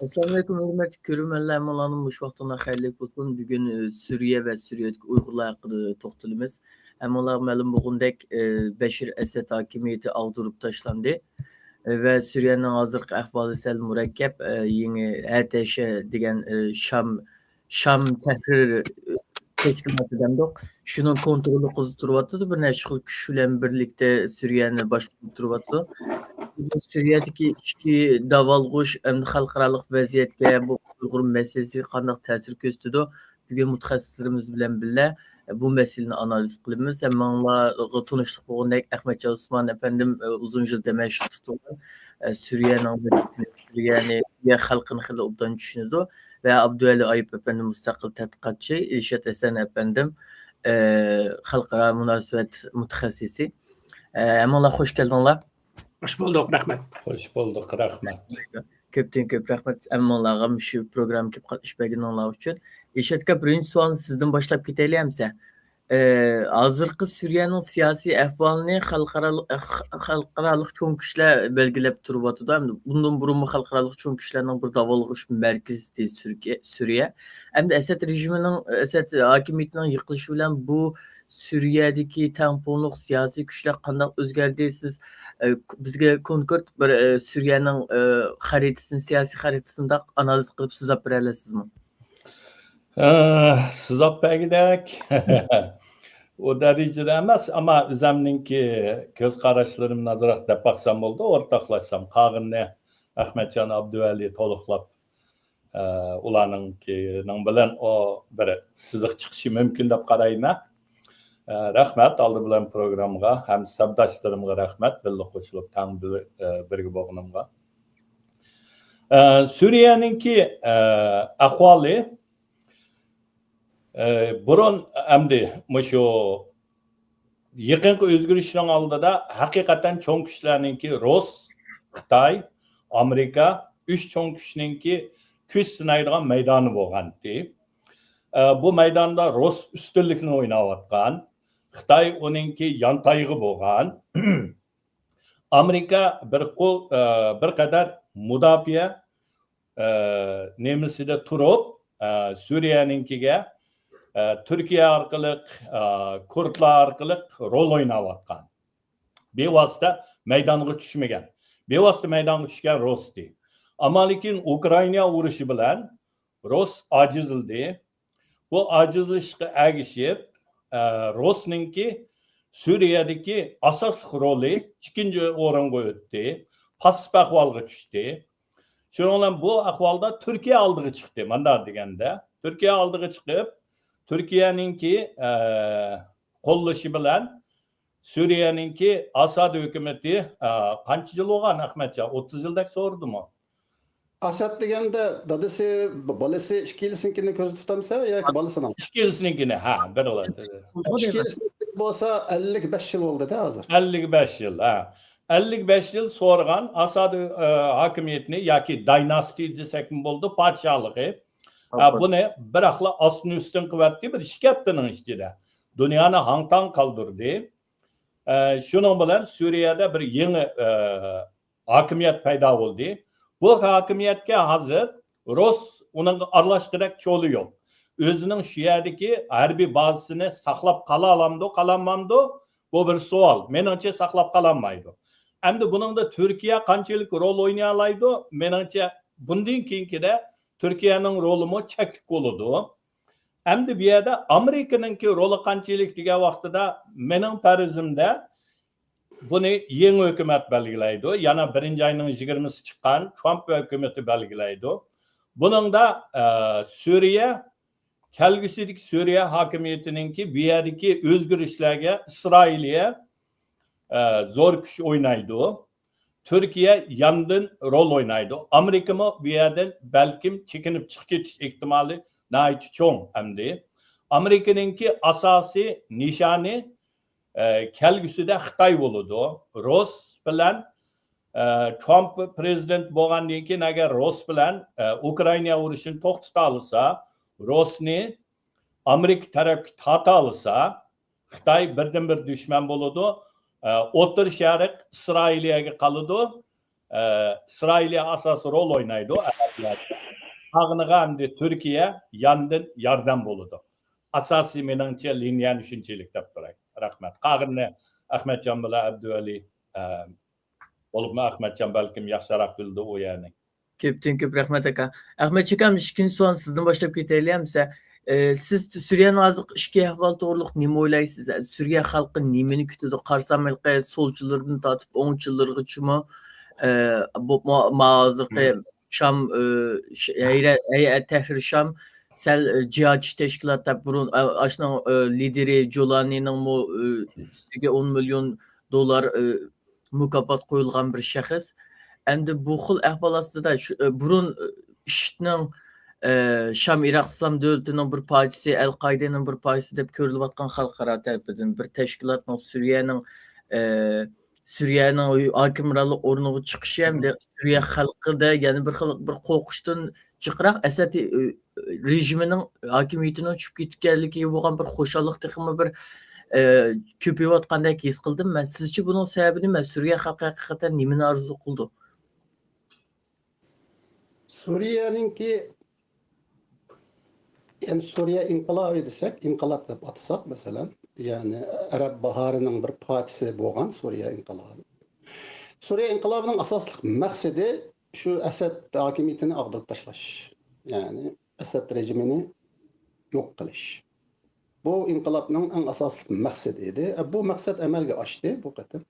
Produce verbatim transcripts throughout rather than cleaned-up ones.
ئەسسالامۇئەلەيكۇم، ھۆرمەتلىك كۆرۈرمەنلەر، ھەممىڭلارنىڭ مۇشۇ ۋاقتىڭلار خەيرلىك بولسۇن. بۈگۈن، ئە، سۈرىيە ۋە سۈرىيەدىكى ئۇيغۇرلار ھەققىدە توختىلىمىز. ھەممىڭلارغا مەلۇم بولغىنىدەك، ئە، بەشىر ئەسەد ھاكىمىيىتى ئاغدۇرۇپ تاشلاندى. ئە، ۋە سۈرىيەنىڭ ھازىرقى ئەھۋالى سەل مۇرەككەپ. ئە، يېڭى ھەتەشە دېگەن، ئە، شام، شام تەھرىر، ئە، تەشكىلاتى دەمدۇق. شۇنىڭ كونترولى قىلىپ تۇرۇۋاتىدۇ. بىر نەچچە خىل كۈچ بىلەن بىرلىكتە سۈرىيەنى باشقۇرۇپ تۇرۇۋاتىدۇ. بۇ سۈرىيەدىكى ئىچكى داۋالغۇش ھەمدە خەلقئارالىق ۋەزىيەتكە، بۇ ئۇيغۇر مەسىلىسىگە قانداق تەسىر كۆرسىتىدۇ؟ بۈگۈن مۇتەخەسسىسلىرىمىز بىلەن بىللە بۇ مەسىلىنى ئانالىز قىلىمىز. ھەممىڭلارغا تونۇشلۇق بولغاندەك، ئەخمەتجان ئوسمان ئەپەندىم، ئۇزۇن يىل دەمەشقتە تۇرغان، سۈرىيەنىڭ ۋەزىيىتىنى، سۈرىيەنى، سۈرىيە خەلقىنى خېلى ئوبدان چۈشىنىدۇ. ۋە ئابدۇۋەلى ئايۇپ ئەپەندىم مۇستەقىل تەتقىقاتچى، ئىلشات ھەسەن ئەپەندىم، ئە، خەلقئارا مۇناسىۋەت مۇتەخەسسىسى. ئە، ھەممىڭلار خوش كەلدىڭلار. خوش بولدۇق، رەھمەت. خوش بولدۇق، رەھمەت. كۆپتىن كۆپ رەھمەت ھەممىڭلارغا مۇشۇ پروگراممىغا كېلىپ قاتنىشىپ بەرگىنىڭلار ئۈچۈن. ئىلشات ئاكا، بىرىنچى سوئالنى سىزدىن باشلاپ كېتەيلى ئەمسە. ئە، ھازىرقى سۈرىيەنىڭ سىياسىي ئەھۋالىنى خەلقئارالىق، خەلقئارالىق چوڭ كۈچلەر بەلگىلەپ تۇرۇۋاتىدۇ. ھەم بۇندىن بۇرۇنمۇ خەلقئارالىق چوڭ كۈچلەرنىڭ بىر داۋالغۇش مەركىزى سۈرىيە. ئەمدى ئەسەد رېژىمىنىڭ، ئەسەد ھاكىمىيىتىنىڭ يىقىلىشى بىلەن بۇ سۈرىيەدىكى تەڭپۇڭلۇق سىياسىي كۈچلەر قانداق ئۆزگەردى؟ سىز، ئە، بىزگە كونكرېت بىر، ئە، سۈرىيەنىڭ، ئە، خەرىتىسىنى، سىياسىي خەرىتىسىنى مۇنداق ئانالىز قىلىپ سىزاپ بېرەلەيسىزمۇ؟ ئە، سىزاپ بەرگۈدەك ئۇ دەرىجىدە ئەمەس، ئەمما ئۆزەمنىڭكى كۆز قاراشلىرىمنى ئازراق دەپ باقسام بولدى، ئورتاقلاشسام. قالغىنىنى ئەخمەتجان، ئابدۇۋەلى تولۇقلاپ، ئە، ئۇلارنىڭكىنىڭ بىلەن ئۇ بىر سىزىق چىقىشى مۇمكىن دەپ قارايمەن. ئە، رەھمەت، ئالدى بىلەن پروگراممىغا ھەم سەپداشلىرىمغا رەھمەت، بىللە قوشۇلۇپ تەڭ بىر-، ئە، بىرگە بولغىنىمغا. ئە، سۈرىيەنىڭكى، ئە، ئەھۋالى، ئە، بۇرۇن ئەمدى مۇشۇ يېقىنقى ئۆزگىرىشنىڭ ئالدىدا ھەقىقەتەن چوڭ كۈچلەرنىڭكى، رۇس، خىتاي، ئامېرىكا، ئۈچ چوڭ كۈچنىڭكى كۈچ سىنايدىغان مەيدانى بولغانتى. ئە، بۇ مەيداندا رۇس ئۈستۈنلۈكنى ئويناۋاتقان، خىتاي ئۇنىڭكى يانتايىقى بولغان. ئامېرىكا بىر قول، ئە، بىر قەدەر مۇداپىئە، ئە، نېمىسىدە تۇرۇپ، ئە، سۈرىيەنىڭكىگە، ئە، تۈركىيە ئارقىلىق، ئە، كۇردلار ئارقىلىق رول ئويناۋاتقان. بىۋاسىتە مەيدانغا چۈشمىگەن. بىۋاسىتە مەيدانغا چۈشكەن رۇستى. ئەمما لېكىن ئۇكرائىنا ئۇرۇشى بىلەن رۇس ئاجىزلىدى. بۇ ئاجىزلىشىشقا ئەگىشىپ، ئە، رۇسنىڭكى سۈرىيەدىكى ئاساسلىق رولى ئىككىنچى ئورۇنغا ئۆتتى، پاسسىپ ئەھۋالغا چۈشتى. شۇنىڭ بىلەن بۇ ئەھۋالدا تۈركىيە ئالدىغا چىقتى. مانداق دېگەندە، تۈركىيە ئالدىغا چىقىپ، تۈركىيەنىڭكى، ئە، قوللىشى بىلەن سۈرىيەنىڭكى ئاساد ھۆكۈمىتى، ئە، قانچە يىل بولغان، ئەخمەتجان؟ ئوتتۇز يىلدەك سورىدىمۇ؟ ئاساد دېگەندە دادىسى، ب-، بالىسى، ئىككىلىسىنىڭكىنى كۆزدە تۇتامسەن ياكى بالىسىنىڭ؟ ئىككىلىسىنىڭكىنى، ھە، بىر ئىككىلىسىنىڭكى بولسا ئەللىك بەش يىل بولدى-دە ھازىر. ئەللىك بەش يىل، ھە. ئەللىك بەش يىل سورىغان ئاساد، ئە، ھاكىمىيىتىنى ياكى دايناستىيە دېسەكمۇ بولىدۇ، پادىشاھلىقى. ئە، بۇنى بىراقلا ئاستىن ئۈستۈن قىلىۋەتتى، بىر ئىككى ھەپتىنىڭ ئىچىدە دۇنيانى ھاڭ-تاڭ قالدۇردى. ئە، شۇنىڭ بىلەن سۈرىيەدە بىر يېڭى، ئە، ھاكىمىيەت پەيدا بولدى. بۇ ھاكىمىيەتكە ھازىر رۇس ئۇنىڭغا ئارىلاشقۇدەك چولى يوق. ئۆزىنىڭ شۇ يەردىكى ھەربىي بازىسىنى ساقلاپ قالالامدۇ، قالالمامدۇ؟ بۇ بىر سوئال. مېنىڭچە ساقلاپ قالالمايدۇ. ئەمدى بۇنىڭدا تۈركىيە قانچىلىك رول ئوينىيالايدۇ؟ مېنىڭچە بۇندىن كېيىنكىدە تۈركىيەنىڭ رولىمۇ چەكلىك بولىدۇ. ئەمدى بۇ يەردە ئامېرىكىنىڭكى رولى قانچىلىك دېگەن ۋاقتىدا مېنىڭ پەرىزىمدە بۇنى يېڭى ھۆكۈمەت بەلگىلەيدۇ. يەنە بىرىنچى ئاينىڭ يىگىرمىسى چىققان ترامپ ھۆكۈمىتى بەلگىلەيدۇ. بۇنىڭدا، ئە، سۈرىيە، كەلگۈسىدىكى سۈرىيە ھاكىمىيىتىنىڭكى بۇ يەردىكى ئۆزگىرىشلەرگە ئىسرائىلىيە، ئە، زور كۈچ ئوينايدۇ. تۈركىيە ياندىن رول ئوينايدۇ. ئامېرىكىمۇ بۇ يەردىن بەلكىم چېكىنىپ چىقىپ كېتىش ئېھتىمالى ناھايىتى چوڭ ئەمدى. ئامېرىكىنىڭكى ئاساسىي نىشانى ئە، كەلگۈسىدە خىتاي بولىدۇ. رۇس بىلەن، ئە، ترامپ پرېزىدېنت بولغاندىن كېيىن، ئەگەر رۇس بىلەن، ئە، ئۇكرائىنا ئۇرۇشىنى توختىتالىسا، رۇسنى ئامېرىكا تەرەپكە تارتالىسا، خىتاي بىردىنبىر دۈشمەن بولىدۇ. ئە، ئوتتۇرا شەرق ئىسرائىلىيەگە قالىدۇ. ئىسرائىلىيە ئاساسىي رول ئوينايدۇ ئەرەبلەردە. قالغىنىغا ئەمدى تۈركىيە ياندىن ياردەم بولىدۇ. ئاساسىي مېنىڭچە لىنىيەنى شۇنچىلىك دەپ تۇراي. رەھمەت. قالغىنىنى ئەخمەتجان بىلەن ئابدۇۋەلى، ئە، بولۇپمۇ ئەخمەتجان بەلكىم ياخشىراق بىلىدۇ ئۇ يەرنى. كۆپتىن كۆپ رەھمەت، ئاكا. ئەخمەتجان ئاكام، ئىككىنچى سوئالنى سىزدىن باشلاپ كېتەيلى، ئەمىسە. ئە، سىز سۈرىيەنىڭ ھازىرقى ئىچكى ئەھۋالى توغرۇلۇق نېمە ئويلايسىز؟ سۈرىيە خەلقى نېمىنى كۈتىدۇ؟ قارىسام، ھېلىقى سولچىلىرىدىن تارتىپ ئوڭچىلىرىغىچىمۇ، ئە، بولۇپمۇ ما-، ھازىرقى شام، ئە، ش-، ھەيرە-، ھەيئەت تەھرىر شام سەل، ئە، جىھادچى تەشكىلات دەپ بۇرۇن، ئە، ئاشۇنىڭ، ئە، لىدىرى جولانىنىڭمۇ، ئە، ئۈستىگە ئون مىليون دوللار، ئە، مۇكاپات قويۇلغان بىر شەخس. ئەمدى بۇ خىل ئەھۋال ئاستىدا شۇ، ئە، بۇرۇن، ئە، ئىشىدنىڭ، ئە، شام ئىراق ئىسلام دۆلىتىنىڭ بىر پارچىسى، ئەل قائىدىنىڭ بىر پارچىسى دەپ كۆرۈلۈۋاتقان خەلقئارا تەرىپىدىن بىر تەشكىلاتنىڭ سۈرىيەنىڭ، ئە، سۈرىيەنىڭ ھۆكۈمرانلىق ئورنىغا چىقىشى ھەمدە سۈرىيە خەلقىدە يەنە بىر خىل بىر قورقۇشتىن جىقراق ئەسەد، ئە، رېژىمىنىڭ ھاكىمىيىتىنىڭ چۈشۈپ كېتىدىكەنلىكىگە بولغان بىر خۇشاللىق تېخىمۇ بىر، ئە، كۆپىيىۋاتقاندەك ھېس قىلدىم مەن. سىزچە بۇنىڭ سەۋەبى نېمە؟ سۈرىيە خەلقى ھەقىقەتەن نېمىنى ئارزۇ قىلىدۇ؟ سۈرىيەنىڭكى، يەنى سۈرىيە ئىنقىلابى دېسەك، ئىنقىلاب دەپ ئاتىساق، مەسىلەن، يەنى ئەرەب باھارىنىڭ بىر پارچىسى بولغان سۈرىيە ئىنقىلابى. سۈرىيە ئىنقىلابىنىڭ ئاساسلىق مەقسىتى شۇ ئەسەد ھاكىمىيىتىنى ئاغدۇرۇپ تاشلاش، يەنى ئەسەد رېجىمىنى يوق قىلىش. بۇ ئىنقىلابنىڭ ئەڭ ئاساسلىق مەقسىتى ئىدى. بۇ مەقسەت ئەمەلگە ئاشتى بۇ قېتىم.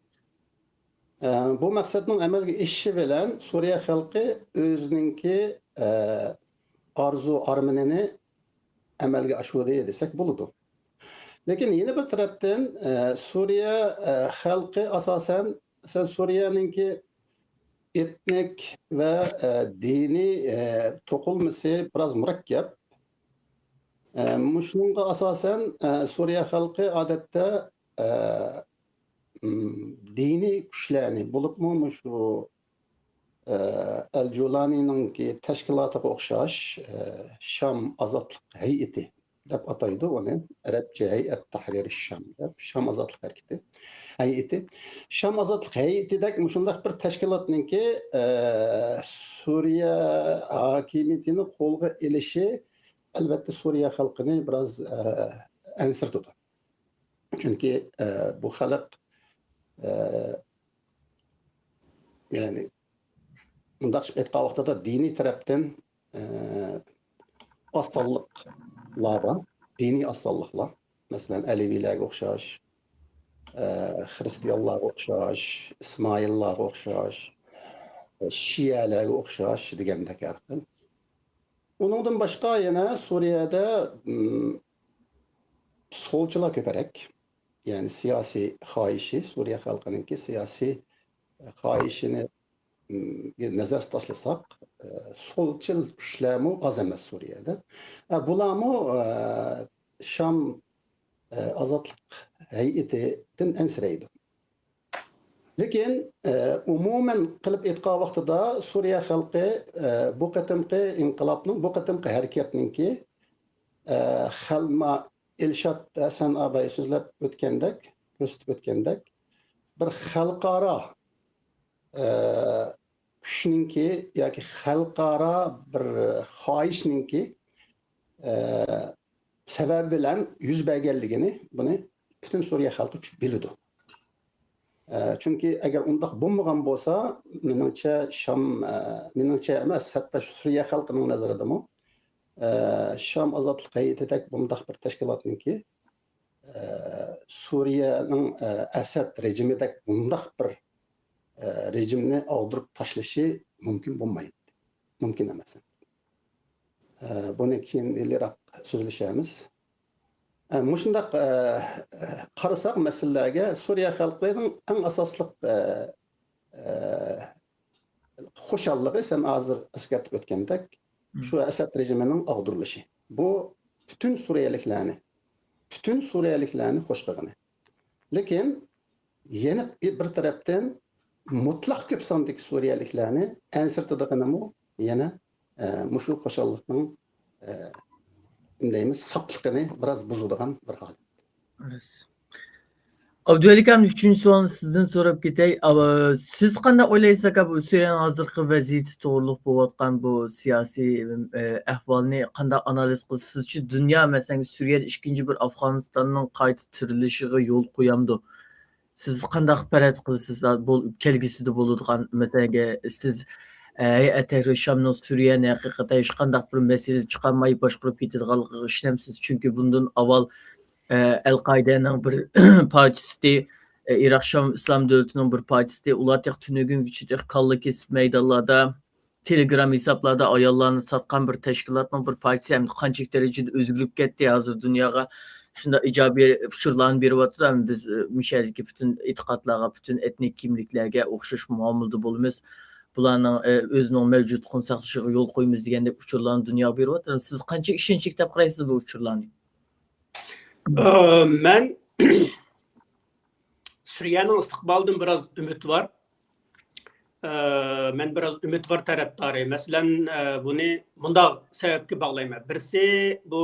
ئە، بۇ مەقسەتنىڭ ئەمەلگە ئېشىشى بىلەن سۈرىيە خەلقى ئۆزىنىڭكى، ئە، ئارزۇ ئارمىنىنى ئەمەلگە ئاشۇردى دېسەك بولىدۇ. لېكىن يەنە بىر تەرەپتىن، ئە، سۈرىيە، ئە، خەلقى ئاساسەن، مەسىلەن، سۈرىيەنىڭكى ئېتنىك ۋە، ئە، دىنىي، ئە، توقۇلمىسى بىراز مۇرەككەپ. ئە، مۇشۇنىڭغا ئاساسەن، ئە، سۈرىيە خەلقى ئادەتتە، ئە، م، دىنىي كۈچلەرنى، بولۇپمۇ مۇشۇ، ئە، ئەل جۇلانىنىڭكى تەشكىلاتىغا ئوخشاش، ئە، شام ئازادلىق ھەيئىتى دەپ ئاتايدۇ ئۇنى، ئەرەبچە ھەيئەت تەھرىر شام دەپ، شام ئازادلىق ھەرىكىتى، ھەيئىتى. شام ئازادلىق ھەيئىتىدەك مۇشۇنداق بىر تەشكىلاتنىڭكى، ئە، سۈرىيە ھاكىمىيىتىنى قولغا ئېلىشى، ئەلۋەتتە، سۈرىيە خەلقىنى بىراز، ئە، ئەنسىرىتىدۇ. چۈنكى، ئە، بۇ خەلق، ئە، يەنى، مۇنداق قىلىپ ئېيتقان ۋاقتىدا دىنىي تەرەپتىن، ئە، ئاز سانلىقلار بار، دىنىي ئاز سانلىقلار. مەسىلەن، ئەلىۋىيلەرگە ئوخشاش، ئە، خىرىستىيانلارغا ئوخشاش، ئىسمائىللارغا ئوخشاش، ئە، شىئەلەرگە ئوخشاش دېگەندەك ھەر خىل. ئۇنىڭدىن باشقا يەنە سۈرىيەدە، م، سولچىلار كۆپرەك. يەنى سىياسىي خاھىشى، سۈرىيە خەلقىنىڭكى سىياسىي خاھىشىنى، م، نەزەردە تاشلىساق، ئە، سولچىل كۈچلەرمۇ ئاز ئەمەس سۈرىيەدە. ئە، بۇلارمۇ، ئە، شام، ئە، ئازادلىق ھەيئىتىدىن ئەنسىرەيدۇ. لېكىن، ئە، ئومۇمەن قىلىپ ئېيتقان ۋاقتىدا سۈرىيە خەلقى، ئە، بۇ قېتىمقى ئىنقىلابنىڭ، بۇ قېتىمقى ھەرىكەتنىڭكى، ئە، خەلما ئىلشات ھەسەن ئاباي سۆزلەپ ئۆتكەندەك، كۆرسىتىپ ئۆتكەندەك، بىر خەلقئارا، ئە، كۈچنىڭكى ياكى خەلقئارا بىر خاھىشنىڭكى، ئە، سەۋەبى بىلەن يۈز بەرگەنلىكىنى بۇنى پۈتۈن سۈرىيە خەلقى چۈ-، بىلىدۇ. ئە، چۈنكى ئەگەر ئۇنداق بولمىغان بولسا، مېنىڭچە شام، ئە، مېنىڭچە ئەمەس، ھەتتا سۈرىيە خەلقىنىڭ نەزىرىدىمۇ، ئە، شام ئازادلىق ھەيئىتىدەك بۇنداق بىر تەشكىلاتنىڭكى، ئە، سۈرىيەنىڭ، ئە، ئەسەد رېجىمىدەك بۇنداق بىر، ئە، رېجىمنى ئاغدۇرۇپ تاشلىشى مۇمكىن بولمايتتى. مۇمكىن ئەمەس. ئە، بۇنى كېيىن ئىلگىرىراق سۆزلىشەرمىز. ئە، مۇشۇنداق، ئە، قارىساق مەسىلىلەرگە سۈرىيە خەلقىنىڭ ئەڭ ئاساسلىق، ئە، ئە، خۇشاللىقى سەن ھازىر ئەسكەرتىپ ئۆتكەندەك، شۇ ئەسەد رېجىمىنىڭ ئاغدۇرۇلۇشى. بۇ پۈتۈن سۈرىيەلىكلەرنى، پۈتۈن سۈرىيەلىكلەرنى خوش قىلغىنى. لېكىن يەنە بىر تەرەپتىن مۇتلەق كۆپ ساندىكى سۈرىيەلىكلەرنى ئەنسىرىتىدىغىنىمۇ يەنە، ئە، مۇشۇ خۇشاللىقنىڭ، ئە، نېمە دەيمىز، ساپلىقىنى بىراز بۇزىدىغان بىر ھالەت. راست. ئابدۇۋەلى ئاكام، ئۈچىنچى سوئالنى سىزدىن سوراپ كېتەي. ئاۋا، سىز قانداق ئويلايسىز، ئاكا، بۇ سۈرىيەنىڭ ھازىرقى ۋەزىيىتى توغرۇلۇق بولۇۋاتقان بۇ سىياسىي، ئە، ئەھۋالنى قانداق ئانالىز قىلىسىز؟ سىزچە دۇنيا، مەسىلەن، سۈرىيەدە ئىككىنچى بىر ئافغانىستاننىڭ قايتا تىرىلىشىغا يول قويامدۇ؟ سىز قانداق پەرەز قىلىسىز، بول-، كەلگۈسىدە بولىدىغان مەسىلىگە؟ سىز، ئە، ھەيئەت تەھرىر شامنىڭ سۈرىيەنى ھەقىقەتەن ھېچقانداق بىر مەسىلە چىقارماي باشقۇرۇپ كېتىدىغانلىقىغا ئىشىنەمسىز؟ چۈنكى بۇندىن ئاۋۋال، ئە، ئەل قائىدەنىڭ بىر پارچىسى، ئە، ئىراق شام ئىسلام دۆلىتىنىڭ بىر پارچىسى، ئۇلار تېخى تۈنۈگۈنگىچە تېخى كاللا كېسىپ مەيدانلاردا، تېلېگرام ھېسابلاردا ئاياللارنى ساتقان بىر تەشكىلاتنىڭ بىر پارچىسى ھەمدە قانچىلىك دەرىجىدە ئۆزگىرىپ كەتتى، ھازىر دۇنياغا شۇنداق ئىجابىي ئۇچۇرلارنى بېرىۋاتىدۇ. ھەم بىز، ئە، مۇشۇ يەردىكى پۈتۈن ئېتىقادلارغا، پۈتۈن ئېتنىك كىملىكلەرگە ئوخشاش مۇئامىلىدە بولىمىز. بۇلارنىڭ، ئە، ئۆزىنىڭ مەۋجۇتلۇقىنى ساقلىشىغا يول قويىمىز دېگەندەك ئۇچۇرلارنى دۇنياغا بېرىۋاتىدۇ. سىز قانچە ئىشەنچلىك دەپ قارايسىز بۇ ئۇچۇرلارنى؟ ئە، مەن سۈرىيەنىڭ ئىستىقبالىدىن بىراز ئۈمىدۋار. ئە، مەن بىراز ئۈمىدۋار تەرەپدارى. مەسىلەن، ئە، بۇنى مۇنداق سەۋەبكە باغلايمەن. بىرسى بۇ،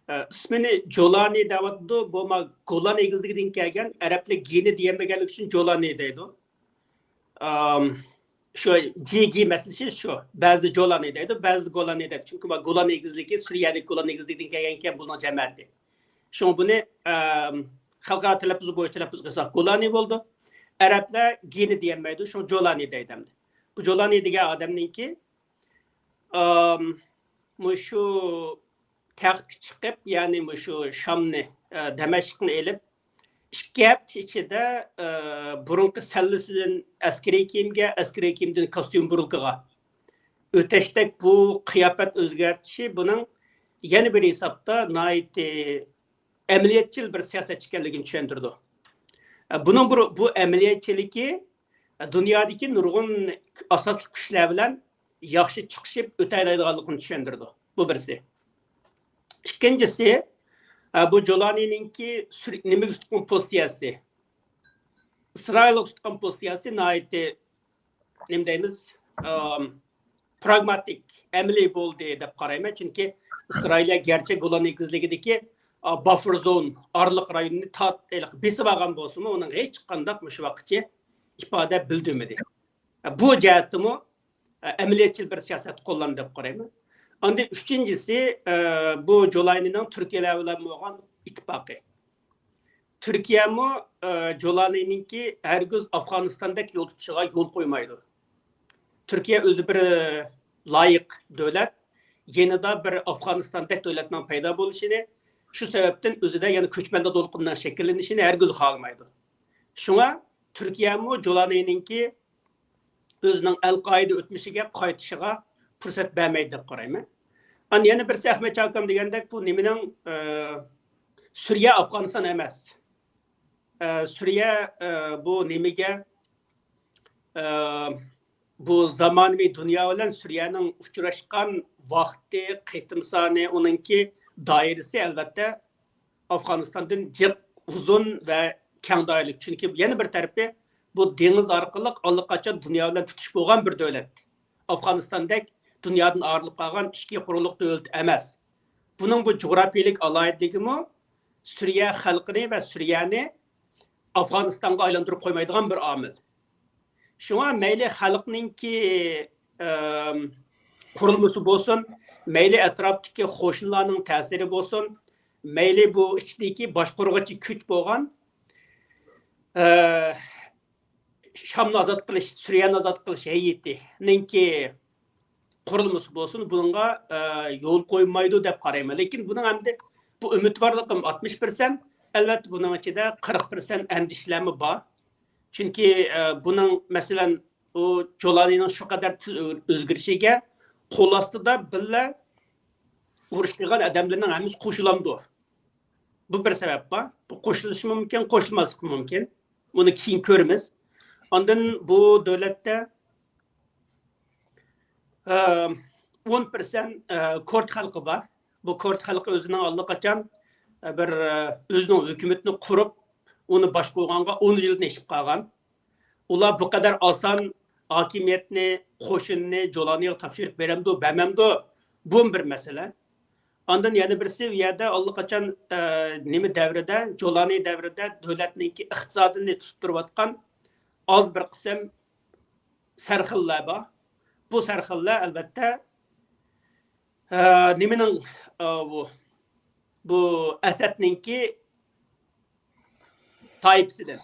ئە، ئىسمىنى جولانى دەۋاتىدۇ. بۇ ما گولان ئېگىزلىكىدىن كەلگەن. ئەرەبلەر گېنى دېيەلمىگەنلىكى ئۈچۈن جولانى دەيدۇ. ئام، شۇ جى گى مەسىلىسى شۇ. بەزىدە جولانى دەيدۇ، بەزىدە گولانى دەيدۇ. چۈنكى ما گولان ئېگىزلىكى، سۈرىيەدىكى گولان ئېگىزلىكىدىن كەلگەنكەن بۇنىڭ جەمەتى. شۇڭا بۇنى، ئەم، خەلقئارا تەلەپپۇز بويىچە تەلەپپۇز قىلساق، گولانى بولىدۇ. ئەرەبلەر گېنى دېيەلمەيدۇ، شۇڭا جولانى دەيدۇ ئەمدى. بۇ جولانى دېگەن ئادەمنىڭكى، ئەم، مۇشۇ تەختكە چىقىپ، يەنى مۇشۇ شامنى، ئە، دەمەشقنى ئېلىپ، ئىككى ھەپتە ئىچىدە، ئە، بۇرۇنقى سەللىسىدىن ئەسكىرىي كىيىمگە، ئەسكىرىي كىيىمدىن كاستيۇم بۇرۇلكىغا ئۆتەشتەك بۇ قىياپەت ئۆزگەرتىشى بۇنىڭ يەنە بىر ھېسابتا ناھايىتى ئەمەلىيەتچىل بىر سىياسەتچى ئىكەنلىكىنى چۈشەندۈرىدۇ. بۇنىڭ بۇ، بۇ ئەمەلىيەتچىلىكى دۇنيادىكى نۇرغۇن ئاساسلىق كۈچلەر بىلەن ياخشى چىقىشىپ ئۆتەلەيدىغانلىقىنى چۈشەندۈرىدۇ. بۇ بىرسى. ئىككىنچىسى، بۇ جولانىنىڭكى سۈر-، نېمىگە تۇتقان پوزىتسىيەسى؟ ئىسرائىلغا تۇتقان پوزىتسىيەسى ناھايىتى، نېمە دەيمىز، ئام، پراگماتىك، ئەمەلىي بولدى دەپ قارايمەن. چۈنكى ئىسرائىلىيە گەرچە گولان ئېگىزلىكىدىكى، ئا، باففېر زون، ئارىلىق رايونىنى تارت-، ھېلىقى بېسىپ ئالغان بولسىمۇ، ئۇنىڭ ھېچقانداق مۇشۇ ۋاقىتقىچە ئىپادە بىلدۈرمىدى. بۇ جەھەتتىمۇ، ئە، ئەمەلىيەتچىل بىر سىياسەت قوللاندى دەپ قارايمەن. ئاندىن ئۈچىنچىسى، ئە، بۇ جولانىنىڭ تۈركىيەلەر بىلەن بولغان ئىتتىپاقى. تۈركىيەمۇ، ئە، جولانىنىڭكى ھەرگىز ئافغانىستاندەك يول تۇتۇشىغا يول قويمايدۇ. تۈركىيە ئۆزى بىر، ئە، لايىق دۆلەت، يېنىدا بىر ئافغانىستاندەك دۆلەتنىڭ پەيدا بولۇشىنى، شۇ سەۋەبتىن ئۆزىدە يەنە كۆچمەنلىك دولقۇنىنىڭ شەكىللىنىشىنى ھەرگىز خالىمايدۇ. شۇڭا تۈركىيەمۇ جولانىنىڭكى ئۆزىنىڭ ئەل قائىدە ئۆتمۈشىگە قايتىشىغا پۇرسەت بەرمەيدۇ دەپ قارايمەن. ئاندىن يەنە بىرسى، ئەخمەت چاكام دېگەندەك، بۇ نېمىنىڭ، ئە، سۈرىيە ئافغانىستان ئەمەس. ئە، سۈرىيە، ئە، بۇ نېمىگە، ئە، بۇ زامانىۋى دۇنيا بىلەن سۈرىيەنىڭ ئۇچراشقان ۋاقتى، قېتىم سانى، ئۇنىڭكى دائىرىسى، ئەلۋەتتە، ئافغانىستاندىن جىق ئۇزۇن ۋە كەڭ دائىرىلىك. چۈنكى يەنە بىر تەرىپى، بۇ دېڭىز ئارقىلىق ئاللىقاچان دۇنيا بىلەن تۇتۇش بولغان بىر دۆلەت. ئافغانىستاندەك دۇنيادىن ئايرىلىپ قالغان ئىككى قۇرلۇق دۆلەت ئەمەس. بۇنىڭ بۇ جۇغراپىيەلىك ئالاھىدىلىكىمۇ سۈرىيە خەلقىنى ۋە سۈرىيەنى ئافغانىستانغا ئايلاندۇرۇپ قويمايدىغان بىر ئامىل. شۇڭا مەيلى خەلقنىڭكى، ئەم، قۇرۇلمىسى بولسۇن، مەيلى ئەتراپتىكى قوشۇنلارنىڭ تەسىرى بولسۇن، مەيلى بۇ ئىچىدىكى باشقۇرغۇچى كۈچ بولغان، ئە، شامنى ئازاد قىلىش، سۈرىيەنى ئازاد قىلىش ھەيئىتىنىڭكى قۇرۇلمىسى بولسۇن، بۇنىڭغا، ئە، يول قويمايدۇ دەپ قارايمەن. لېكىن بۇنىڭ ئەمدى بۇ ئۈمىدۋارلىقىم ئاتمىش پىرسەنت، ئەلۋەتتە، بۇنىڭ ئىچىدە قىرىق پىرسەنت ئەندىشىلەرمۇ بار. چۈنكى، ئە، بۇنىڭ، مەسىلەن، ئۇ جولانىنىڭ شۇ قەدەر تېز ئۆ-، ئۆزگىرىشىگە قول ئاستىدا بىللە ئۇرۇش قىلغان ئادەملەرنىڭ ھەممىسى قوشۇلامدۇ؟ بۇ بىر سەۋەب بار. بۇ قوشۇلۇشى مۇمكىن، قوشۇلماسلىقى مۇمكىن. بۇنى كېيىن كۆرىمىز. ئاندىن بۇ دۆلەتتە، ئە، ئون پىرسەنت، ئە، كورد خەلقى بار. بۇ كورد خەلقى ئۆزىنىڭ ئاللىقاچان، ئە، بىر، ئە، ئۆزىنىڭ ھۆكۈمىتىنى قۇرۇپ، ئۇنى باشقۇرغانغا ئون يىلدىن ئېشىپ قالغان. ئۇلار بۇ قەدەر ئاسان ھاكىمىيەتنى، قوشۇننى جولانىغا تاپشۇرۇپ بېرەمدۇ، بەرمەمدۇ؟ بۇمۇ بىر مەسىلە. ئاندىن يەنە بىرسى، ئۇ يەردە ئاللىقاچان، ئە، نېمە دەۋرىدە، جولانى دەۋرىدە دۆلەتنىڭكى ئىقتىسادىنى تۇتۇپ تۇرۇۋاتقان ئاز بىر قىسىم سەرخىللار بار. بۇ سەرخىللار، ئەلۋەتتە، ئە، نېمىنىڭ، ئە، بۇ، بۇ ئەسەدنىڭكى تايپىسىدىن.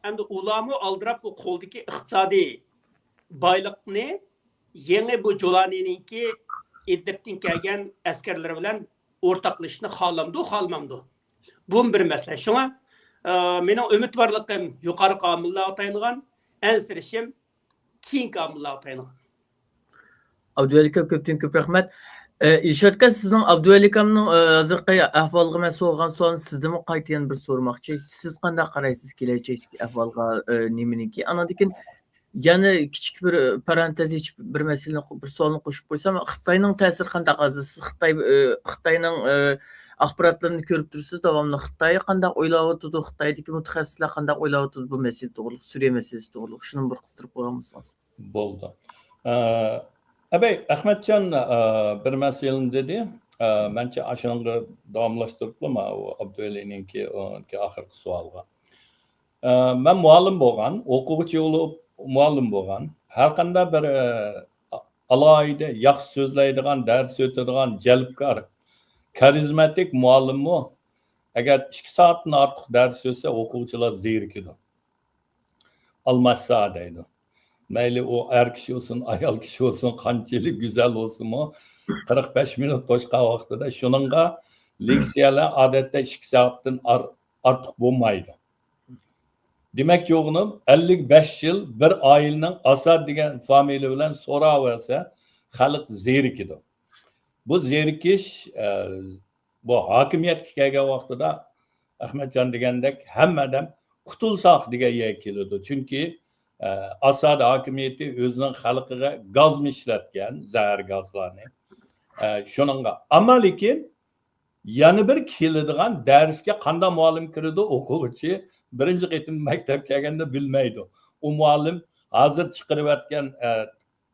ئەمدى ئۇلارمۇ ئالدىراپ بۇ قولدىكى ئىقتىسادىي بايلىقنى يېڭى بۇ جولانىنىڭكى ئىدلىبتىن كەلگەن ئەسكەرلىرى بىلەن ئورتاقلىشىشنى خالامدۇ، خالىمامدۇ؟ بۇمۇ بىر مەسىلە. شۇڭا، ئە، مېنىڭ ئۈمىدۋارلىقىم يۇقىرىقى ئامىللارغا تايانغان، ئەنسىرىشىم كېيىنكى ئامىللارغا تايانغان. ئابدۇۋەلى ئاكا، كۆپتىن كۆپ رەھمەت. ئە، ئىلشات ئاكا، سىزنىڭ ئابدۇۋەلى ئاكامنىڭ، ئە، ھازىرقى ئەھۋالىغا مەن سورىغان سوئالنى سىزدىنمۇ قايتا يەنە بىر سورىماقچى. سىز قانداق قارايسىز كېلەچەكتىكى ئەھۋالغا، ئە، نېمىنىڭكى؟ ئاناندىن كېيىن يەنە كىچىك بىر، ئە، پارانتېز ئېچىپ بىر مەسىلىنى، بىر سوئالنى قوشۇپ قويسام، خىتاينىڭ تەسىرى قانداق ھازىر؟ سىز خىتاي، ئە، خىتاينىڭ، ئە، ئاخباراتلىرىنى كۆرۈپ تۇرسىز داۋاملىق. خىتاي قانداق ئويلاۋاتىدۇ؟ خىتايدىكى مۇتەخەسسىسلەر قانداق ئويلاۋاتىدۇ بۇ مەسىلە توغرۇلۇق، سۈرىيە مەسىلىسى توغرۇلۇق؟ شۇنى بىر قىستۇرۇپ قويغان بولسىڭىز. بولدى. ئە، ئەبەي، ئەخمەتجان، ئە، بىر مەسىلىنى دېدى. ئە، مەنچە ئاشۇنىڭغا داۋاملاشتۇرۇپلا، ماۋۇ ئابدۇۋەلىنىڭكى، ئۇنىڭكى ئاخىرقى سوئالغا. ئە، مەن مۇئەللىم بولغان، ئوقۇغۇچى بولۇپ مۇئەللىم بولغان. ھەرقانداق بىر، ئە، ئالاھىدە ياخشى سۆزلەيدىغان، دەرس ئۆتىدىغان، جەلپكار، كارىزماتىك مۇئەللىممۇ ئەگەر ئىككى سائەتتىن ئارتۇق دەرس ئۆتسە، ئوقۇغۇچىلار زېرىكىدۇ. ئالماشسا دەيدۇ. مەيلى ئۇ ئەر كىشى بولسۇن، ئايال كىشى بولسۇن، قانچىلىك گۈزەل بولسىنمۇ، قىرىق بەش مىنۇت توشقان ۋاقتىدا شۇنىڭغا لېكسىيەلەر ئادەتتە ئىككى سائەتتىن ئار-، ئارتۇق بولمايدۇ. دېمەكچى بولغىنىم، ئەللىك بەش يىل بىر ئائىلىنىڭ ئاساد دېگەن فامىلە بىلەن سوراۋەرسە، خەلق زېرىكىدۇ. بۇ زېرىكىش، ئە، بۇ ھاكىمىيەتكە كەلگەن ۋاقتىدا ئەخمەتجان دېگەندەك ھەممە ئادەم قۇتۇلساق دېگەن يەرگە كېلىدۇ. چۈنكى، ئە، ئاساد ھاكىمىيىتى ئۆزىنىڭ خەلقىگە گازمۇ ئىشلەتكەن، زەھەر گازلارنى. ئە، شۇنىڭغا. ئەمما لېكىن يەنە بىر كېلىدىغان دەرسكە قانداق مۇئەللىم كىرىدۇ، ئوقۇغۇچى بىرىنچى قېتىم مەكتەپكە كەلگەندە بىلمەيدۇ. ئۇ مۇئەللىم ھازىر چىقىرىۋەتكەن، ئە،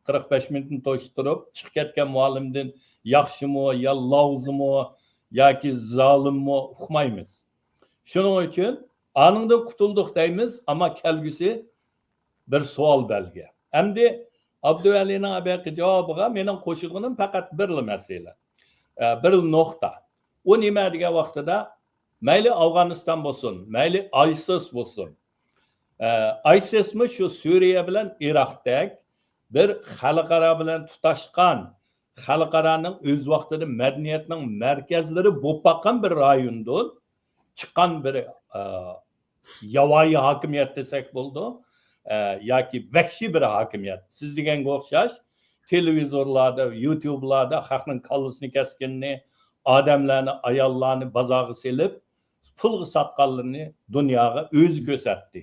قىرىق بەش مىنۇتنى توشتۇرۇپ، چىقىپ كەتكەن مۇئەللىمدىن ياخشىمۇ يا لاۋزىمۇ ياكى زالىممۇ ئۇقمايمىز. شۇنىڭ ئۈچۈن ئانىڭدىن قۇتۇلدۇق دەيمىز، ئەمما كەلگۈسى بىر سوئال بەلگە. ئەمدى ئابدۇۋەلىنىڭ ئەبەقى جاۋابىغا مېنىڭ قوشىدىغىنىم پەقەت بىرلا مەسىلە، ئە، بىرلا نۇقتا. ئۇ نېمە دېگەن ۋاقتىدا، مەيلى ئافغانىستان بولسۇن، مەيلى ئايسىس بولسۇن. ئە، ئايسىسمۇ شۇ سۈرىيە بىلەن ئىراقتەك بىر خەلقئارا بىلەن تۇتاشقان، خەلقئارانىڭ ئۆز ۋاقتىدا مەدەنىيەتنىڭ مەركەزلىرى بولۇپ باققان بىر رايوندىن چىققان بىر، ئە، ياۋايى ھاكىمىيەت دېسەك بولىدۇ، ئە، ياكى ۋەھشىي بىر ھاكىمىيەت. سىز دېگەنگە ئوخشاش تېلېۋىزورلاردا، يۇتيۇبلاردا خەقنىڭ كاللىسىنى كەسكىنىنى، ئادەملەرنى، ئاياللارنى بازارغا سېلىپ، پۇلغا ساتقانلىرىنى دۇنياغا ئۆزى كۆرسەتتى.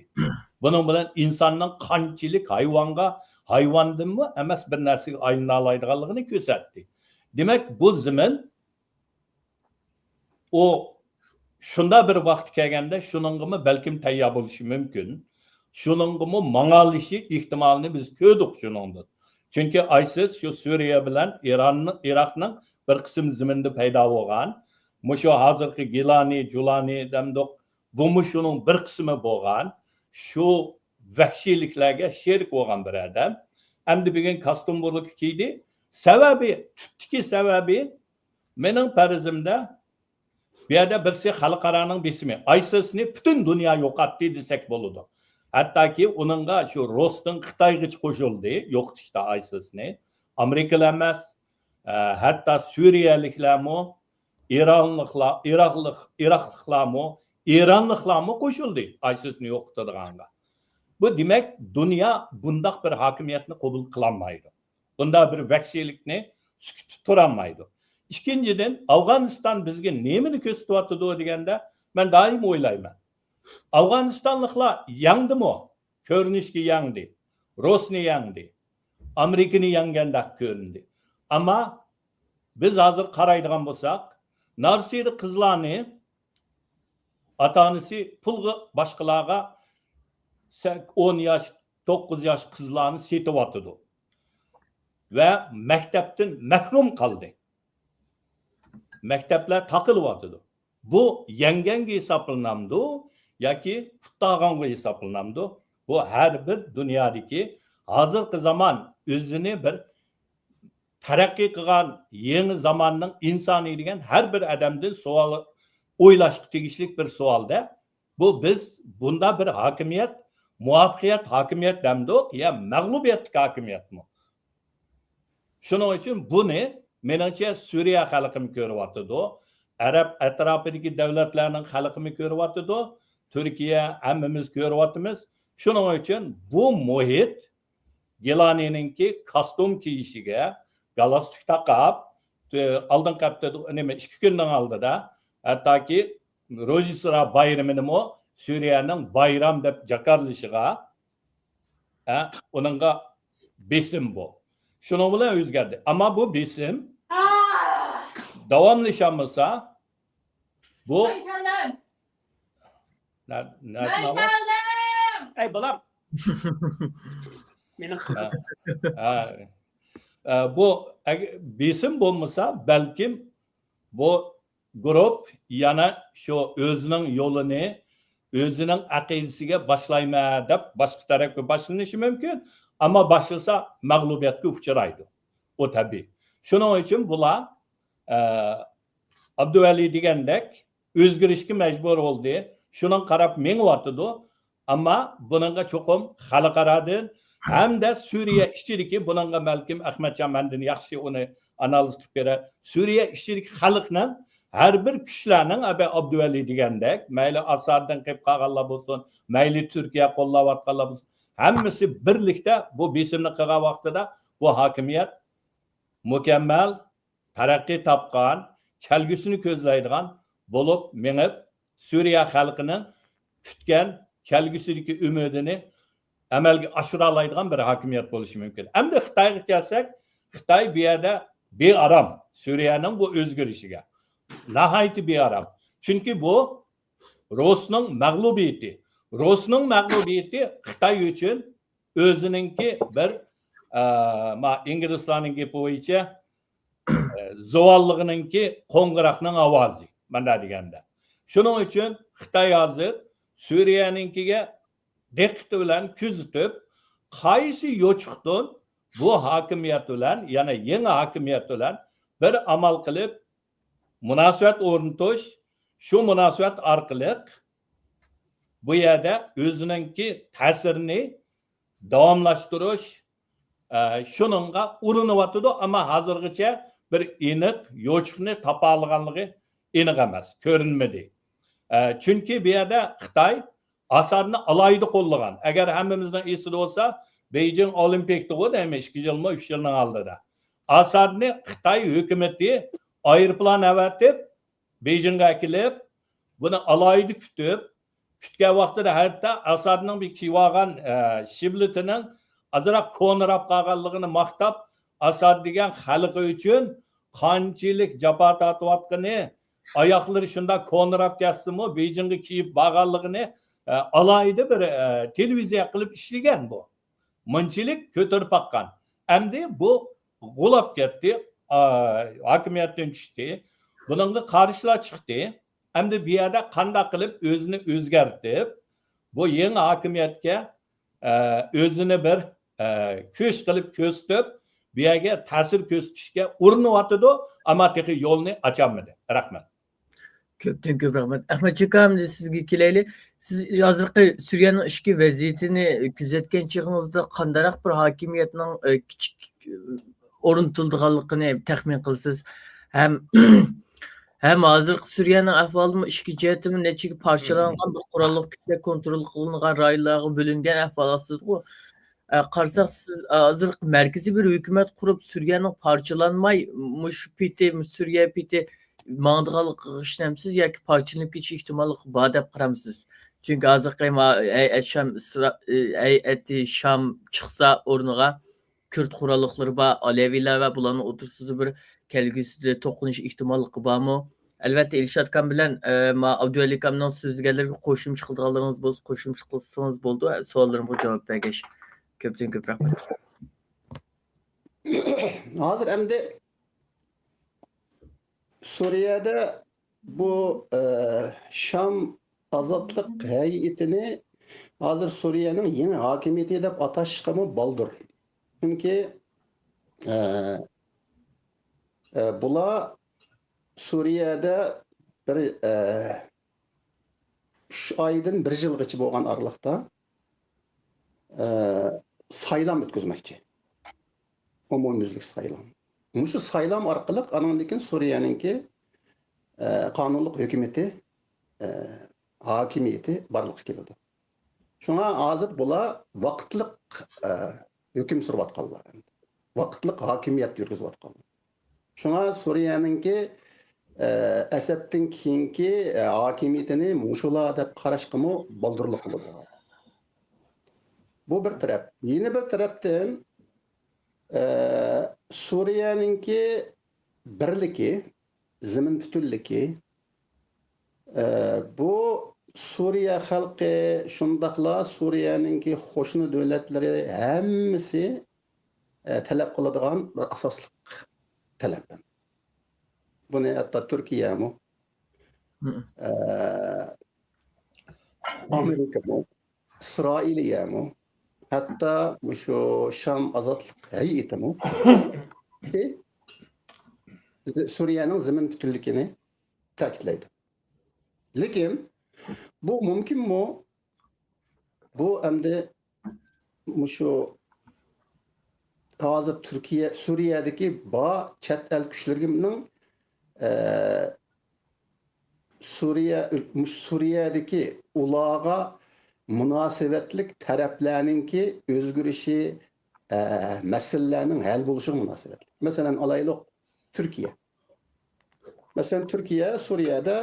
بۇنىڭ بىلەن ئىنساننىڭ قانچىلىك ھايۋانغا، ھايۋاندىنمۇ ئەمەس بىر نەرسىگە ئايلىنالايدىغانلىقىنى كۆرسەتتى. دېمەك، بۇ زېمىن ئۇ شۇنداق بىر ۋاقتى كەلگەندە، شۇنىڭغىمۇ بەلكىم تەييار بولۇشى مۇمكىن. شۇنىڭغىمۇ ماڭالىشى ئېھتىمالىنى بىز كۆردۇق شۇنىڭدىن. چۈنكى ئايسىس شۇ سۈرىيە بىلەن ئىران، ئىراقنىڭ بىر قىسىم زېمىنىدا پەيدا بولغان. مۇشۇ ھازىرقى گىلانى، جۇلانى دەمدۇق، بۇمۇ شۇنىڭ بىر قىسمى بولغان. شۇ ۋەھشىيلىكلەرگە شېرىك بولغان بىر ئادەم. ئەمدى بۈگۈن كاستيۇم بۇرۇلۇپ كىيدى. سەۋەبى، تۈپتىكى سەۋەبى، مېنىڭ پەرىزىمدە، بۇ يەردە بىرسى خەلقئارانىڭ بېسىمى، ئايسىسنى پۈتۈن دۇنيا يوقاتتى دېسەك بولىدۇ. ھەتتاكى ئۇنىڭغا شۇ روستىن خىتايغىچە قوشۇلدى، يوقىتىشتا ئايسىسنى. ئامېرىكىلار ئەمەس، ئە، ھەتتا سۈرىيەلىكلەرمۇ، ئىرانلىقلار، ئىراقلىق، ئىراقلىقلارمۇ، ئىرانلىقلارمۇ قوشۇلدى ئايسىسنى يوقىتىدىغانغا. بۇ دېمەك، دۇنيا بۇنداق بىر ھاكىمىيەتنى قوبۇل قىلالمايدۇ. بۇنداق بىر ۋەھشىيلىكنى سۈكۈتتە تۇرالمايدۇ. ئىككىنچىدىن، ئافغانىستان بىزگە نېمىنى كۆرسىتىۋاتىدۇ دېگەندە، مەن دائىم ئويلايمەن. ئافغانىستانلىقلار يەڭدىمۇ؟ كۆرۈنۈشكە يەڭدى. روسنى يەڭدى. ئامېرىكىنى يەڭگەندەك كۆرۈندى. ئەمما بىز ھازىر قارايدىغان بولساق، نارسىدا قىزلارنى ئاتا-ئانىسى پۇلغا باشقىلارغا سە-، ئون ياش، توققۇز ياش قىزلارنى سېتىۋاتىدۇ ۋە مەكتەپتىن مەھرۇم قالدى. مەكتەپلەر تاقىلىۋاتىدۇ. بۇ يەڭگەنگە ھېسابلىنامدۇ ياكى پۇت تاغانغا ھېسابلىنامدۇ؟ بۇ ھەر بىر دۇنيادىكى ھازىرقى زامان ئۆزىنى بىر تەرەققىي قىلغان يېڭى زاماننىڭ ئىنسانى دېگەن ھەر بىر ئادەمدىن سوئال ئويلاشقا تېگىشلىك بىر سوئال-دە. بۇ بىز بۇندا بىر ھاكىمىيەت، مۇۋەپپەقىيەت ھاكىمىيەت دەمدۇق يا مەغلۇبىيەتلىك ھاكىمىيەتمۇ؟ شۇنىڭ ئۈچۈن بۇنى، مېنىڭچە، سۈرىيە خەلقىمۇ كۆرۈۋاتىدۇ، ئەرەب ئەتراپىدىكى دۆلەتلەرنىڭ خەلقىمۇ كۆرۈۋاتىدۇ، تۈركىيە، ھەممىمىز كۆرۈۋاتىمىز. شۇنىڭ ئۈچۈن بۇ مۇھىت، گىلانىنىڭكى كاستيۇم كىيىشىگە، گالستۇك تاقاپ، ئالدىنقى ھەپتىدە، نېمە، ئىككى كۈننىڭ ئالدىدا ھەتتاكى روژدېستۋا بايرىمىنىمۇ سۈرىيەنىڭ بايرام دەپ جاكارلىشىغا، ھە، ئۇنىڭغا بېسىم بۇ. شۇنىڭ بىلەن ئۆزگەردى. ئەمما بۇ بېسىم داۋاملىشالمىسا، بۇ مەن كەلدىم. نە-، نە-، مەن نە-، كەلدىم. ئەي، بالام. مېنىڭ قىزىم. ھە. ھە. ئە، بۇ ئەگ-، بېسىم بولمىسا، بەلكىم بۇ گۇرۇپ يەنە شۇ ئۆزىنىڭ يولىنى، ئۆزىنىڭ ئەقىدىسىگە باشلايمەن دەپ باشقا تەرەپكە باشلىنىشى مۇمكىن. ئەمما باشلىسا مەغلۇبىيەتكە ئۇچرايدۇ. ئۇ تەبىئىي. شۇنىڭ ئۈچۈن بۇلار، ئە، ئابدۇۋەلى دېگەندەك ئۆزگىرىشكە مەجبۇر بولدى. شۇنىڭغا قاراپ مېڭىۋاتىدۇ. ئەمما بۇنىڭغا چوقۇم خەلقئارادىن ھەمدە سۈرىيە ئىچىدىكى، بۇنىڭغا بەلكىم ئەخمەتجان مەندىن ياخشى ئۇنى ئانالىز قىلىپ بېرەر. سۈرىيە ئىچىدىكى خەلقنىڭ ھەر بىر كۈچلەرنىڭ، ئەبە ئابدۇۋەلى دېگەندەك، مەيلى ئاسادتىن قېلىپ قالغانلار بولسۇن، مەيلى تۈركىيە قوللاۋاتقانلار بولسۇن، ھەممىسى بىرلىكتە بۇ بېسىمنى قىلغان ۋاقتىدا بۇ ھاكىمىيەت مۇكەممەل تەرەققىي تاپقان، كەلگۈسىنى كۆزلەيدىغان بولۇپ مېڭىپ، سۈرىيە خەلقىنىڭ كۈتكەن كەلگۈسىدىكى ئۈمىدىنى ئەمەلگە ئاشۇرالايدىغان بىر ھاكىمىيەت بولۇشى مۇمكىن. ئەمدى خىتايغا كەلسەك، خىتاي بۇ يەردە بىئارام، سۈرىيەنىڭ بۇ ئۆزگىرىشىگە ناھايىتى بىئارام. چۈنكى بۇ رۇسنىڭ مەغلۇبىيىتى. رۇسنىڭ مەغلۇبىيىتى خىتاي ئۈچۈن ئۆزىنىڭكى بىر، ئە، ما-، ئىنگلىزلارنىڭ گېپى بويىچە، ئە، زۇۋانلىقىنىڭكى قوڭغۇراقنىڭ ئاۋازى، مانا دېگەندە. شۇنىڭ ئۈچۈن خىتاي ھازىر سۈرىيەنىڭكىگە دىققىتى بىلەن كۆزىتىپ، قايسى يوچۇقتىن بۇ ھاكىمىيەت بىلەن، يەنى يېڭى ھاكىمىيەت بىلەن بىر ئامال قىلىپ، مۇناسىۋەت ئورنىتىش، شۇ مۇناسىۋەت ئارقىلىق بۇ يەردە ئۆزىنىڭكى تەسىرىنى داۋاملاشتۇرۇش، ئە، شۇنىڭغا ئۇرۇنۇۋاتىدۇ، ئەمما ھازىرغىچە بىر ئېنىق يوچۇقنى تاپالىغانلىقى ئېنىق ئەمەس، كۆرۈنمىدى. ئە، چۈنكى بۇ يەردە خىتاي ئاسادنى ئالاھىدە قوللىغان. ئەگەر ھەممىمىزنىڭ ئېسىدە بولسا، بېيجىڭ ئولىمپىكتىغۇ دەيمەن، ئىككى يىلمۇ، ئۈچ يىلنىڭ ئالدىدا. ئاسادنى خىتاي ھۆكۈمىتى ئايروپىلان ئەۋەتىپ، بېيجىڭغا ئەكېلىپ، بۇنى ئالاھىدە كۈتۈپ، كۈتكەن ۋاقتىدا ھەتتا ئاسادنىڭ بىر كىيىۋالغان، ئە، شىبلىتىنىڭ ئازراق كونىراپ قالغانلىقىنى ماختاپ، ئاساد دېگەن خەلقى ئۈچۈن قانچىلىك جاپا تارتىۋاتقىنى، ئاياقلىرى شۇنداق كونىراپ كەتسىمۇ، بېيجىڭغا كىيىپ بارغانلىقىنى، ئە، ئالاھىدە بىر، ئە، تېلېۋىزىيە قىلىپ ئىشلىگەن بۇ. مۇنچىلىك كۆتۈرۈپ باققان. ئەمدى بۇ غۇلاپ كەتتى، ئا، ھاكىمىيەتتىن چۈشتى. بۇنىڭغا قارشىلار چىقتى. ئەمدى بۇ يەردە قانداق قىلىپ ئۆزىنى ئۆزگەرتىپ، بۇ يېڭى ھاكىمىيەتكە، ئە، ئۆزىنى بىر، ئە، كۈچ قىلىپ كۆرسىتىپ، بۇ يەرگە تەسىر كۆرسىتىشكە ئۇرۇنۇۋاتىدۇ، ئەمما تېخى يولنى ئاچالمىدى. رەھمەت. كۆپتىن كۆپ رەھمەت. ئەخمەتجېك ئاكا، ئەمدى سىزگە كېلەيلى. سىز ھازىرقى سۈرىيەنىڭ ئىچكى ۋەزىيىتىنى كۆزەتكەن چېغىڭىزدا قانداقراق بىر ھاكىمىيەتنىڭ، ئە، كىچىك، ئە، ئورنىتىلىدىغانلىقىنى تەخمىن قىلىسىز؟ ھەم، ھەم ھازىرقى سۈرىيەنىڭ ئەھۋالىمۇ ئىچكى جەھەتتىمۇ نەچچىگە پارچىلانغان بىر قوراللىق كۈچلەر كونترول قىلىنغان رايونلارغا بۆلۈنگەن ئەھۋال ئاستىدىغۇ. ئە، قارىساق، سىز، ئە، ھازىر مەركىزىي بىر ھۆكۈمەت قۇرۇپ، سۈرىيەنىڭ پارچىلانماي، مۇشۇ پېتى، مۇشۇ سۈرىيە پېتى ماڭىدىغانلىقىغا ئىشىنەمسىز ياكى پارچىلىنىپ كېتىش ئېھتىماللىقى بار دەپ قارامسىز؟ چۈنكى ھازىرقى ما-، ھەيئەت شام ئىسرا-، ئە، ھەيئەتى شام چىقسا ئورنىغا، كۈرد قوراللىقلىرى بار ئالەۋىلەر ۋە بۇلارنىڭ ئوتتۇرىسىدا بىر كەلگۈسىدە توقۇنۇش ئېھتىماللىقى بارمۇ؟ ئەلۋەتتە، ئىلشات ئاكام بىلەن، ئە، ما-، ئابدۇۋەلى ئاكامنىڭ سۆزلىگەنلىرىگە قوشۇمچە قىلىدىغانلىرىڭىز بولسا، قوشۇمچە قىلسىڭىز بولىدۇ، سوئاللىرىمغا جاۋاب بەرگەچ. كۆپتىن كۆپ رەھمەت. ھازىر ئەمدى سۈرىيەدە بۇ، ئە، شام ئازادلىق ھەيئىتىنى ھازىر سۈرىيەنىڭ يېڭى ھاكىمىيىتى دەپ ئاتاشقىمۇ بالدۇر. چۈنكى، ئە، ئە، بۇلار سۈرىيەدە بىر، ئە، ئۈچ ئايدىن بىر يىلغىچە بولغان ئارىلىقتا، ئە، سايلام ئۆتكۈزمەكچى. ئومۇميۈزلۈك سايلام. مۇشۇ سايلام ئارقىلىق ئانىڭدىن كېيىن سۈرىيەنىڭكى، ئە، قانۇنلۇق ھۆكۈمىتى، ئە، ھاكىمىيىتى بارلىققا كېلىدۇ. شۇڭا ھازىر بۇلار ۋاقىتلىق، ئە، ھۆكۈم سۈرۈۋاتقانلار. ۋاقىتلىق ھاكىمىيەت يۈرگۈزۈۋاتقانلار. شۇڭا سۈرىيەنىڭكى، ئە، ئەسەدتىن كېيىنكى، ئە، ھاكىمىيىتىنى مۇشۇلار دەپ قاراشقىمۇ بالدۇرلۇق بولىدۇ. بۇ بىر تەرەپ. يەنە بىر تەرەپتىن، ئە، سۈرىيەنىڭكى بىرلىكى، زېمىن پۈتۈنلۈكى، ئە، بۇ سۈرىيە خەلقى، شۇنداقلا سۈرىيەنىڭكى قوشنا دۆلەتلىرى ھەممىسى، ئە، تەلەپ قىلىدىغان بىر ئاساسلىق تەلەپ. بۇنى ھەتتا تۈركىيەمۇ، مم. ئە، ئامېرىكىمۇ، ئىسرائىلىيەمۇ، ھەتتا مۇشۇ شام ئازادلىق ھەيئىتىمۇ سى-، سۈرىيەنىڭ زېمىن پۈتۈنلۈكىنى تەكىتلەيدۇ. لېكىن بۇ مۇمكىنمۇ؟ بۇ ئەمدى مۇشۇ ھازىر تۈركىيە، سۈرىيەدىكى بار چەت ئەل كۈچلىرىنىڭ، ئە، سۈرىيە، مۇشۇ سۈرىيەدىكى ئۇلارغا مۇناسىۋەتلىك تەرەپلەرنىڭكى ئۆزگىرىشى، ئە، مەسىلىلەرنىڭ ھەل بولۇشىغا مۇناسىۋەتلىك. مەسىلەن، ئالايلۇق، تۈركىيە. مەسىلەن، تۈركىيە سۈرىيەدە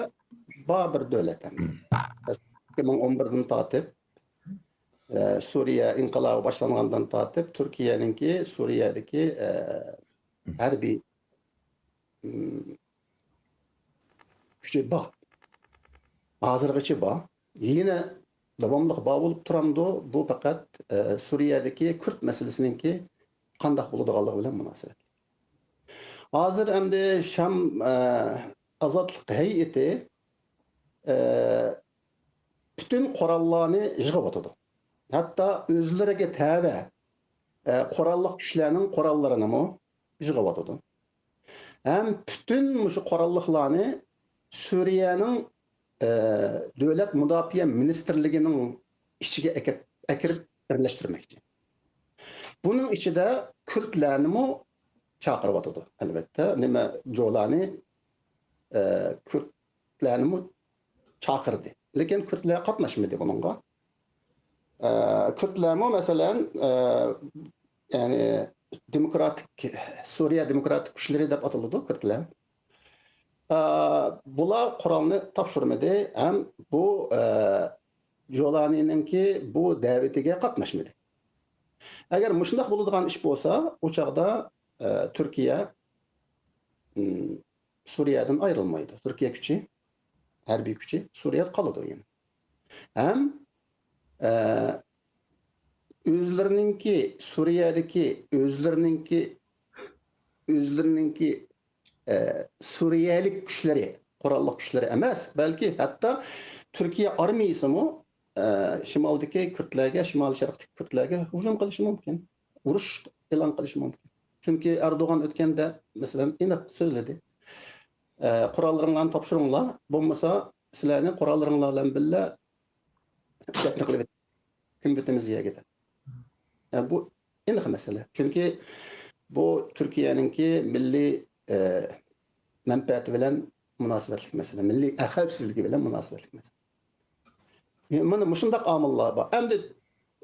بار بىر دۆلەت ئەمدى. ئىككى مىڭ ئون بىردىن تارتىپ، ئە، سۈرىيە ئىنقىلابى باشلانغاندىن تارتىپ، تۈركىيەنىڭكى سۈرىيەدىكى، ئە، ھەربىي، ئىم، كۈچى بار. ھازىرغىچە بار. يەنە داۋاملىق بار بولۇپ تۇرامدۇ؟ بۇ پەقەت، ئە، سۈرىيەدىكى كۈرد مەسىلىسىنىڭكى قانداق بولىدىغانلىقى بىلەن مۇناسىۋەتلىك. ھازىر ئەمدى شام، ئە، ئازادلىق ھەيئىتى، ئە، پۈتۈن قوراللارنى يىغىۋاتىدۇ. ھەتتا ئۆزلىرىگە تەۋە، ئە، قوراللىق كۈچلەرنىڭ قوراللىرىنىمۇ يىغىۋاتىدۇ. ھەم پۈتۈن مۇشۇ قوراللىقلارنى سۈرىيەنىڭ، ئە، دۆلەت مۇداپىئە مىنىستىرلىكىنىڭ ئىچىگە ئەكىرىپ، ئەكىرىپ بىرلەشتۈرمەكچى. بۇنىڭ ئىچىدە كۈردلەرنىمۇ چاقىرىۋاتىدۇ، ئەلۋەتتە. نېمە، جولانى، ئە، كۈردلەرنىمۇ چاقىردى. لېكىن كۈردلەر قاتناشمىدى بۇنىڭغا. ئە، كۈردلەرمۇ، مەسىلەن، ئە، يەنى دېموكراتىك، سۈرىيە دېموكراتىك كۈچلىرى دەپ ئاتىلىدۇ كۈردلەر. ئە، بۇلار قورالنى تاپشۇرمىدى ھەم بۇ، ئە، جولانىنىڭكى بۇ دەۋىتىگە قاتناشمىدى. ئەگەر مۇشۇنداق بولىدىغان ئىش بولسا، ئۇ چاغدا، ئە، تۈركىيە، ئىم، سۈرىيەدىن ئايرىلمايدۇ. تۈركىيە كۈچى، ھەربىي كۈچى سۈرىيەدە قالىدۇ يەنە. ھەم، ئە، ئۆزلىرىنىڭكى، سۈرىيەدىكى ئۆزلىرىنىڭكى، ئۆزلىرىنىڭكى، ئە، سۈرىيەلىك كۈچلىرى، قوراللىق كۈچلىرى ئەمەس، بەلكى ھەتتا تۈركىيە ئارمىيىسىمۇ، ئە، شىمالدىكى كۈردلەرگە، شىمال شەرقتىكى كۈردلەرگە ھۇجۇم قىلىشى مۇمكىن. ئۇرۇش ئېلان قىلىشى مۇمكىن. چۈنكى ئەردوغان ئۆتكەندە، مەسىلەن، ئېنىق سۆزلىدى. ئە، قوراللىرىڭلارنى تاپشۇرۇڭلار، بولمىسا سىلەرنى قوراللىرىڭلار بىلەن بىللە گەپنى قىلىپ كۆمۈۋېتىمىز يەرگە دەپ. ئە، بۇ ئېنىق مەسىلە. چۈنكى بۇ تۈركىيەنىڭكى مىللىي، ئە، مەنپەئەتى بىلەن مۇناسىۋەتلىك مەسىلە، مىللىي خەۋپسىزلىكى بىلەن مۇناسىۋەتلىك مەسىلە. مانا مۇشۇنداق ئامىللار بار. ئەمدى،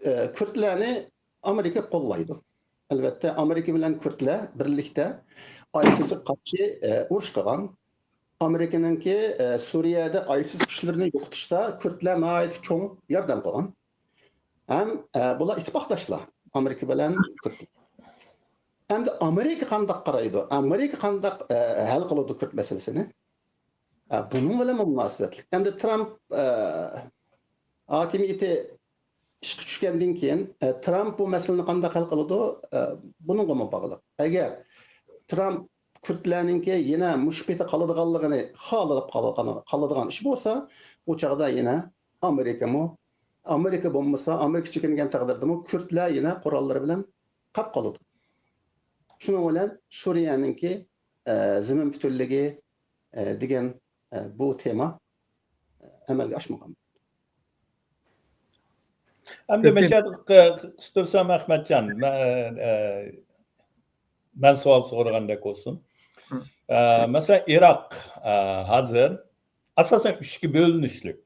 ئە، كۈردلەرنى ئامېرىكا قوللايدۇ. ئەلۋەتتە، ئامېرىكا بىلەن كۈردلەر بىرلىكتە ئايسىسقا قارشى، ئە، ئۇرۇش قىلغان. ئامېرىكىنىڭكى، ئە، سۈرىيەدە ئايسىس كۈچلىرىنى يوقىتىشتا كۈردلەر ناھايىتى چوڭ ياردەم قىلغان. ھەم، ئە، بۇلار ئىتتىپاقداشلار، ئامېرىكا بىلەن كۈرد. ئەمدى ئامېرىكا قانداق قارايدۇ؟ ئامېرىكا قانداق، ئە، ھەل قىلىدۇ كۈرد مەسىلىسىنى؟ ئە، بۇنىڭ بىلەن مۇناسىۋەتلىك. ئەمدى ترامپ، ئە، ھاكىمىيىتى ئىشقا چۈشكەندىن كېيىن، ئە، ترامپ بۇ مەسىلىنى قانداق ھەل قىلىدۇ؟ ئە، بۇنىڭغىمۇ باغلىق. ئەگەر ترامپ كۈردلەرنىڭكى يەنە مۇشۇ پېتى قالىدىغانلىقىنى خالىدىپ قالىدىغان، قالىدىغان ئىش بولسا، ئۇ چاغدا يەنە ئامېرىكىمۇ، ئامېرىكا بولمىسا، ئامېرىكا چېكىنگەن تەقدىردىمۇ كۈردلەر يەنە قوراللىرى بىلەن قاپ قالىدۇ. شۇنىڭ بىلەن سۈرىيەنىڭكى، ئە، زېمىن پۈتۈنلۈكى، ئە، دېگەن، ئە، بۇ تېما، ئە، ئەمەلگە ئاشمىغان. ئەمدى مەشەدە قىستۇرسام، ئەخمەتجان، مە-، ئە، مەن سوئال سورىغاندەك بولسۇن. ئە، مەسىلەن، ئىراق، ئە، ھازىر ئاساسەن ئۈچكە بۆلۈنۈشلۈك.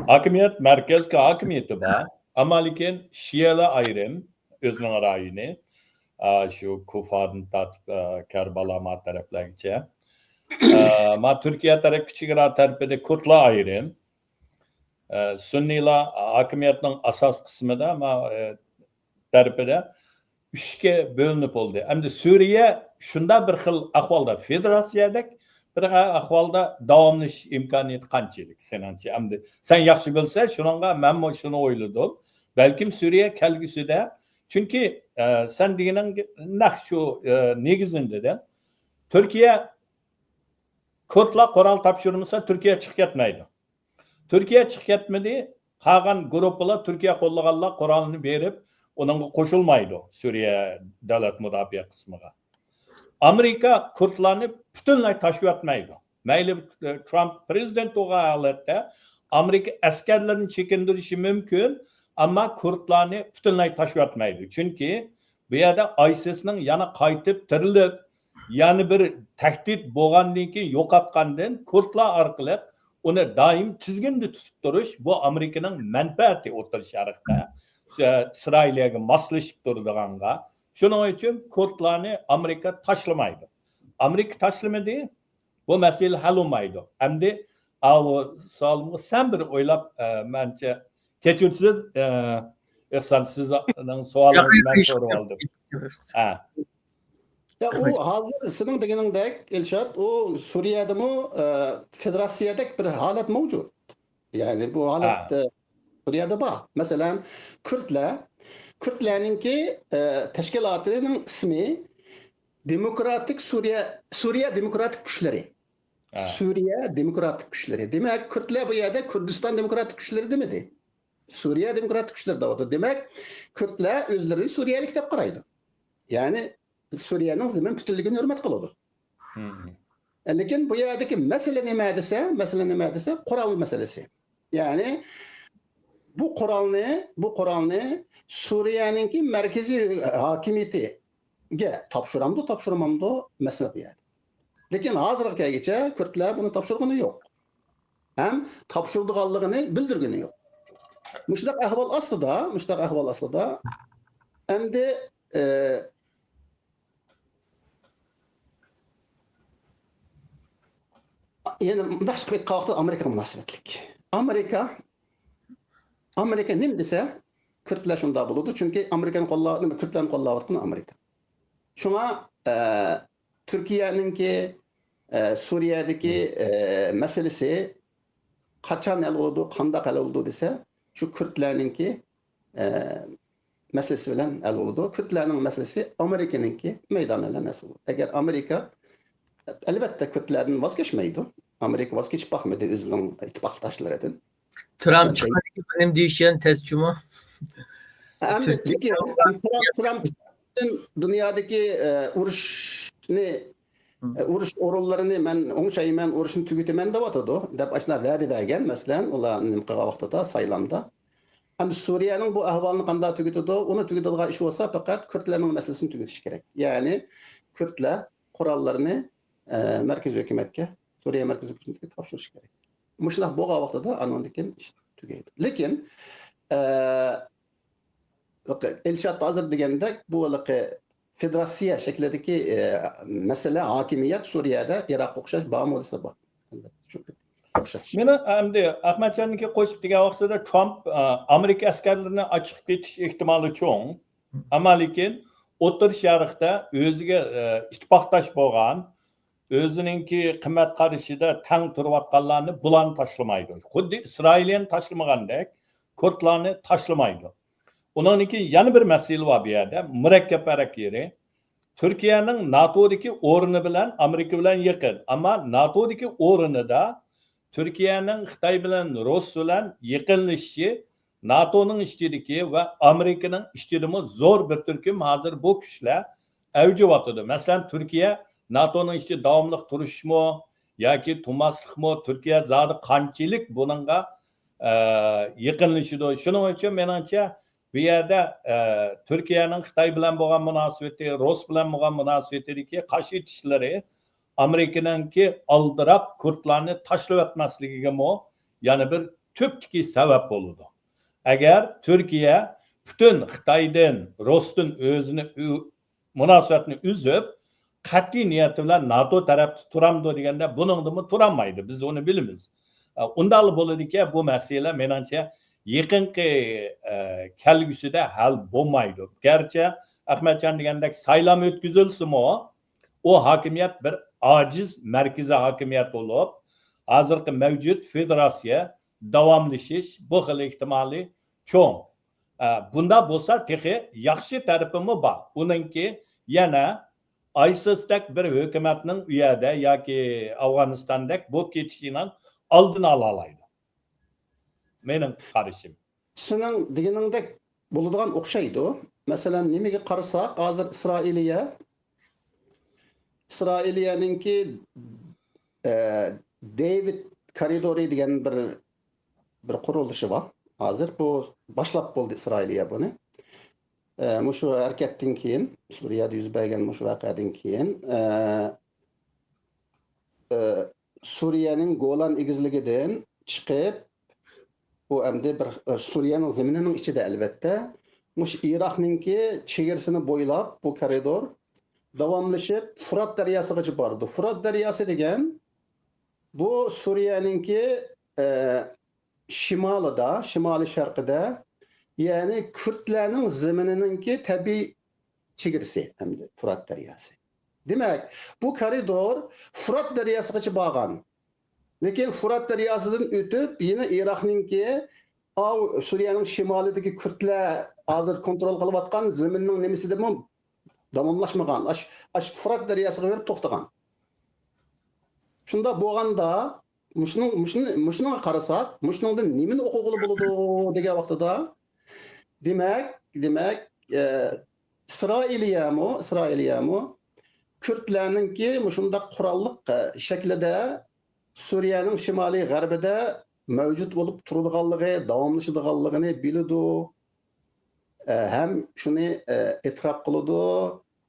ھاكىمىيەت، مەركەزكى ھاكىمىيىتى بار، ئەمما لېكىن شىئەلەر ئايرىم، ئۆزىنىڭ رايونى، ئا، شۇ كۇفادىن تارتىپ، ئا، كەربالا ما تەرەپلەرگىچە. ئا، ما تۈركىيە تەرەپكە چېگرا تەرىپىدە كۇردلار ئايرىم. ئا، سۈننىيلار ھاكىمىيەتنىڭ ئاساس قىسمىدا، ما، ئا، تەرىپىدە ئۈچكە بۆلۈنۈپ بولدى. ئەمدى سۈرىيە شۇنداق بىر خىل ئەھۋالدا، فېدېراتسىيەدەك بىر ئەھۋالدا داۋاملىشىش ئىمكانىيىتى قانچىلىك سېنىڭچە؟ ئەمدى سەن ياخشى بىلسە، شۇنىڭغا مەنمۇ شۇنى ئويلىدىم. بەلكىم سۈرىيە كەلگۈسىدە، چۈنكى، ئە، سەن دېگىنىڭ نەق شۇ، ئە، نېگىزىندە تۈركىيە، كۇردلار قورال تاپشۇرمىسا، تۈركىيە چىقىپ كەتمەيدۇ. تۈركىيە چىقىپ كەتمىدى. قالغان گۇرۇپپىلار، تۈركىيە قوللىغانلار قورالنى بېرىپ، ئۇنىڭغا قوشۇلمايدۇ سۈرىيە دۆلەت مۇداپىئە قىسمىغا. ئامېرىكا كۇردلارنى پۈتۈنلەي تاشلىۋەتمەيدۇ. مەيلى، ترامپ پرېزىدېنت بولغان ھالەتتە ئامېرىكا ئەسكەرلىرىنى چېكىندۈرۈشى مۇمكىن، ئەمما كۇردلارنى پۈتۈنلەي تاشلىۋەتمەيدۇ. چۈنكى بۇ يەردە ئايسىسنىڭ يەنە قايتىپ تىرىلىپ، يەنە بىر تەھدىت بولغاندىن كېيىن يوقاتقاندىن، كۇردلار ئارقىلىق ئۇنى دائىم تىزگىندە تۇتۇپ تۇرۇش، بۇ ئامېرىكىنىڭ مەنپەئەتى ئوتتۇرا شەرقتە، ئىسرائىلىيەگە ماسلىشىپ تۇرىدىغانغا. شۇنىڭ ئۈچۈن كۇردلارنى ئامېرىكا تاشلىمايدۇ. ئامېرىكا تاشلىمىدى، بۇ مەسىلە ھەل بولمايدۇ. ئەمدى ئاۋۇ سوئالىمغا سەن بىر ئويلاپ، ئە، مەنچە كەچۈرسىز، ئە، ئېھسان، سىزنىڭ سوئالىڭىزنى مەن سورىۋالدىم. ھە. يا، ئۇ ھازىر سېنىڭ دېگىنىڭدەك، ئىلشات، ئۇ سۈرىيەدىمۇ، ئە، فېدېراتسىيەدەك بىر ھالەت مەۋجۇت. يەنى بۇ ھالەت، ئە، سۈرىيەدە بار. مەسىلەن، كۈردلەر، كۈردلەرنىڭكى، ئە، تەشكىلاتىنىڭ ئىسمى دېموكراتىك سۈرىيە، سۈرىيە دېموكراتىك كۈچلىرى. سۈرىيە دېموكراتىك كۈچلىرى. دېمەك، كۈردلەر بۇ يەردە كۈردىستان دېموكراتىك كۈچلىرى دېمىدى. سۈرىيە دېموكراتىك كۈچلىرى دەۋاتىدۇ. دېمەك، كۈردلەر ئۆزلىرىنى سۈرىيەلىك دەپ قارايدۇ. يەنى سۈرىيەنىڭ زېمىن پۈتۈنلۈكىنى ھۆرمەت قىلىدۇ. لېكىن بۇ يەردىكى مەسىلە نېمە دېسە، مەسىلە نېمە دېسە، قورال مەسىلىسى. يەنى بۇ قورالنى، بۇ قورالنى سۈرىيەنىڭكى مەركىزىي ھاكىمىيىتىگە تاپشۇرامدۇ، تاپشۇرمامدۇ، مەسىلە بۇ يەردە. لېكىن ھازىرغا كەلگۈچە كۈردلەر بۇنى تاپشۇرغىنى يوق. ھەم تاپشۇرىدىغانلىقىنى بىلدۈرگىنى يوق. مۇشۇنداق ئەھۋال ئاستىدا، مۇشۇنداق ئەھۋال ئاستىدا ئەمدى، ئە، يەنە مۇنداق چىقىپ كەتكەن ۋاقىتتا ئامېرىكىغا مۇناسىۋەتلىك. ئامېرىكا، ئامېرىكا نېمە دېسە، كۈردلەر شۇنداق بولىدۇ. چۈنكى ئامېرىكىنى قوللاۋاتقان، كۈردلەرنى قوللاۋاتقان ئامېرىكا. شۇڭا، ئە، تۈركىيەنىڭكى، ئە، سۈرىيەدىكى، ئە، مەسىلىسى قاچان ھەل بولىدۇ، قانداق ھەل بولىدۇ دېسە، شۇ كۈردلەرنىڭكى، ئە، مەسىلىسى بىلەن ھەل بولىدۇ. كۈردلەرنىڭ مەسىلىسى ئامېرىكىنىڭكى مەيدانى بىلەن ھەل بولىدۇ. ئەگەر ئامېرىكا، ئەلۋەتتە، كۈردلەردىن ۋاز كەچمەيدۇ. ئامېرىكا ۋاز كېچىپ باقمىدى ئۆزىنىڭ ئىتتىپاقداشلىرىدىن. ترامپ مەسىلەن، چىققاندىكىن بۇ نېمە دېيىشى يەنە تەس جۇمۇ؟ ئەمدى لېكىن ترامپ، ترامپ پۈتۈن دۇنيادىكى، ئە، ئۇرۇشنى، ئە، ئۇرۇش ئورۇنلىرىنى مەن ئوڭشايمەن، ئۇرۇشنى تۈگىتىمەن دەۋاتىدۇ، دەپ ئاشۇنداق ۋەدە بەرگەن، مەسىلەن، ئۇلار نېمە قىلغان ۋاقتىدا، سايلامدا. ئەمدى سۈرىيەنىڭ بۇ ئەھۋالىنى قانداق تۈگىتىدۇ؟ ئۇنى تۈگىتىدىغان ئىش بولسا، پەقەت كۈردلەرنىڭ مەسىلىسىنى تۈگىتىش كېرەك. يەنى كۈردلەر قوراللىرىنى، ئە، مەركىزىي ھۆكۈمەتكە، سۈرىيە مەركىزىي ھۆكۈمىتىگە تاپشۇرۇش كېرەك. مۇشۇنداق بولغان ۋاقتىدا ئانىڭدىن كېيىن ئىش تۈگەيدۇ. لېكىن، ئە، ئىلشات ھازىر دېگەندەك، بۇ ھېلىقى فېدېراتسىيە شەكلىدىكى، ئە، مەسىلە، ھاكىمىيەت سۈرىيەدە ئىراققا ئوخشاش بارمۇ دېسە بار. ئەلۋەتتە، چۈنكى ئوخشاش. مېنىڭ ئەمدى ئەخمەتجاننىڭكى قوشۇپ دېگەن ۋاقتىدا ترامپ، ئە، ئامېرىكا ئەسكەرلىرىنى ئاچىقىپ كېتىش ئېھتىمالى چوڭ. ئەمما لېكىن ئوتتۇرا شەرقتە ئۆزىگە، ئە، ئىتتىپاقداش بولغان، ئۆزىنىڭكى قىممەت قارىشىدا تەڭ تۇرۇۋاتقانلارنى بۇلارنى تاشلىمايدۇ. خۇددى ئىسرائىلىيەنى تاشلىمىغاندەك كۇردلارنى تاشلىمايدۇ. ئۇنىڭدىن كېيىن يەنە بىر مەسىلە بار بۇ يەردە، مۇرەككەپرەك يېرى. تۈركىيەنىڭ ناتودىكى ئورنى بىلەن ئامېرىكا بىلەن يېقىن. ئەمما ناتودىكى ئورنىدا تۈركىيەنىڭ خىتاي بىلەن، رۇس بىلەن يېقىنلىشىشى ناتونىڭ ئىچىدىكى ۋە ئامېرىكىنىڭ ئىچىدىمۇ زور بىر تۈركۈم ھازىر بۇ كۈچلەر ئەۋج ئېلىۋاتىدۇ. مەسىلەن، تۈركىيە ناتونىڭ ئىچىدە داۋاملىق تۇرۇشمۇ ياكى تۇرماسلىقمۇ، تۈركىيە زادى قانچىلىك بۇنىڭغا، ئە، يېقىنلىشىدۇ. شۇنىڭ ئۈچۈن مېنىڭچە بۇ يەردە، ئە، تۈركىيەنىڭ خىتاي بىلەن بولغان مۇناسىۋىتى، رۇس بىلەن بولغان مۇناسىۋىتىدىكى قاش ئېتىشلىرى ئامېرىكىنىڭكى ئالدىراپ كۇردلارنى تاشلىۋەتمەسلىكىگىمۇ يەنە بىر تۈپتىكى سەۋەب بولىدۇ. ئەگەر تۈركىيە پۈتۈن خىتايدىن، رۇستىن ئۆزىنى ئۈ-، مۇناسىۋەتنى ئۈزۈپ، قەتئىي نىيەتى بىلەن ناتو تەرەپتە تۇرامدۇ دېگەندە، بۇنىڭدىمۇ تۇرالمايدۇ، بىز ئۇنى بىلىمىز. ئە، ئۇنداقلا بولىدىكەن، بۇ مەسىلە مېنىڭچە يېقىنقى، ئە، كەلگۈسىدە ھەل بولمايدۇ. گەرچە ئەخمەتجان دېگەندەك سايلام ئۆتكۈزۈلسىمۇ، ئۇ ھاكىمىيەت بىر ئاجىز مەركىزىي ھاكىمىيەت بولۇپ، ھازىرقى مەۋجۇت فېدېراتسىيە داۋاملىشىش بۇ خىل ئېھتىمالى چوڭ. ئە، بۇنداق بولسا تېخى ياخشى تەرىپىمۇ بار. ئۇنىڭكى يەنە ئايسىستەك بىر ھۆكۈمەتنىڭ ئۇ يەردە ياكى ئافغانىستاندەك بولۇپ كېتىشىنىڭ ئالدىنى ئالالايدۇ. مېنىڭ قارىشىم. سېنىڭ دېگىنىڭدەك بولىدىغان ئوخشايدۇ. مەسىلەن، نېمىگە قارىساق، ھازىر ئىسرائىلىيە، ئىسرائىلىيەنىڭكى، ئە، دېۋىد كارىدورى دېگەن بىر، بىر قۇرۇلۇشى بار. ھازىر بۇ باشلاپ بولدى ئىسرائىلىيە بۇنى. ئە، مۇشۇ ھەرىكەتتىن كېيىن، سۈرىيەدە يۈز بەرگەن مۇشۇ ۋەقەدىن كېيىن، ئە، ئە، سۈرىيەنىڭ گولان ئېگىزلىكىدىن چىقىپ، بۇ ئەمدى بىر، ئە، سۈرىيەنىڭ زېمىنىنىڭ ئىچىدە، ئەلۋەتتە. مۇشۇ ئىراقنىڭكى چېگرىسىنى بويلاپ بۇ كارىدور داۋاملىشىپ، فۇرات دەرياسىغىچە بارىدۇ. فۇرات دەرياسى دېگەن بۇ سۈرىيەنىڭكى، ئە، شىمالىدا، شىمالىي شەرقىدە، يەنى كۈردلەرنىڭ زېمىنىنىڭكى تەبىئىي چېگرىسى ئەمدى فۇرات دەرياسى. دېمەك، بۇ كارىدور فۇرات دەرياسىغىچە بارغان. لېكىن فۇرات دەرياسىدىن ئۆتۈپ، يەنە ئىراقنىڭكى، ئاۋۇ سۈرىيەنىڭ شىمالىدىكى كۈردلەر ھازىر كونترول قىلىۋاتقان زېمىننىڭ نېمىسىدىمۇ داۋاملاشمىغان. ئاش-، ئاش فۇرات دەرياسىغا بېرىپ توختىغان. شۇنداق بولغاندا، مۇشۇنىڭ، مۇشۇنى، مۇشۇنىڭغا قارىساق، مۇشۇنىڭدىن نېمىنى ئوقۇغىلى بولىدۇ دېگەن ۋاقتىدا، دېمەك، دېمەك، ئە، ئىسرائىلىيەمۇ، ئىسرائىلىيەمۇ كۈردلەرنىڭكى مۇشۇنداق قوراللىق، ئە، شەكلىدە سۈرىيەنىڭ شىمالىي غەربىدە مەۋجۇت بولۇپ تۇرىدىغانلىقى، داۋاملىشىدىغانلىقىنى بىلىدۇ. ئە، ھەم شۇنى، ئە، ئېتىراپ قىلىدۇ،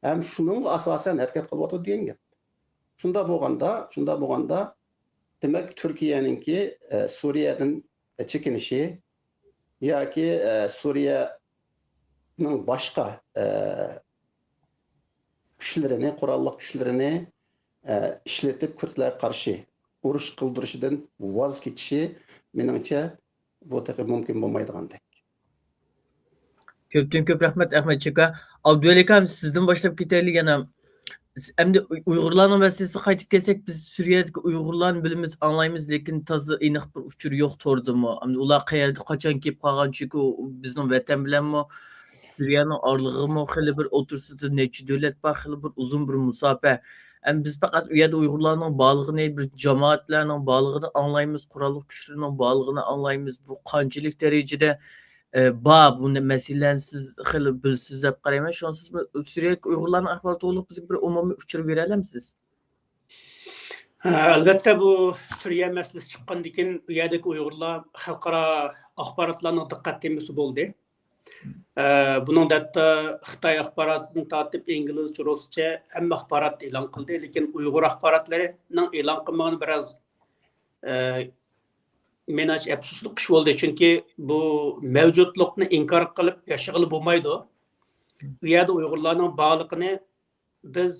ھەم شۇنىڭغا ئاساسەن ھەرىكەت قىلىۋاتىدۇ دېگەن گەپ. شۇنداق بولغاندا، شۇنداق بولغاندا، دېمەك، تۈركىيەنىڭكى، ئە، سۈرىيەدىن چېكىنىشى ياكى، ئە، سۈرىيەنىڭ باشقا، ئە، كۈچلىرىنى، قوراللىق كۈچلىرىنى، ئە، ئىشلىتىپ كۈردلەرگە قارشى ئۇرۇش قىلدۇرۇشىدىن ۋاز كېچىشى، مېنىڭچە، بۇ تېخى مۇمكىن بولمايدىغاندەك. كۆپتىن كۆپ رەھمەت، ئەخمەتجان ئاكا. ئابدۇۋەلى ئاكا، سىزدىن باشلاپ كېتەيلى يەنە. ئەمدى ئۇيغۇرلارنىڭ مەسىلىسىگە قايتىپ كەلسەك، بىز سۈرىيەدىكى ئۇيغۇرلارنى بىلىمىز، ئاڭلايمىز، لېكىن تازا ئېنىق بىر ئۇچۇر يوق توردىمۇ. ئەمدى ئۇلار قەيەردە، قاچان كېلىپ قالغان، چۈنكى ئۇ بىزنىڭ ۋەتەن بىلەنمۇ، سۈرىيەنىڭ ئارىلىقىمۇ خېلى بىر ئوتتۇرىسىدا نەچچە دۆلەت بار، خېلى بىر ئۇزۇن بىر مۇساپە. ئەمدى بىز پەقەت ئۇ يەردە ئۇيغۇرلارنىڭ بارلىقىنى، بىر جامائەتلەرنىڭ بارلىقىنى ئاڭلايمىز، قوراللىق كۈچلىرىنىڭ بارلىقىنى ئاڭلايمىز. بۇ قانچىلىك دەرىجىدە، ئە، بار، بۇ مەسىلىنى سىز خېلى بىلىسىز دەپ قارايمەن. شۇڭا سىز سۈرىيەدىكى ئۇيغۇرلارنىڭ ئەھۋالى توغرۇلۇق بىزگە بىر ئومۇمىي ئۇچۇر بېرەلەمسىز؟ ھە، ئەلۋەتتە، بۇ سۈرىيە مەسىلىسى چىققاندىن كېيىن، ئۇ يەردىكى ئۇيغۇرلار خەلقئارا ئاخباراتلارنىڭ دىققەت تېمىسى بولدى. ئە، بۇنىڭدا ھەتتا خىتاي ئاخباراتىدىن تارتىپ ئىنگلىزچە، رۇسچە ھەممە ئاخبارات ئېلان قىلدى. لېكىن ئۇيغۇر ئاخباراتلىرىنىڭ ئېلان قىلمىغىنى بىراز، ئە، مېنىڭچە ئەپسۇسلۇق ئىش بولدى. چۈنكى بۇ مەۋجۇتلۇقنى ئىنكار قىلىپ ياشىغىلى بولمايدۇ. ئۇ يەردە ئۇيغۇرلارنىڭ بارلىقىنى بىز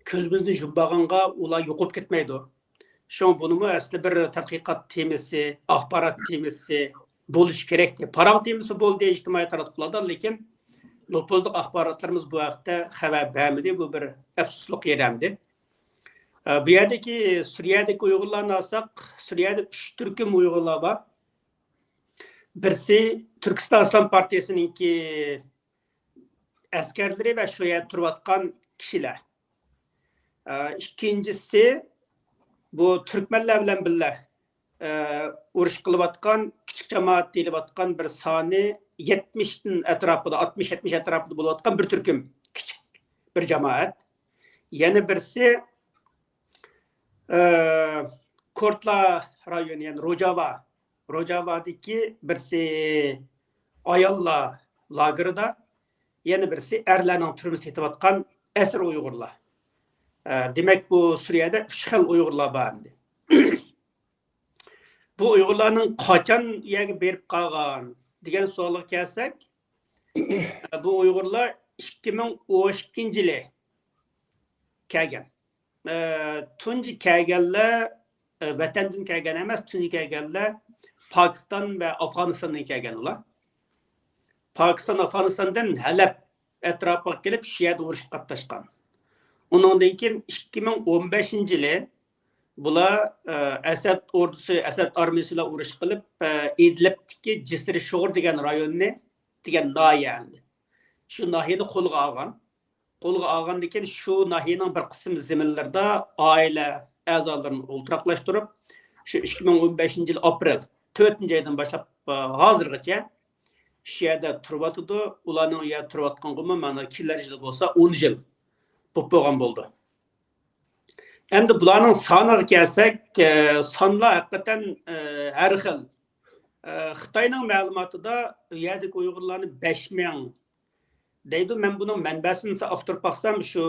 كۆزىمىزنى يۇممىغانغا ئۇلار يوقاپ كەتمەيدۇ. شۇڭا بۇنىمۇ ئەسلى بىر تەتقىقات تېمىسى، ئاخبارات تېمىسى بولۇشى كېرەكتى. پاراڭ تېمىسى بولدى ئىجتىمائىي تاراتقۇلاردا، لېكىن نوپۇزلۇق ئاخباراتلىرىمىز بۇ ھەقتە خەۋەر بەرمىدى. بۇ بىر ئەپسۇسلۇق يېرى ئەمدى. ئە، بۇ يەردىكى، سۈرىيەدىكى ئۇيغۇرلارنى ئالساق، سۈرىيەدە ئۈچ تۈركۈم ئۇيغۇرلار بار. بىرسى تۈركىستان ئىسلام پارتىيىسىنىڭكى ئەسكەرلىرى ۋە شۇ يەردە تۇرۇۋاتقان كىشىلەر. ئىككىنچىسى، بۇ تۈركمەنلەر بىلەن بىللە ئۇرۇش قىلىۋاتقان، كىچىك جامائەت دېيىلىۋاتقان بىر سانى يەتمىشتىن ئەتراپىدا، ئاتمىش يەتمىش ئەتراپىدا بولۇۋاتقان بىر تۈركۈم كىچىك بىر جامائەت. يەنە بىرسى، ئە، كورتلا رايونى، يەنى روجاۋا، روجاۋادىكى بىرسى ئاياللار لاگېرىدا، يەنە بىرسى ئەرلەرنىڭ تۈرمىسىدە يېتىۋاتقان ئەسىر ئۇيغۇرلار. ئە، دېمەك، بۇ سۈرىيەدە ئۈچ خىل ئۇيغۇرلار بار ئەمدى. بۇ ئۇيغۇرلارنىڭ قاچان يەرگە بېرىپ قالغان دېگەن سوئالغا كەلسەك، بۇ ئۇيغۇرلار ئىككى مىڭ ئون ئىككىنچى يىلى كەلگەن. تۇنجى كەلگەنلەر، ۋەتەندىن كەلگەن ئەمەس، تۇنجى كەلگەنلەر پاكىستان ۋە ئافغانىستاندىن كەلگەن ئۇلار. پاكىستان، ئافغانىستاندىن ھەلەب ئەتراپىغا كېلىپ، شۇ يەردە ئۇرۇشقا قاتناشقان. ئۇنىڭدىن كېيىن ئىككى مىڭ ئون بەشىنچى يىلى بۇلار، ئە، ئەسەد ئوردىسى، ئەسەد ئارمىيىسى بىلەن ئۇرۇش قىلىپ، ئە، ئىدلىبتىكى جىسرى شوغۇر دېگەن رايوننى، دېگەن ناھىيە ئەمدى. شۇ ناھىيەنى قولغا ئالغان. قولغا ئالغاندىن كېيىن شۇ ناھىيەنىڭ بىر قىسىم زېمىنلىرىدا ئائىلە ئەزالىرىنى ئولتۇراقلاشتۇرۇپ، شۇ ئىككى مىڭ ئون بەشىنچى يىل ئاپرېل تۆتىنچى ئايدىن باشلاپ، ئە، ھازىرغىچە شۇ يەردە تۇرۇۋاتىدۇ. ئۇلارنىڭ ئۇ يەردە تۇرۇۋاتقانغىمۇ مانا كېلەر يىل بولسا ئون يىل بولۇپ بولغان بولىدۇ. ئەمدى بۇلارنىڭ سانىغا كەلسەك، ئە، سانلار ھەقىقەتەن، ئە، ھەر خىل. ئە، خىتاينىڭ مەلۇماتىدا ئۇ يەردىكى ئۇيغۇرلارنى بەش مىڭ دەيدۇ. مەن بۇنىڭ مەنبەسىنى ئاختۇرۇپ باقسام، شۇ،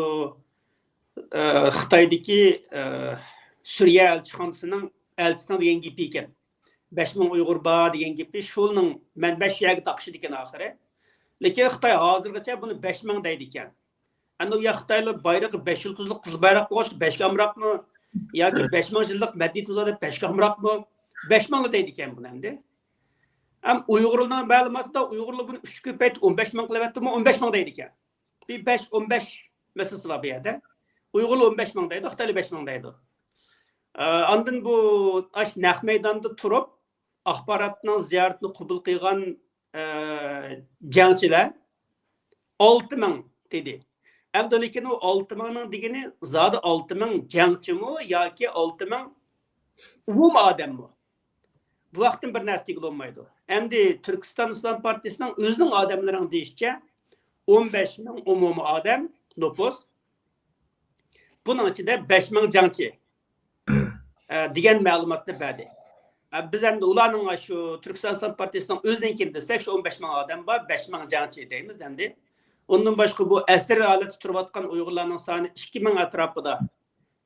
ئە، خىتايدىكى، ئە، سۈرىيە ئەلچىخانىسىنىڭ ئەلچىسىنىڭ دېگەن گېپى ئىكەن. بەش مىڭ ئۇيغۇر بار دېگەن گېپى، شۇنىڭ مەنبە شۇ يەرگە تاقىشىدىكەن ئاخىرى. لېكىن خىتاي ھازىرغىچە بۇنى بەش مىڭ دەيدىكەن. ئەمدى ئۇ ياق خىتايلار بايرىقى بەش يۇلتۇزلۇق قىزىل بايراق بولغاچقا بەشكە ئامراقمۇ؟ ياكى بەش مىڭ يىللىق مەدەنىيىتىمىز بار دەپ بەشكە ئامراقمۇ؟ بەش مىڭلا دەيدىكەن بۇنى ئەمدى. ھەم ئۇيغۇرلارنىڭ مەلۇماتىدا ئۇيغۇرلار بۇنى ئۈچكە كۆپەيتىپ ئون بەش مىڭ قىلىۋەتتىمۇ، ئون بەش مىڭ دەيدىكەن. بىر بەش، ئون بەش مەسىلىسى بار بۇ يەردە. ئۇيغۇرلار ئون بەش مىڭ دەيدۇ، خىتايلار بەش مىڭ دەيدۇ. ئە، ئاندىن بۇ ئاش نەق مەيداندا تۇرۇپ، ئاخباراتنىڭ زىيارىتىنى قوبۇل قىلغان، ئە، جەڭچىلەر ئالتە مىڭ دېدى. ئەمدى لېكىن ئۇ ئالتە مىڭنىڭ دېگىنى زادى ئالتە مىڭ جەڭچىمۇ ياكى ئالتە مىڭ ئومۇمىي ئادەممۇ؟ بۇ ھەقتىن بىر نەرسە دېگىلى بولمايدۇ. ئەمدى تۈركىستان ئىسلام پارتىيىسىنىڭ ئۆزىنىڭ ئادەملىرىنىڭ دېيىشىچە، ئون بەش مىڭ ئومۇمىي ئادەم، نوپۇس، بۇنىڭ ئىچىدە بەش مىڭ جەڭچى، ئە، دېگەن مەلۇماتنى بەردى. ئە، بىز ئەمدى ئۇلارنىڭ شۇ تۈركىستان ئىسلام پارتىيىسىنىڭ ئۆزىنىڭكىنى دېسەك، شۇ ئون بەش مىڭ ئادەم بار، بەش مىڭ جەڭچى دەيمىز ئەمدى. ئۇندىن باشقا بۇ ئەسىر ھالەتتە تۇرۇۋاتقان ئۇيغۇرلارنىڭ سانى ئىككى مىڭ ئەتراپىدا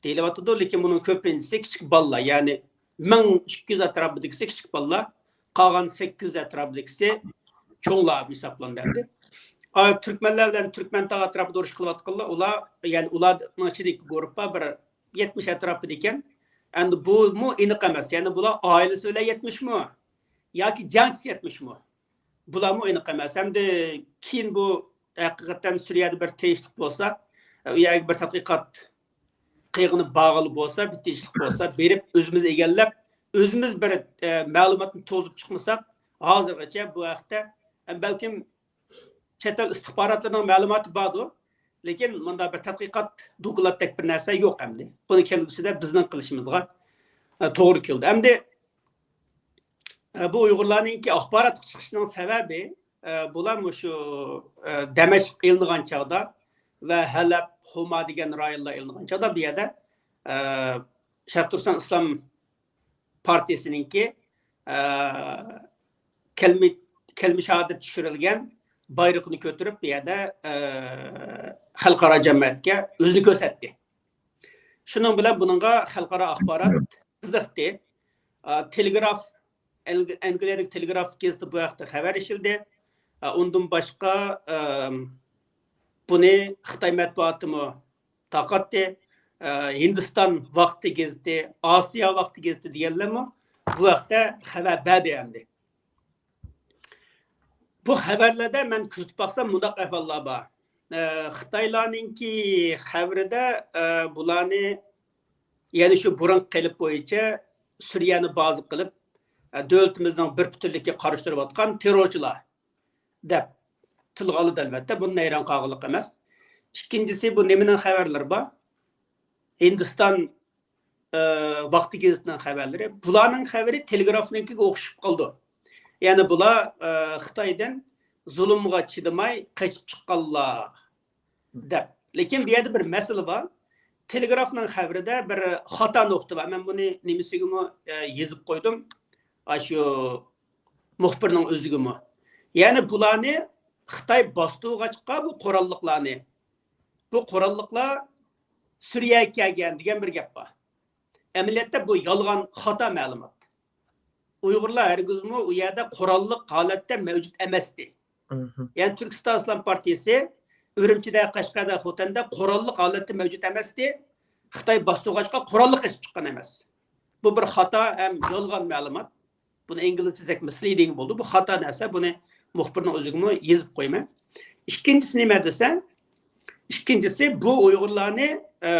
دېيىلىۋاتىدۇ، لېكىن بۇنىڭ كۆپىنچىسى كىچىك بالىلار، يەنى مىڭ ئىككى يۈز ئەتراپىدىكىسى كىچىك بالىلار، قالغان سەككىز يۈز ئەتراپىدىكىسى چوڭلار ھېسابلىنىدۇ ئەمدى. ئا، تۈركمەنلەر بىلەن تۈركمەنتاغ ئەتراپىدا ئۇرۇش قىلىۋاتقانلار، ئۇلار، يەنى ئۇلارنىڭ ئىچىدىكى گۇرۇپپا بىر يەتمىش ئەتراپىدا ئىكەن. ئەمدى بۇمۇ ئېنىق ئەمەس، يەنى بۇلار ئائىلىسى بىلەن يەتمىشمۇ ياكى جەڭچىسى يەتمىشمۇ؟ بۇلارمۇ ئېنىق ئەمەس. ھەمدە كېيىن بۇ ھەقىقەتەن سۈرىيەدە بىر تىنچلىق بولسا، ئۇ يەرگە بىر تەتقىقات قىلغىنى بارغىلى بولسا، بىر تىنچلىق بولسا، بېرىپ ئۆزىمىز ئىگىلەپ، ئۆزىمىز بىر، ئە، مەلۇماتنى توزۇپ چىقمىساق، ھازىرغىچە بۇ ھەقتە، ئە، بەلكىم چەت ئەل ئىستىخباراتلىرىنىڭ مەلۇماتى باردۇ، لېكىن مۇنداق بىر تەتقىقات، دوكلاتتەك بىر نەرسە يوق ئەمدى. بۇنى كەلگۈسىدە بىزنىڭ قىلىشىمىزغا، ئە، توغرا كېلىدۇ. ئەمدى ئە، بۇ ئۇيغۇرلارنىڭكى ئاخباراتقا چىقىشىنىڭ سەۋەبى، ئە، بۇلار مۇشۇ، ئە، دەمەشق ئېلىنغان چاغدا ۋە ھەلەب، ھوما دېگەن رايونلار ئېلىنغان چاغدا بۇ يەردە، ئە، شەرقىي تۈركىستان ئىسلام پارتىيىسىنىڭكى، ئە، كەلمە، كەلمە شاھادەت چۈشۈرۈلگەن بايرىقىنى كۆتۈرۈپ، بۇ يەردە، ئە، خەلقئارا جەمئىيەتكە ئۆزىنى كۆرسەتتى. شۇنىڭ بىلەن بۇنىڭغا خەلقئارا ئاخبارات قىزىقتى. ئا، تېلېگراف، ئەنگ-، ئەنگلىيەدىكى تېلېگراف گېزىتى بۇ ھەقتە خەۋەر ئېلىشتى. ئا، ئۇندىن باشقا، ئەم، بۇنى خىتاي مەتبۇئاتىمۇ تارقاتتى. ئا، ھىندىستان ۋاقتى گېزىتى، ئاسىيا ۋاقتى گېزىتى دېگەنلەرمۇ بۇ ھەقتە خەۋەر بەردى ئەمدى. بۇ خەۋەرلەردە مەن كۆزىتىپ باقسام، مۇنداق ئەھۋاللار بار. ئە، خىتايلارنىڭكى خەۋىرىدە، ئە، بۇلارنى، يەنى شۇ بۇرۇنقى قېلىپ بويىچە سۈرىيەنى بازا قىلىپ، ئە، دۆلىتىمىزنىڭ بىر پۈتۈنلۈكىگە قارشى تۇرۇۋاتقان تېررورچىلار دەپ تىلغا ئالىدۇ، ئەلۋەتتە، بۇنى ھەيران قالغانلىق ئەمەس. ئىككىنچىسى، بۇ نېمىنىڭ خەۋەرلىرى بار؟ ھىندىستان، ئە، ۋاقتى گېزىتىنىڭ خەۋەرلىرى. بۇلارنىڭ خەۋىرى تېلېگرافنىڭكىگە ئوخشىشىپ قالىدۇ. يەنى بۇلار، ئە، خىتايدىن زۇلۇمغا چىدىماي قېچىپ چىققانلار دەپ. لېكىن بۇ يەردە بىر مەسىلە بار. تېلېگرافنىڭ خەۋىرىدە بىر خاتا نۇقتا بار. مەن بۇنى نېمىسىگىمۇ، ئە، يېزىپ قويدۇم. ئاشۇ مۇخبىرنىڭ ئۆزىگىمۇ. يەنى بۇلارنى خىتاي باستۇرغاچقا بۇ قوراللىقلارنى، بۇ قوراللىقلار سۈرىيەگە كەلگەن دېگەن بىر گەپ بار. ئەمەلىيەتتە بۇ يالغان، خاتا مەلۇمات. ئۇيغۇرلار ھەرگىزمۇ ئۇ يەردە قوراللىق ھالەتتە مەۋجۇت ئەمەستى. مھم. يەنى تۈركىستان ئىسلام پارتىيىسى ئۈرۈمچىدە، قەشقەردە، خوتەندە قوراللىق ھالەتتە مەۋجۇت ئەمەستى. خىتاي باستۇرغاچقا قوراللىق قېچىپ چىققان ئەمەس. بۇ بىر خاتا ھەم يالغان مەلۇمات. بۇنى ئىنگلىزچە زەك مىسلىدىنگ بولدى. بۇ خاتا نەرسە. بۇنى مۇخبىرنىڭ ئۆزىگىمۇ يېزىپ قويىمەن. ئىككىنچىسى نېمە دېسە، ئىككىنچىسى بۇ ئۇيغۇرلارنى، ئە،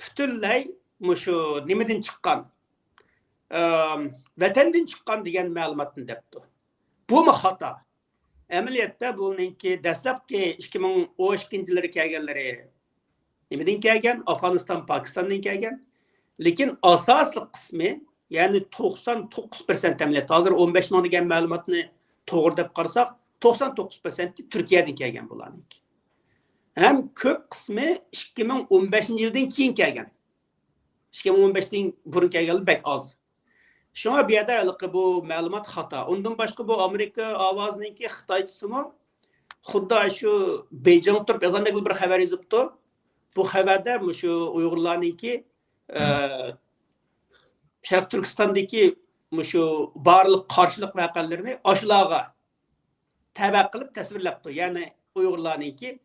پۈتۈنلەي مۇشۇ نېمىدىن چىققان، ئە، ۋەتەندىن چىققان دېگەن مەلۇماتنى دەپتۇ. بۇمۇ خاتا. ئەمەلىيەتتە بۇنىڭكى دەسلەپكى ئىككى مىڭ ئون ئىككىنچى يىللىرى كەلگەنلىرى نېمىدىن كەلگەن؟ ئافغانىستان، پاكىستاندىن كەلگەن. لېكىن ئاساسلىق قىسمى، يەنى توقسان توققۇز پىرسەنت ئەمەلىيەتتە، ھازىر ئون بەش مىڭ دېگەن مەلۇماتنى توغرا دەپ قارىساق، توقسان توققۇز پىرسەنتى تۈركىيەدىن كەلگەن بۇلارنىڭكى. ھەم كۆپ قىسمى ئىككى مىڭ ئون بەشىنچى يىلدىن كېيىن كەلگەن. ئىككى مىڭ ئون بەشتىن بۇرۇن كەلگەنلەر بەك ئاز. شۇڭا بۇ يەردە ھېلىقى بۇ مەلۇمات خاتا. ئۇندىن باشقا بۇ ئامېرىكا ئاۋازىنىڭكى خىتايچىسىمۇ خۇددى شۇ بېيجىڭ تۇرۇپ يازغاندەك بىر خەۋەر يېزىپتۇ. بۇ خەۋەردە مۇشۇ ئۇيغۇرلارنىڭكى، ئە، شەرقىي تۈركىستاندىكى مۇشۇ بارلىق قارشىلىق ۋەقەلىرىنى ئاشۇلارغا تەۋە قىلىپ تەسۋىرلەپتۇ. يەنى ئۇيغۇرلارنىڭكى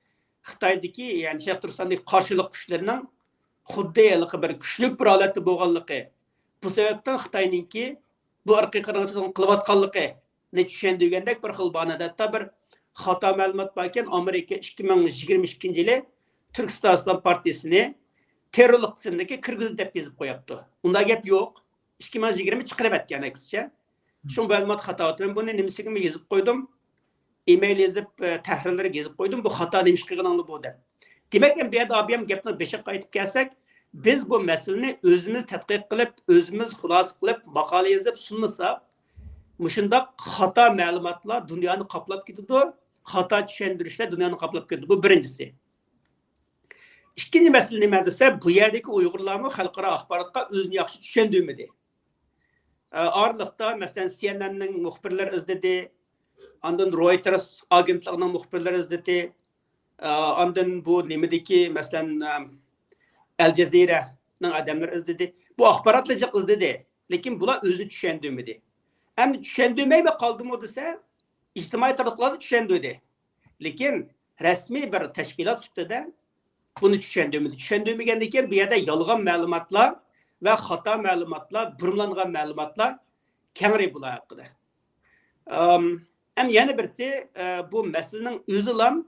خىتايدىكى، يەنى شەرقىي تۈركىستاندىكى قارشىلىق كۈچلىرىنىڭ خۇددى ھېلىقى بىر كۈچلۈك بىر ھالەتتە بولغانلىقى، بۇ سەۋەبتىن خىتاينىڭكى بۇ ئىرقىي قىرغىنچىلىقنى قىلىۋاتقانلىقىنى چۈشەندۈرگەندەك بىر خىل باھانىدە، ھەتتا بىر خاتا مەلۇمات باركەن، ئامېرىكا ئىككى مىڭ يىگىرمە ئىككىنچى يىلى تۈركىستان ئىسلام پارتىيىسىنى تېررورلۇق تىزىملىكىگە كىرگۈزدى دەپ يېزىپ قويۇپتۇ. ئۇنداق گەپ يوق. ئىككى مىڭ يىگىرمە چىقىرىۋەتكەن ئەكسىچە. شۇڭا مەلۇمات خاتا. مەن بۇنى نېمىسىگىمۇ يېزىپ قويدۇم. ئېمەيل يېزىپ، ئە، تەھرىرلەرگە يېزىپ قويدۇم. بۇ خاتا، نېمە ئىش قىلغىنىڭلار بۇ دەپ. دېمەك، ئەمدى بۇ يەردە ئابىيام گەپنىڭ بېشىغا قايتىپ كەلسەك، بىز بۇ مەسىلىنى ئۆزىمىز تەتقىق قىلىپ، ئۆزىمىز خۇلاسە قىلىپ، ماقالە يېزىپ سۇنمىساق، مۇشۇنداق خاتا مەلۇماتلار دۇنيانى قاپلاپ كېتىدۇ، خاتا چۈشەندۈرۈشلەر دۇنيانى قاپلاپ كېتىدۇ. بۇ بىرىنچىسى. ئىككىنچى مەسىلە نېمە دېسە، بۇ يەردىكى ئۇيغۇرلارمۇ خەلقئارا ئاخباراتقا ئۆزىنى ياخشى چۈشەندۈرمىدى. ئارىلىقتا، مەسىلەن، سى ئېن ئېننىڭ مۇخبىرلىرى ئىزدىدى، ئاندىن رويتېرس ئاگېنتلىقىنىڭ مۇخبىرلىرى ئىزدىدى، ئاندىن بۇ نېمىدىكى، مەسىلەن، ئەل جەزىرەنىڭ ئادەملىرى ئىزدىدى. بۇ ئاخباراتلار جىق ئىزدىدى، لېكىن بۇلار ئۆزىنى چۈشەندۈرمىدى. ئەمدى چۈشەندۈرمەيمۇ قالدىمۇ دېسە، ئىجتىمائىي تارماقلاردا چۈشەندۈردى. لېكىن رەسمىي بىر تەشكىلات سۈپىتىدە بۇنى چۈشەندۈرمىدى. چۈشەندۈرمىگەندىن كېيىن بۇ يەردە يالغان مەلۇماتلار ۋە خاتا مەلۇماتلار، بۇرمىلانغان مەلۇماتلار كەڭرى بۇلار ھەققىدە. ئەم، ئەم يەنە بىرسى، ئە، بۇ مەسىلىنىڭ ئۆزىلام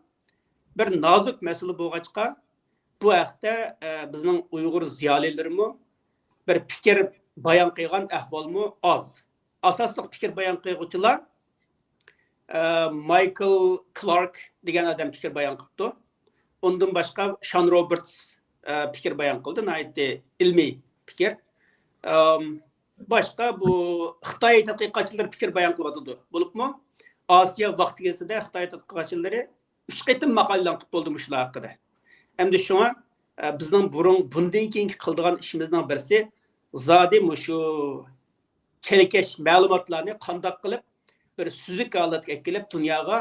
بىر نازۇك مەسىلە بولغاچقا، بۇ ھەقتە، ئە، بىزنىڭ ئۇيغۇر زىيالىيلىرىمۇ بىر پىكىر بايان قىلغان ئەھۋالمۇ ئاز. ئاساسلىق پىكىر بايان قىلغۇچىلار، ئە، مايكل كلارك دېگەن ئادەم پىكىر بايان قىپتۇ. ئۇندىن باشقا شان روبېرتس، ئە، پىكىر بايان قىلدى، ناھايىتى ئىلمىي پىكىر. ئەم، باشقا بۇ خىتاي تەتقىقاتچىلىرى پىكىر بايان قىلىۋاتىدۇ. بولۇپمۇ ئاسىيا ۋاقتى گېزىتىدە خىتاي تەتقىقاتچىلىرى ئۈچ قېتىم ماقالە ئېلان قىلىپ بولدى مۇشۇلار ھەققىدە. ئەمدى شۇڭا، ئە، بىزنىڭ بۇرۇن، بۇندىن كېيىنكى قىلىدىغان ئىشىمىزنىڭ بىرسى زادى مۇشۇ چەلكەش مەلۇماتلارنى قانداق قىلىپ بىر سۈزۈك ھالەتكە ئەكېلىپ، دۇنياغا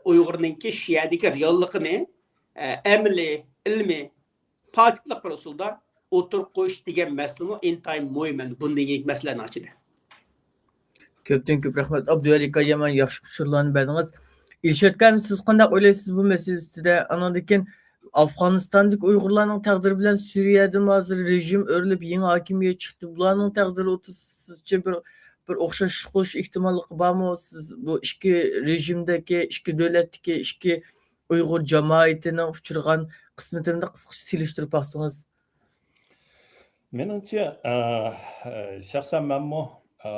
ئۇيغۇرنىڭكى شۇ يەردىكى رېئاللىقىنى، ئە، ئەمەلىي، ئىلمىي، پاكىتلىق بىر ئۇسۇلدا ئوتتۇرىغا قويۇش دېگەن مەسىلىمۇ ئىنتايىن مۇھىم، بۇندىن كېيىنكى مەسىلىلەرنىڭ ئىچىدە. كۆپتىن كۆپ رەھمەت، ئابدۇۋەلى ئاكا، يامان ياخشى ئۇچۇرلارنى بەردىڭىز. ئىلشات ئاكا، سىز قانداق ئويلايسىز بۇ مەسىلە ئۈستىدە؟ ئانىڭدىن كېيىن ئافغانىستاندىكى ئۇيغۇرلارنىڭ تەقدىرى بىلەن سۈرىيەدىمۇ ھازىر رېژىم ئۆرۈلۈپ، يېڭى ھاكىمىيەت چىقتى. بۇلارنىڭ تەقدىرى ئوتتۇرىسىزچە بىر، بىر ئوخشاشلىق بولۇش ئېھتىماللىقى بارمۇ؟ سىز بۇ ئىككى رېژىمدىكى، ئىككى دۆلەتتىكى، ئىككى ئۇيغۇر جامائىتىنىڭ ئۇچرىغان قىسمىتىنى قىسقىچە سېلىشتۇرۇپ باقسىڭىز. مېنىڭچە، ئە، شەخسەن مەنمۇ، ئە،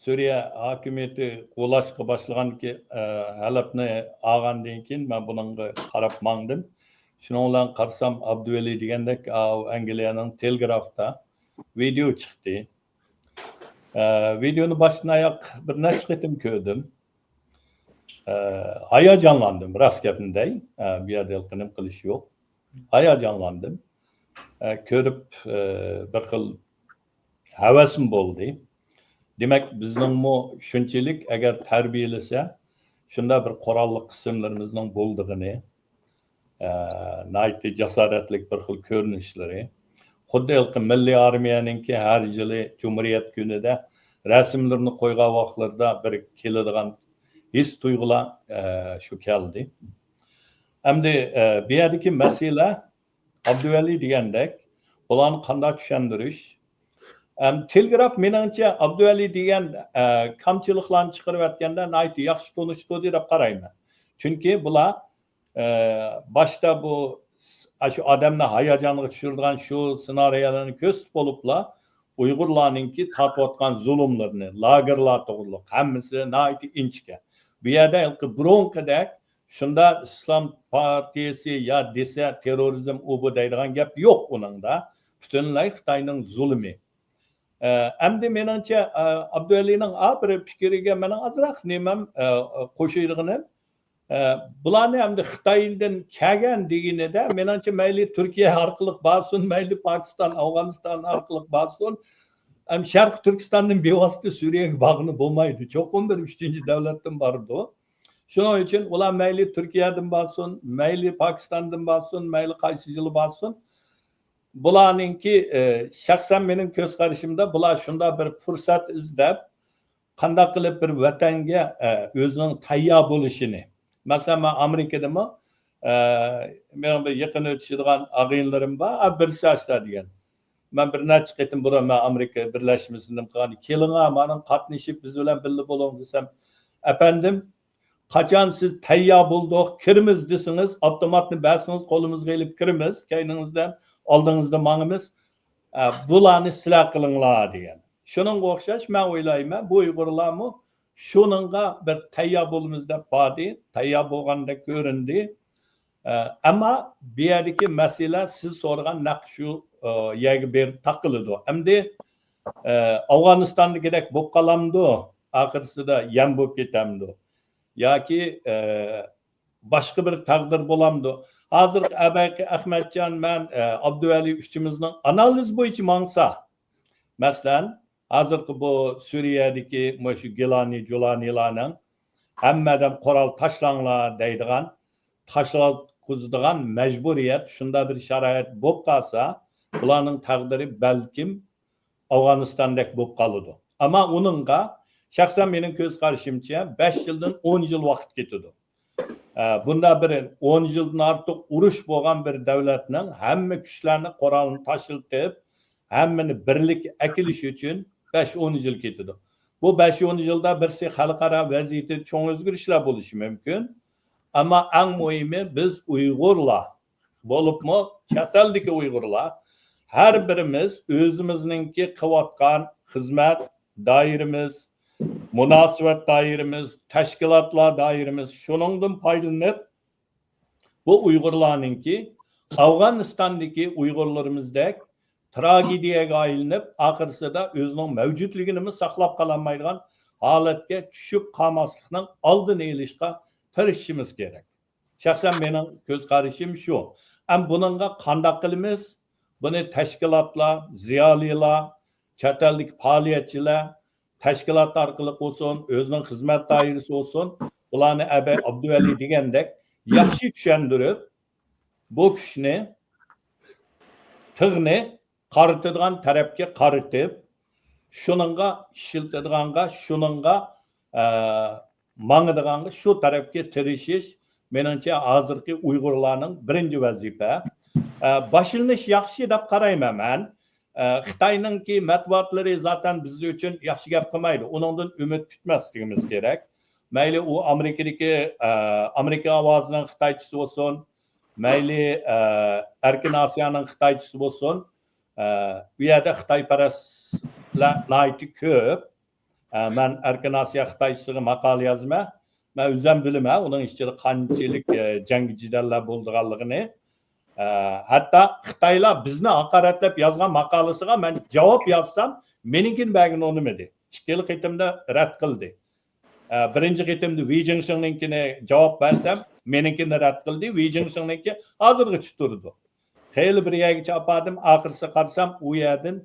سۈرىيە ھاكىمىيىتى قۇۋلاشقا باشلىغاندىكى، ئە، ھەلەپنى ئالغاندىن كېيىن مەن بۇنىڭغا قاراپ ماڭدىم. شۇنىڭ بىلەن قارىسام، ئابدۇۋەلى دېگەندەك، ئاۋۇ ئەنگلىيەنىڭ تېلېگرافتا ۋىدېو چىقتى. ئە، ۋىدېونى باشتىن ئاياق بىر نەچچە قېتىم كۆردۈم. ئە، ھاياجانلاندىم، راست گەپنى دەي. ئە، بۇ يەردە ھېلىقى نېمە قىلىش يوق. ھاياجانلاندىم. ئە، كۆرۈپ، ئە، بىر خىل ھەۋەسمۇ بولدى. دېمەك، بىزنىڭمۇ شۇنچىلىك ئەگەر تەربىيەلىسە، شۇنداق بىر قوراللىق قىسىملىرىمىزنىڭ بولىدىغىنى، ئە، ناھايىتى جاسارەتلىك بىر خىل كۆرۈنۈشلىرى. خۇددى ھېلىقى مىللىي ئارمىيەنىڭكى ھەر يىلى جۇمھۇرىيەت كۈنىدە رەسىملىرىنى قويغان ۋاقىتلىرىدا بىر كېلىدىغان ھېس-تۇيغۇلار، ئە، شۇ كەلدى. ئەمدى، ئە، بۇ يەردىكى مەسىلە ئابدۇۋەلى دېگەندەك، بۇلارنى قانداق چۈشەندۈرۈش؟ ئەم، تېلېگراف مېنىڭچە ئابدۇۋەلى دېگەن، ئە، كامچىلىقلارنى چىقىرىۋەتكەندە ناھايىتى ياخشى تونۇشتۇردى دەپ قارايمەن. چۈنكى بۇلار، ئە، باشتا بۇ س-، ئاشۇ ئادەمنى ھاياجانغا چۈشۈرىدىغان شۇ سېنارىيەلەرنى كۆرسىتىپ بولۇپلا، ئۇيغۇرلارنىڭكى تارتىۋاتقان زۇلۇملىرىنى، لاگېرلار توغرۇلۇق ھەممىسى ناھايىتى ئىنچىكە. بۇ يەردە ھېلىقى بۇرۇنقىدەك شۇنداق ئىسلام پارتىيىسى يا دېسە تېررورىزم ئۇ بۇ دەيدىغان گەپ يوق ئۇنىڭدا. پۈتۈنلەي خىتاينىڭ زۇلۇمى. ئە، ئەمدى مېنىڭچە، ئە، ئابدۇۋەلىنىڭ ئا بىر پىكرىگە مېنىڭ ئازراق نېمەم، ئە، قوشىدىغىنىم، ئە، بۇلارنى ئەمدى خىتايدىن كەلگەن دېگىنىدە، مېنىڭچە مەيلى تۈركىيە ئارقىلىق بارسۇن، مەيلى پاكىستان، ئافغانىستان ئارقىلىق بارسۇن، ئەم، شەرقىي تۈركىستاندىن بىۋاسىتە سۈرىيەگە بارغىلى بولمايدۇ. چوقۇم بىر ئۈچىنچى دۆلەتتىن بارىدۇ. شۇنىڭ ئۈچۈن ئۇلار مەيلى تۈركىيەدىن بارسۇن، مەيلى پاكىستاندىن بارسۇن، مەيلى قايسى يىلى بارسۇن، بۇلارنىڭكى، ئە، شەخسەن مېنىڭ كۆز قارىشىمدا بۇلار شۇنداق بىر پۇرسەت ئىزدەپ، قانداق قىلىپ بىر ۋەتەنگە، ئە، ئۆزىنىڭ تەييار بولۇشىنى. مەسىلەن، مەن ئامېرىكىدىمۇ، ئە، مېنىڭ بىر يېقىن ئۆتۈشىدىغان ئاغىنىلىرىم بار، ئە، بىرسى ئاشتا دېگەن. مەن بىر نەچچە قېتىم بۇرۇن مەن ئامېرىكا بىرلەشمىسىنى قىلغان، كېلىڭا، مانا قاتنىشىپ بىز بىلەن بىللە بولۇڭ دېسەم، ئەپەندىم، قاچان سىز تەييار بولدۇق، كىرىمىز دېسىڭىز، ئاپتوماتنى بەرسىڭىز، قولىمىزغا ئېلىپ كىرىمىز، كەينىڭىزدىن، ئالدىڭىزدا ماڭىمىز. ئە، بۇلارنى سىلەر قىلىڭلار دېگەن. شۇنىڭغا ئوخشاش، مەن ئويلايمەن، بۇ ئۇيغۇرلارمۇ شۇنىڭغا بىر تەييار بولىمىز دەپ باردى، تەييار بولغاندەك كۆرۈندى. ئە، ئەمما بۇ يەردىكى مەسىلە سىز سورىغان نەق شۇ، ئە، يەرگە بېرىپ تاقىلىدۇ. ئەمدى، ئە، ئافغانىستاندىكىدەك بولۇپ قالامدۇ؟ ئاخىرسىدا يەم بولۇپ كېتەمدۇ؟ ياكى، ئە، باشقا بىر تەقدىر بولامدۇ؟ ھازىرقى ئەبەقى ئەخمەتجان، مەن، ئە، ئابدۇۋەلى ئۈچىمىزنىڭ ئانالىز بويىچە ماڭسا، مەسىلەن، ھازىرقى بۇ سۈرىيەدىكى مۇشۇ گىلانى، جۇلانىلارنىڭ ھەممە ئادەم قورال تاشلاڭلار دەيدىغان، تاشلاتقۇزىدىغان مەجبۇرىيەت، شۇنداق بىر شارائىت بولۇپ قالسا، بۇلارنىڭ تەقدىرى بەلكىم ئافغانىستاندەك بولۇپ قالىدۇ. ئەمما ئۇنىڭغا شەخسەن مېنىڭ كۆز قارىشىمچە بەش يىلدىن ئون يىل ۋاقىت كېتىدۇ. ئە، بۇنداق بىر ئون يىلدىن ئارتۇق ئۇرۇش بولغان بىر دۆلەتنىڭ ھەممە كۈچلەرنى، قورالنى تاشلىتىپ، ھەممىنى بىرلىككە ئەكېلىش ئۈچۈن بەش ئون يىل كېتىدۇ. بۇ بەش ئون يىلدا بىرسى خەلقئارا ۋەزىيىتىدە چوڭ ئۆزگىرىشلەر بولۇشى مۇمكىن. ئەمما ئەڭ مۇھىمى بىز ئۇيغۇرلار، بولۇپمۇ چەت ئەلدىكى ئۇيغۇرلار، ھەر بىرىمىز ئۆزىمىزنىڭكى قىلىۋاتقان خىزمەت دائىرىمىز، مۇناسىۋەت دائىرىمىز، تەشكىلاتلار دائىرىمىز، شۇنىڭدىن پايدىلىنىپ، بۇ ئۇيغۇرلارنىڭكى ئافغانىستاندىكى ئۇيغۇرلىرىمىزدەك تراگېدىيەگە ئايلىنىپ، ئاخىرسىدا ئۆزىنىڭ مەۋجۇتلۇقىنىمۇ ساقلاپ قالالمايدىغان ھالەتكە چۈشۈپ قالماسلىقنىڭ ئالدىنى ئېلىشقا تىرىشىشىمىز كېرەك. شەخسەن مېنىڭ كۆز قارىشىم شۇ. ئەم بۇنىڭغا قانداق قىلىمىز؟ بۇنى تەشكىلاتلار، زىيالىيلار، چەت ئەلدىكى پائالىيەتچىلەر، تەشكىلات ئارقىلىق بولسۇن، ئۆزىنىڭ خىزمەت دائىرىسى بولسۇن، بۇلارنى ئەبەي ئابدۇۋەلى دېگەندەك ياخشى چۈشەندۈرۈپ، بۇ كۈچنى، تىغنى قارىتىدىغان تەرەپكە قارىتىپ، شۇنىڭغا ئىشلىتىدىغانغا، شۇنىڭغا، ئە، ماڭىدىغانغا شۇ تەرەپكە تىرىشىش، مېنىڭچە، ھازىرقى ئۇيغۇرلارنىڭ بىرىنچى ۋەزىپە. ئە، باشلىنىش ياخشى دەپ قارايمەن مەن. ئە، خىتاينىڭكى مەتبۇئاتلىرى زاتەن بىز ئۈچۈن ياخشى گەپ قىلمايدۇ. ئۇنىڭدىن ئۈمىد كۈتمەسلىكىمىز كېرەك. مەيلى ئۇ ئامېرىكىدىكى، ئە، ئامېرىكا ئاۋازىنىڭ خىتايچىسى بولسۇن، مەيلى، ئە، ئەركىن ئاسىيانىڭ خىتايچىسى بولسۇن، ئە، بۇ يەردە خىتايپەرەسلەر ناھايىتى كۆپ. ئە، مەن ئەركىن ئاسىيا خىتايچىسىغا ماقالە يازىمەن. مەن ئۆزۈم بىلىمەن ئۇنىڭ ئىچىدە قانچىلىك، ئە، جەڭگى جېدەللەر بولىدىغانلىقىنى. ئە، ھەتتا خىتايلار بىزنى ھاقارەتلەپ يازغان ماقالىسىغا مەن جاۋاب يازسام، مېنىڭكىنى بەرگىلى ئۇنىمىدى. ئىككىلا قېتىمدا رەت قىلدى. ئە، بىرىنچى قېتىمدا ۋى جىڭشىڭنىڭكىنى جاۋاب بەرسەم، مېنىڭكىنى رەت قىلدى. ۋى جىڭشىڭنىڭكى ھازىرغىچە تۇرىدۇ. خېلى بىر يەرگىچە ئاپاردىم، ئاخىرسى قارىسام، ئۇ يەردىن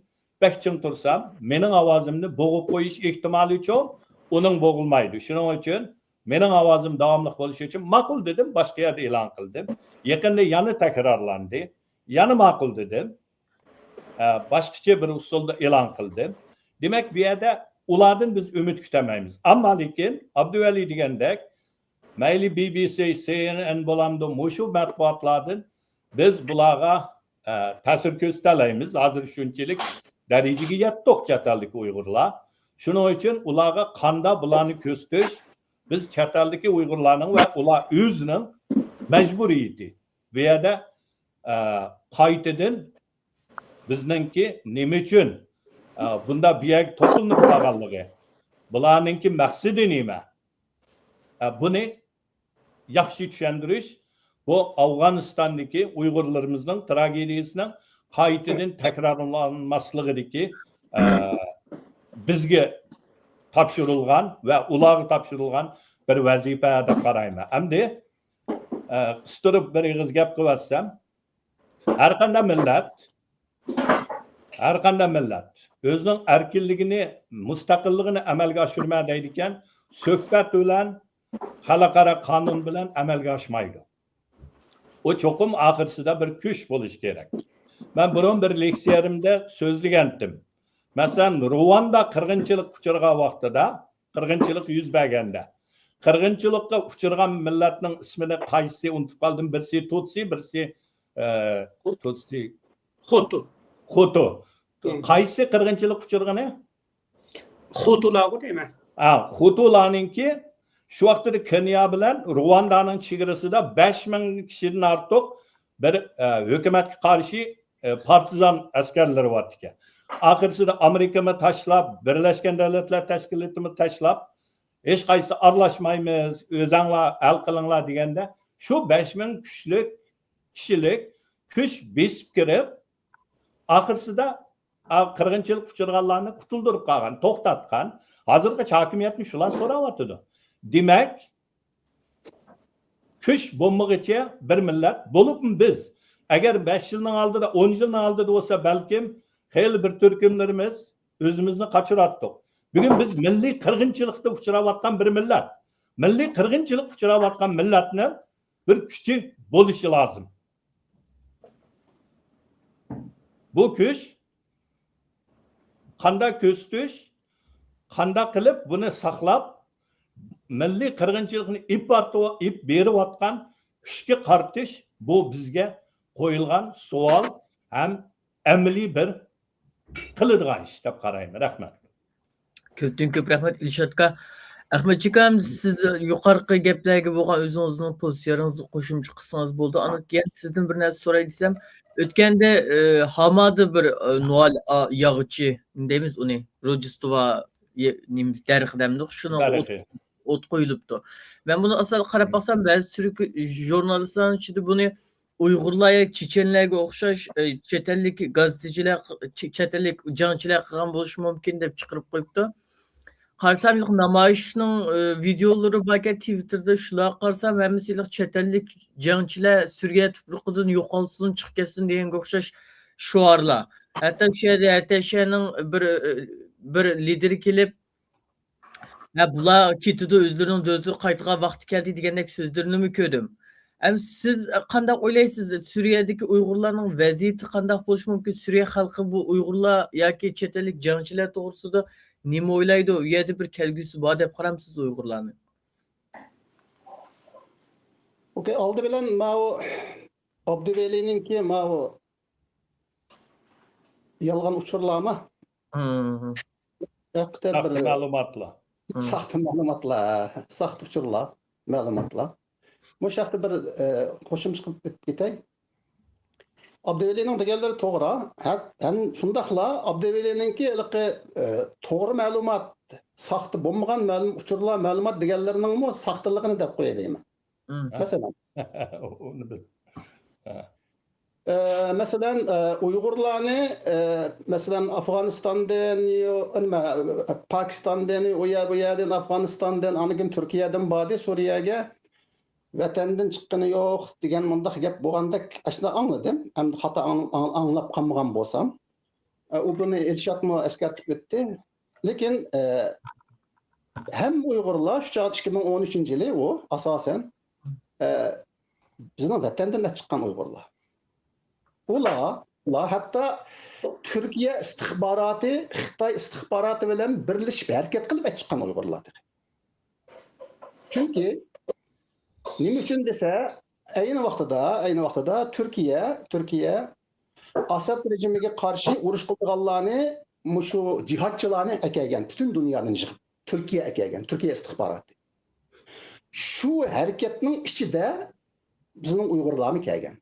بەك چىڭ تۇرسام، مېنىڭ ئاۋازىمنى بوغۇپ قويۇش ئېھتىمالى چوڭ، ئۇنىڭ بوغۇلمايدۇ. شۇنىڭ ئۈچۈن مېنىڭ ئاۋازىم داۋاملىق بولۇشى ئۈچۈن ماقۇل دېدىم، باشقا يەردە ئېلان قىلدىم. يېقىندا يەنە تەكرارلاندى. يەنە ماقۇل دېدىم. ئە، باشقىچە بىر ئۇسۇلدا ئېلان قىلدىم. دېمەك، بۇ يەردە ئۇلاردىن بىز ئۈمىد كۈتەلمەيمىز. ئەمما لېكىن ئابدۇۋەلى دېگەندەك، مەيلى بى بى سى، سى ئېن ئېن بولامدۇ، مۇشۇ مەتبۇئاتلاردىن بىز بۇلارغا، ئە، تەسىر كۆرسىتەلەيمىز. ھازىر شۇنچىلىك دەرىجىگە يەتتۇق چەت ئەلدىكى ئۇيغۇرلار. شۇنىڭ ئۈچۈن ئۇلارغا قاندا بۇلارنى كۆرسىتىش بىز چەت ئەلدىكى ئۇيغۇرلارنىڭ ۋە ئۇلار ئۆزىنىڭ مەجبۇرىيىتى. بۇ يەردە، ئە، قايتىدىن بىزنىڭكى نېمە ئۈچۈن، ئە، بۇنداق بۇ يەرگە توپلىنىپ قالغانلىقى، بۇلارنىڭكى مەقسىتى نېمە؟ ئە، بۇنى ياخشى چۈشەندۈرۈش، بۇ ئافغانىستاندىكى ئۇيغۇرلىرىمىزنىڭ تراگېدىيىسىنىڭ قايتىدىن تەكرارلانماسلىقىدىكى، ئە، بىزگە تاپشۇرۇلغان ۋە ئۇلارغا تاپشۇرۇلغان بىر ۋەزىپە دەپ قارايمەن. ئەمدى، ئە، قىستۇرۇپ بىر ئېغىز گەپ قىلىۋەتسەم، ھەر قانداق مىللەت، ھەر قانداق مىللەت ئۆزىنىڭ ئەركىنلىكىنى، مۇستەقىللىقىنى ئەمەلگە ئاشۇرىمەن دەيدىكەن، سۆھبەت بىلەن، خەلقئارا قانۇن بىلەن ئەمەلگە ئاشمايدۇ. ئۇ چوقۇم ئاخىرسىدا بىر كۈچ بولۇشى كېرەك. مەن بۇرۇن بىر لېكسىيەمدە سۆزلىگەنتىم. مەسىلەن، رواندا قىرغىنچىلىققا ئۇچرىغان ۋاقتىدا، قىرغىنچىلىق يۈز بەرگەندە، قىرغىنچىلىققا ئۇچرىغان مىللەتنىڭ ئىسمىنى قايسىسى ئۇنتۇپ قالدىم، بىرسى تۇتسى، بىرسى، ئە، تۇتسى. خۇتۇ. خۇتۇ. ھىم. قايسى قىرغىنچىلىققا ئۇچرىغىنى؟ خۇتۇلارغۇ دەيمەن. ھا، خۇتۇلارنىڭكى شۇ ۋاقتىدا كېنىيا بىلەن رۇۋاندانىڭ چېگرىسىدا بەش مىڭ كىشىدىن ئارتۇق بىر، ئە، ھۆكۈمەتكە قارشى، ئە، پارتىزان ئەسكەرلىرى بارتىكەن. ئاخىرسىدا ئامېرىكىمۇ تاشلاپ، بىرلەشكەن دۆلەتلەر تەشكىلاتىمۇ تاشلاپ، ھېچقايسى ئارىلاشمايمىز، ئۆزەڭلار ھەل قىلىڭلار دېگەندە، شۇ بەش مىڭ كۈچلۈك، كىشىلىك كۈچ بېسىپ كىرىپ، ئاخىرسىدا ئا، قىرغىنچىلىققا ئۇچرىغانلارنى قۇتۇلدۇرۇپ قالغان، توختاتقان. ھازىرغىچە ھاكىمىيەتنى شۇلار سوراۋاتىدۇ. دېمەك، كۈچ بولمىغىچە بىر مىللەت، بولۇپمۇ بىز، ئەگەر بەش يىلنىڭ ئالدىدا، ئون يىلنىڭ ئالدىدا بولسا، بەلكىم خېلى بىر تۈركۈملىرىمىز ئۆزىمىزنى قاچۇراتتۇق. بۈگۈن بىز مىللىي قىرغىنچىلىقتا ئۇچراۋاتقان بىر مىللەت. مىللىي قىرغىنچىلىققا ئۇچراۋاتقان مىللەتنىڭ بىر كۈچى بولۇشى لازىم. بۇ كۈچ قانداق كۆرسىتىش، قانداق قىلىپ بۇنى ساقلاپ، مىللىي قىرغىنچىلىقنى ئېلىپ بارتىۋا-، ئېلىپ بېرىۋاتقان كۈچكە قارىتىش، بۇ بىزگە قويۇلغان سوئال ھەم ئەمەلىي بىر قىلىدىغان ئىش دەپ قارايمەن. رەھمەت. كۆپتىن كۆپ رەھمەت، ئىلشات ئاكا. ئەخمەتجان ئاكا، سىز يۇقىرىقى گەپلەرگە بولغان ئۆزىڭىزنىڭ پوزىتسىيەڭىزنى قوشۇمچە قىلسىڭىز بولىدۇ. ئاندىن كېيىن سىزدىن بىر نەرسە سوراي دېسەم، ئۆتكەندە، ئى، ھامادا بىر، ئى، نوئېل، ئا، ياغىچى دەيمىز ئۇنى، روژدېستۋا يە-، نېمىسى، دەرىخى دەمدۇق، شۇنىڭغا ئوت، دەرىخى. ئوت قويۇلۇپتۇ. مەن بۇنى ئاساسەن قاراپ باقسام، بەزى تۈرك ژۇرنالىستلارنىڭ ئىچىدە بۇنى ئۇيغۇرلار ياكى چېچەنلەرگە ئوخشاش، ئى، چەت ئەللىك گازېتچىلەر، چ-، چەت ئەللىك جەڭچىلەر قىلغان بولۇشى مۇمكىن دەپ چىقىرىپ قويۇپتۇ. قارىسام، نامايىشنىڭ، ئى، ۋىدىيولىرى باركەن تىۋىتتېردا، شۇلارغا قارىسام، ھەممىسى چەت ئەللىك جەڭچىلەر سۈرىيە تۇپرىقىدىن يوقالسۇن، چىقىپ كەتسۇن دېگەنگە ئوخشاش شوئارلار. ھەتتا شۇ يەردە ھەتەشەنىڭ بىر، ئى، بىر لىدىرى كېلىپ، ھە، بۇلار كېتىدۇ، ئۆزلىرىنىڭ دۆلىتىگە قايتىدىغان ۋاقتى كەلدى دېگەندەك سۆزلىرىنىمۇ كۆردۈم. ئەمما سىز قانداق ئويلايسىز؟ سۈرىيەدىكى ئۇيغۇرلارنىڭ ۋەزىيىتى قانداق بولۇشى مۇمكىن؟ سۈرىيە خەلقى بۇ ئۇيغۇرلار ياكى چەت ئەللىك جەڭچىلەر توغرىسىدا نېمە ئويلايدۇ؟ ئۇ يەردە بىر كەلگۈسى بار دەپ قارامسىز ئۇيغۇرلارنى؟ ئوكەي، ئالدى بىلەن ماۋۇ ئابدۇۋەلىنىڭكى ماۋۇ يالغان ئۇچۇرلارمۇ؟ ھىم. ھەقىقەتەن ساختا بىر مەلۇماتلار. ھىم. ساختا مەلۇماتلار، ساختا ئۇچۇرلار، مەلۇماتلار. مۇشۇ ھەقتە بىر، ئە، قوشۇمچە قىلىپ ئۆتۈپ كېتەي. ئابدۇۋەلىنىڭ دېگەنلىرى توغرا. ھە، ھەم شۇنداقلا ئابدۇۋەلىنىڭكى ھېلىقى، ئە، توغرا مەلۇمات ساختا بولمىغان مەلۇم ئۇچۇرلار، مەلۇمات دېگەنلىرىنىڭمۇ ساختىلىقىنى دەپ قوياي دەيمەن. مەسىلەن، ئە، مەسىلەن، ئە، ئۇيغۇرلارنى، ئە، مەسىلەن، ئافغانىستاندىن، يو-، نېمە، پاكىستاندىن، ئۇ يەر، بۇ يەردىن، ئافغانىستاندىن، ئاندىن كېيىن تۈركىيەدىن باردى سۈرىيەگە. ۋەتەندىن چىققىنى يوق دېگەن مۇنداق گەپ بولغاندەك ئاشۇنداق ئاڭلىدىم. ئەمدى خاتا ئاڭ-، ئاڭ-، ئاڭلاپ قالمىغان بولسام. ئە، ئۇ بۇنى ئىلشاتمۇ ئەسكەرتىپ ئۆتتى. لېكىن، ئە، ھەممە ئۇيغۇرلار شۇ چاغدا ئىككى مىڭ ئون ئۈچىنچى يىلى ئۇ ئاساسەن، ئە، بىزنىڭ ۋەتەندىن ئەت چىققان ئۇيغۇرلار. ئۇلار، ئۇلار ھەتتا تۈركىيە ئىستىخباراتى، خىتاي ئىستىخباراتى بىلەن بىرلىشىپ ھەرىكەت قىلىپ ئەت چىققان ئۇيغۇرلار تېخى. چۈنكى نېمە ئۈچۈن دېسە، ئەينى ۋاقتىدا، ئەينى ۋاقتىدا تۈركىيە، تۈركىيە ئاساد رېجىمىگە قارشى ئۇرۇش قىلىدىغانلارنى، مۇشۇ جىھادچىلارنى ئەكەلگەن، پۈتۈن دۇنيادىن يىغىپ، تۈركىيە ئەكەلگەن، تۈركىيە ئىستىخباراتى. شۇ ھەرىكەتنىڭ ئىچىدە بىزنىڭ ئۇيغۇرلارمۇ كەلگەن.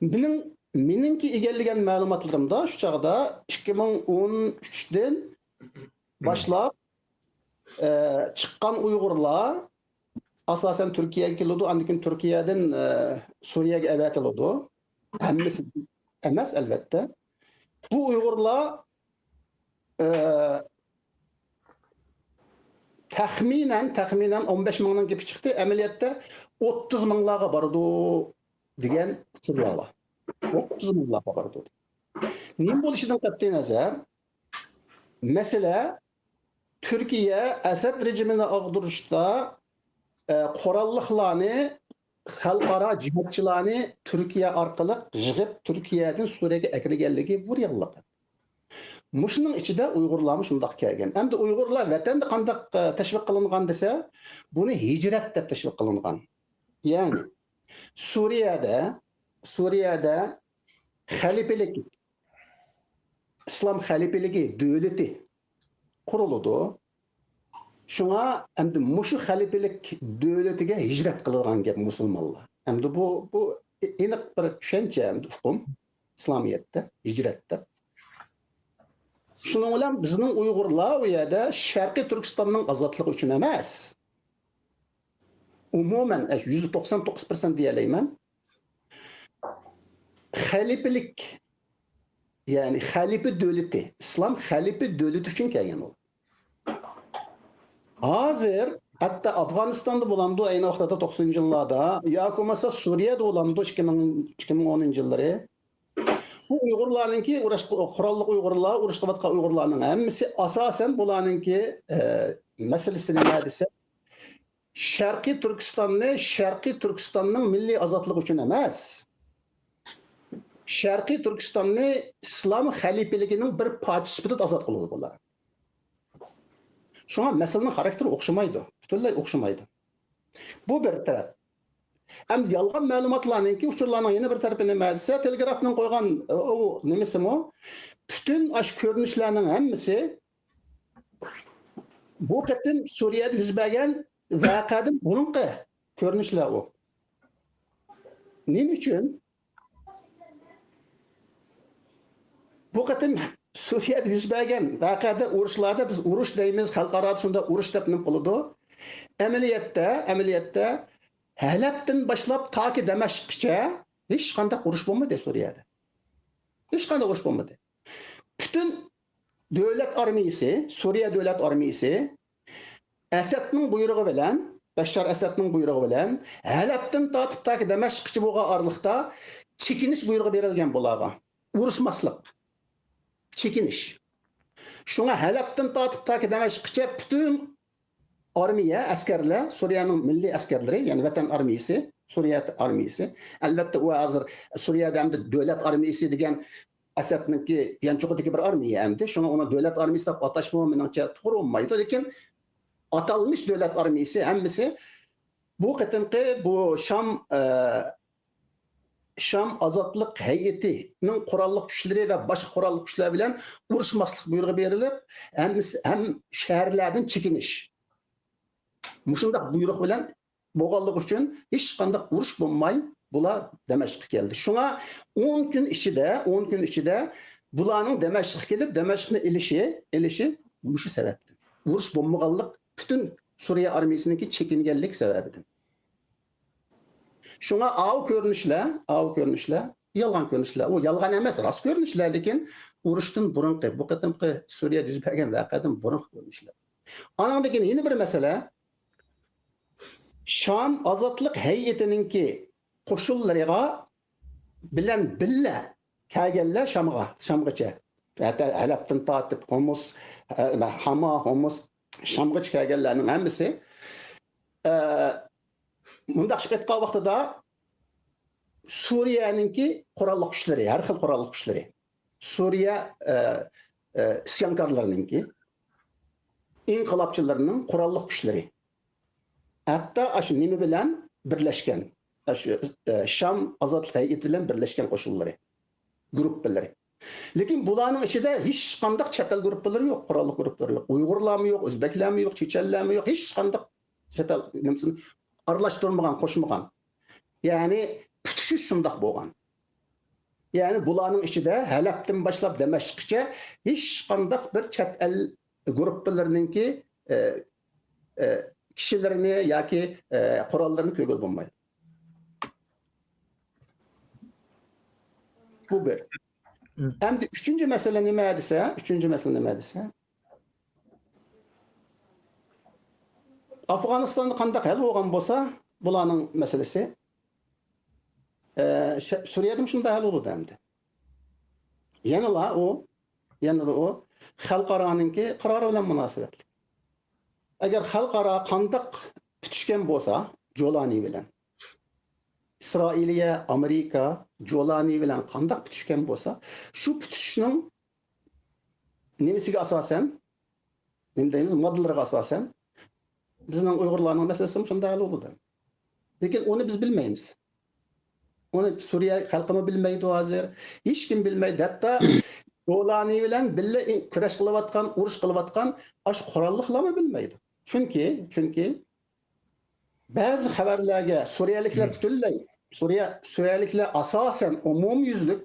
مېنىڭ، مېنىڭكى ئىگىلىگەن مەلۇماتلىرىمدا شۇ چاغدا ئىككى مىڭ ئون ئۈچتىن باشلاپ، ئە، چىققان ئۇيغۇرلار ئاساسەن تۈركىيەگە كېلىدۇ، ئاندىن كېيىن تۈركىيەدىن، ئە، سۈرىيەگە ئەۋەتىلىدۇ. ھەممىسى ئەمەس، ئەلۋەتتە. بۇ ئۇيغۇرلار، ئە، تەخمىنەن، تەخمىنەن ئون بەش مىڭنىڭ گېپى چىقتى، ئەمەلىيەتتە ئوتتۇز مىڭلارغا بارىدۇ دېگەن ئۇچۇرلار بار. ئوتتۇز مىڭلارغا بارىدۇ. نېمە بولۇشىدىن قەتئىينەزەر، مەسىلە تۈركىيە ئەسەد رېجىمىنى ئاغدۇرۇشتا، ئە، قوراللىقلارنى، خەلقئارا جىھادچىلارنى تۈركىيە ئارقىلىق يىغىپ، تۈركىيەدىن سۈرىيەگە ئەكىرگەنلىكى بۇ رېئاللىق. مۇشۇنىڭ ئىچىدە ئۇيغۇرلارمۇ شۇنداق كەلگەن. ئەمدى ئۇيغۇرلار ۋەتەندە قانداق، ئە، تەشۋىق قىلىنغان دېسە، بۇنى ھىجرەت دەپ تەشۋىق قىلىنغان. يەنى سۈرىيەدە، سۈرىيەدە خەلىپىلىك، ئىسلام خەلىپىلىكى دۆلىتى قۇرۇلىدۇ. شۇڭا ئەمدى مۇشۇ خەلىپىلىك دۆلىتىگە ھىجرەت قىلىدىغان گەپ مۇسۇلمانلار. ئەمدى بۇ، بۇ ئېنىق بىر چۈشەنچە، ئەمدى ئۇقۇم ئىسلامىيەتتە ھىجرەت دەپ. شۇنىڭ بىلەن بىزنىڭ ئۇيغۇرلار ئۇ يەردە شەرقىي تۈركىستاننىڭ ئازادلىقى ئۈچۈن ئەمەس، ئومۇمەن، ئە، يۈزدە توقسان توققۇز پىرسەنت دېيەلەيمەن، خەلىپىلىك، يەنى خەلىپە دۆلىتى، ئىسلام خەلىپە دۆلىتى ئۈچۈن كەلگەن ئۇ. ھازىر ھەتتا ئافغانىستاندا بولامدۇ، ئەينى ۋاقىتتا توقسىنىنچى يىللاردا، ياكى بولمىسا سۈرىيەدە بولامدۇ، ئىككى مىڭ، ئىككى مىڭ ئونىنچى يىللىرى. بۇ ئۇيغۇرلارنىڭكى ئۇرۇش، قوراللىق ئۇيغۇرلار، ئۇرۇش قىلىۋاتقان ئۇيغۇرلارنىڭ ھەممىسى ئاساسەن بۇلارنىڭكى، ئە، مەسىلىسى نېمە دېسە، شەرقىي تۈركىستاننى شەرقىي تۈركىستاننىڭ مىللىي ئازادلىقى ئۈچۈن ئەمەس، شەرقىي تۈركىستاننى ئىسلام خەلىپىلىكىنىڭ بىر پارچىسى سۈپىتىدە ئازاد قىلىدۇ بۇلار. شۇڭا مەسىلىنىڭ خاراكتېرى ئوخشىمايدۇ، پۈتۈنلەي ئوخشىمايدۇ. بۇ بىر تەرەپ. ئەمدى يالغان مەلۇماتلارنىڭكى، ئۇچۇرلارنىڭ يەنە بىر تەرىپى نېمە دېسە، تېلېگرافنىڭ قويغان، ئۇ نېمىسىمۇ، پۈتۈن ئاشۇ كۆرۈنۈشلەرنىڭ ھەممىسى بۇ قېتىم سۈرىيەدە يۈز بەرگەن ۋەقەدىن بۇرۇنقى كۆرۈنۈشلەر ئۇ. نېمە ئۈچۈن؟ بۇ قېتىم سۈرىيەدە يۈز بەرگەن ۋەقەدە، ئۇرۇشلاردا بىز ئۇرۇش دەيمىز، خەلقئارادا شۇنداق ئۇرۇش دەپ نېمە قىلىدۇ. ئەمەلىيەتتە، ئەمەلىيەتتە ھەلەبتىن باشلاپ تاكى دەمەشققىچە ھېچقانداق ئۇرۇش بولمىدى سۈرىيەدە. ھېچقانداق ئۇرۇش بولمىدى. پۈتۈن دۆلەت ئارمىيىسى، سۈرىيە دۆلەت ئارمىيىسى ئەسەدنىڭ بۇيرۇقى بىلەن، بەششار ئەسەدنىڭ بۇيرۇقى بىلەن ھەلەبتىن تارتىپ تاكى دەمەشققىچە بولغان ئارىلىقتا چېكىنىش بۇيرۇقى بېرىلگەن بۇلارغا. ئۇرۇشماسلىق. چېكىنىش. شۇڭا ھەلەبتىن تارتىپ تاكى دەمەشققىچە پۈتۈن ئارمىيە، ئەسكەرلەر، سۈرىيەنىڭ مىللىي ئەسكەرلىرى، يەنى ۋەتەن ئارمىيىسى، سۈرىيە ئارمىيىسى. ئەلۋەتتە، ئۇ ھازىر سۈرىيەدە ئەمدى دۆلەت ئارمىيىسى دېگەن ئەسەدنىڭكى يانچۇقىدىكى بىر ئارمىيە ئەمدى. شۇڭا ئۇنى دۆلەت ئارمىيىسى دەپ ئاتاشمۇ مېنىڭچە توغرا بولمايدۇ. لېكىن ئاتالمىش دۆلەت ئارمىيىسى ھەممىسى بۇ قېتىمقى بۇ شام، ئە، شام ئازادلىق ھەيئىتىنىڭ قوراللىق كۈچلىرى ۋە باشقا قوراللىق كۈچلەر بىلەن ئۇرۇشماسلىق بۇيرۇقى بېرىلىپ، ھەم، ھەم شەھەرلەردىن چېكىنىش. مۇشۇنداق بۇيرۇق بىلەن بولغانلىقى ئۈچۈن ھېچقانداق ئۇرۇش بولماي، بۇلار دەمەشققە كەلدى. شۇڭا ئون كۈن ئىچىدە، ئون كۈن ئىچىدە بۇلارنىڭ دەمەشققە كېلىپ، دەمەشقنى ئېلىشى، ئېلىشى مۇشۇ سەۋەبتىن. ئۇرۇش بولمىغانلىق، پۈتۈن سۈرىيە ئارمىيىسىنىڭكى چېكىنگەنلىك سەۋەبىدىن. شۇڭا ئاۋۇ كۆرۈنۈشلەر، ئاۋۇ كۆرۈنۈشلەر يالغان كۆرۈنۈشلەر. ئۇ يالغان ئەمەس، راست كۆرۈنۈشلەر، لېكىن ئۇرۇشتىن بۇرۇنقى، بۇ قېتىمقى سۈرىيەدە يۈز بەرگەن ۋەقەدىن بۇرۇنقى كۆرۈنۈشلەر. ئانىڭدىن كېيىن يەنە بىر مەسىلە، شام ئازادلىق ھەيئىتىنىڭكى قوشۇنلىرىغا بىلەن بىللە كەلگەنلەر شامغا، شامغىچە. ھەتتا ھەلەبتىن تارتىپ ھومۇس، ھە-، ھاما، ھومۇس، شامغىچە كەلگەنلەرنىڭ ھەممىسى، ئە، مۇنداق ئېيتقان ۋاقتىدا سۈرىيەنىڭكى قوراللىق كۈچلىرى، ھەر خىل قوراللىق كۈچلىرى، سۈرىيە، ئە، ئە، ئىسيانكارلىرىنىڭكى، ئىنقىلابچىلىرىنىڭ قوراللىق كۈچلىرى، ھەتتا ئاشۇ نېمە بىلەن بىرلەشكەن، ئاشۇ، ئە، شام ئازادلىق ھەيئىتى بىلەن بىرلەشكەن قوشۇنلىرى، گۇرۇپپىلىرى. لېكىن بۇلارنىڭ ئىچىدە ھېچقانداق چەت ئەل گۇرۇپپىلىرى يوق، قوراللىق گۇرۇپپىلىرى يوق. ئۇيغۇرلارمۇ يوق، ئۆزبەكلەرمۇ يوق، چېچەنلەرمۇ يوق، ھېچقانداق چەت ئەل نېمىسىنى ئارىلاشتۇرمىغان، قوشمىغان. يەنى پۈتۈشۈش شۇنداق بولغان. يەنى بۇلارنىڭ ئىچىدە ھەلەبتىن باشلاپ دەمەشققىچە ھېچقانداق بىر چەت ئەل گۇرۇپپىلىرىنىڭكى، ئە، ئە، كىشىلىرىنى ياكى، ئە، قوراللىرىنى كۆرگىلى بولمايدۇ. بۇ بىر. مم. ئەمدى ئۈچىنچى مەسىلە نېمە دېسە، ئۈچىنچى مەسىلە نېمە دېسە، ئافغانىستاندا قانداق ھەل بولغان بولسا، بۇلارنىڭ مەسىلىسى، ئە، شە-، سۈرىيەدىمۇ شۇنداق ھەل بولىدۇ ئەمدى. يەنىلا ئۇ، يەنىلا ئۇ خەلقئارانىڭكى قارارى بىلەن مۇناسىۋەتلىك. ئەگەر خەلقئارا قانداق پۈتۈشكەن بولسا، جولانى بىلەن، ئىسرائىلىيە، ئامېرىكا جولانى بىلەن قانداق پۈتۈشكەن بولسا، شۇ پۈتۈشۈشنىڭ نېمىسىگە ئاساسەن، نېمە دەيمىز، ماددىلىرىغا ئاساسەن، بىزنىڭ ئۇيغۇرلارنىڭ مەسىلىسىمۇ شۇنداق ھەل بولىدۇ. لېكىن ئۇنى بىز بىلمەيمىز. ئۇنى سۈرىيە خەلقىمۇ بىلمەيدۇ ھازىر. ھېچكىم بىلمەيدۇ. ھەتتا جولانى بىلەن بىللە كۈرەش قىلىۋاتقان، ئۇرۇش قىلىۋاتقان ئاشۇ قوراللىقلارمۇ بىلمەيدۇ. چۈنكى، چۈنكى بەزى خەۋەرلەرگە سۈرىيەلىكلەر پۈتۈنلەي، سۈرىيە، سۈرىيەلىكلەر ئاساسەن ئومۇميۈزلۈك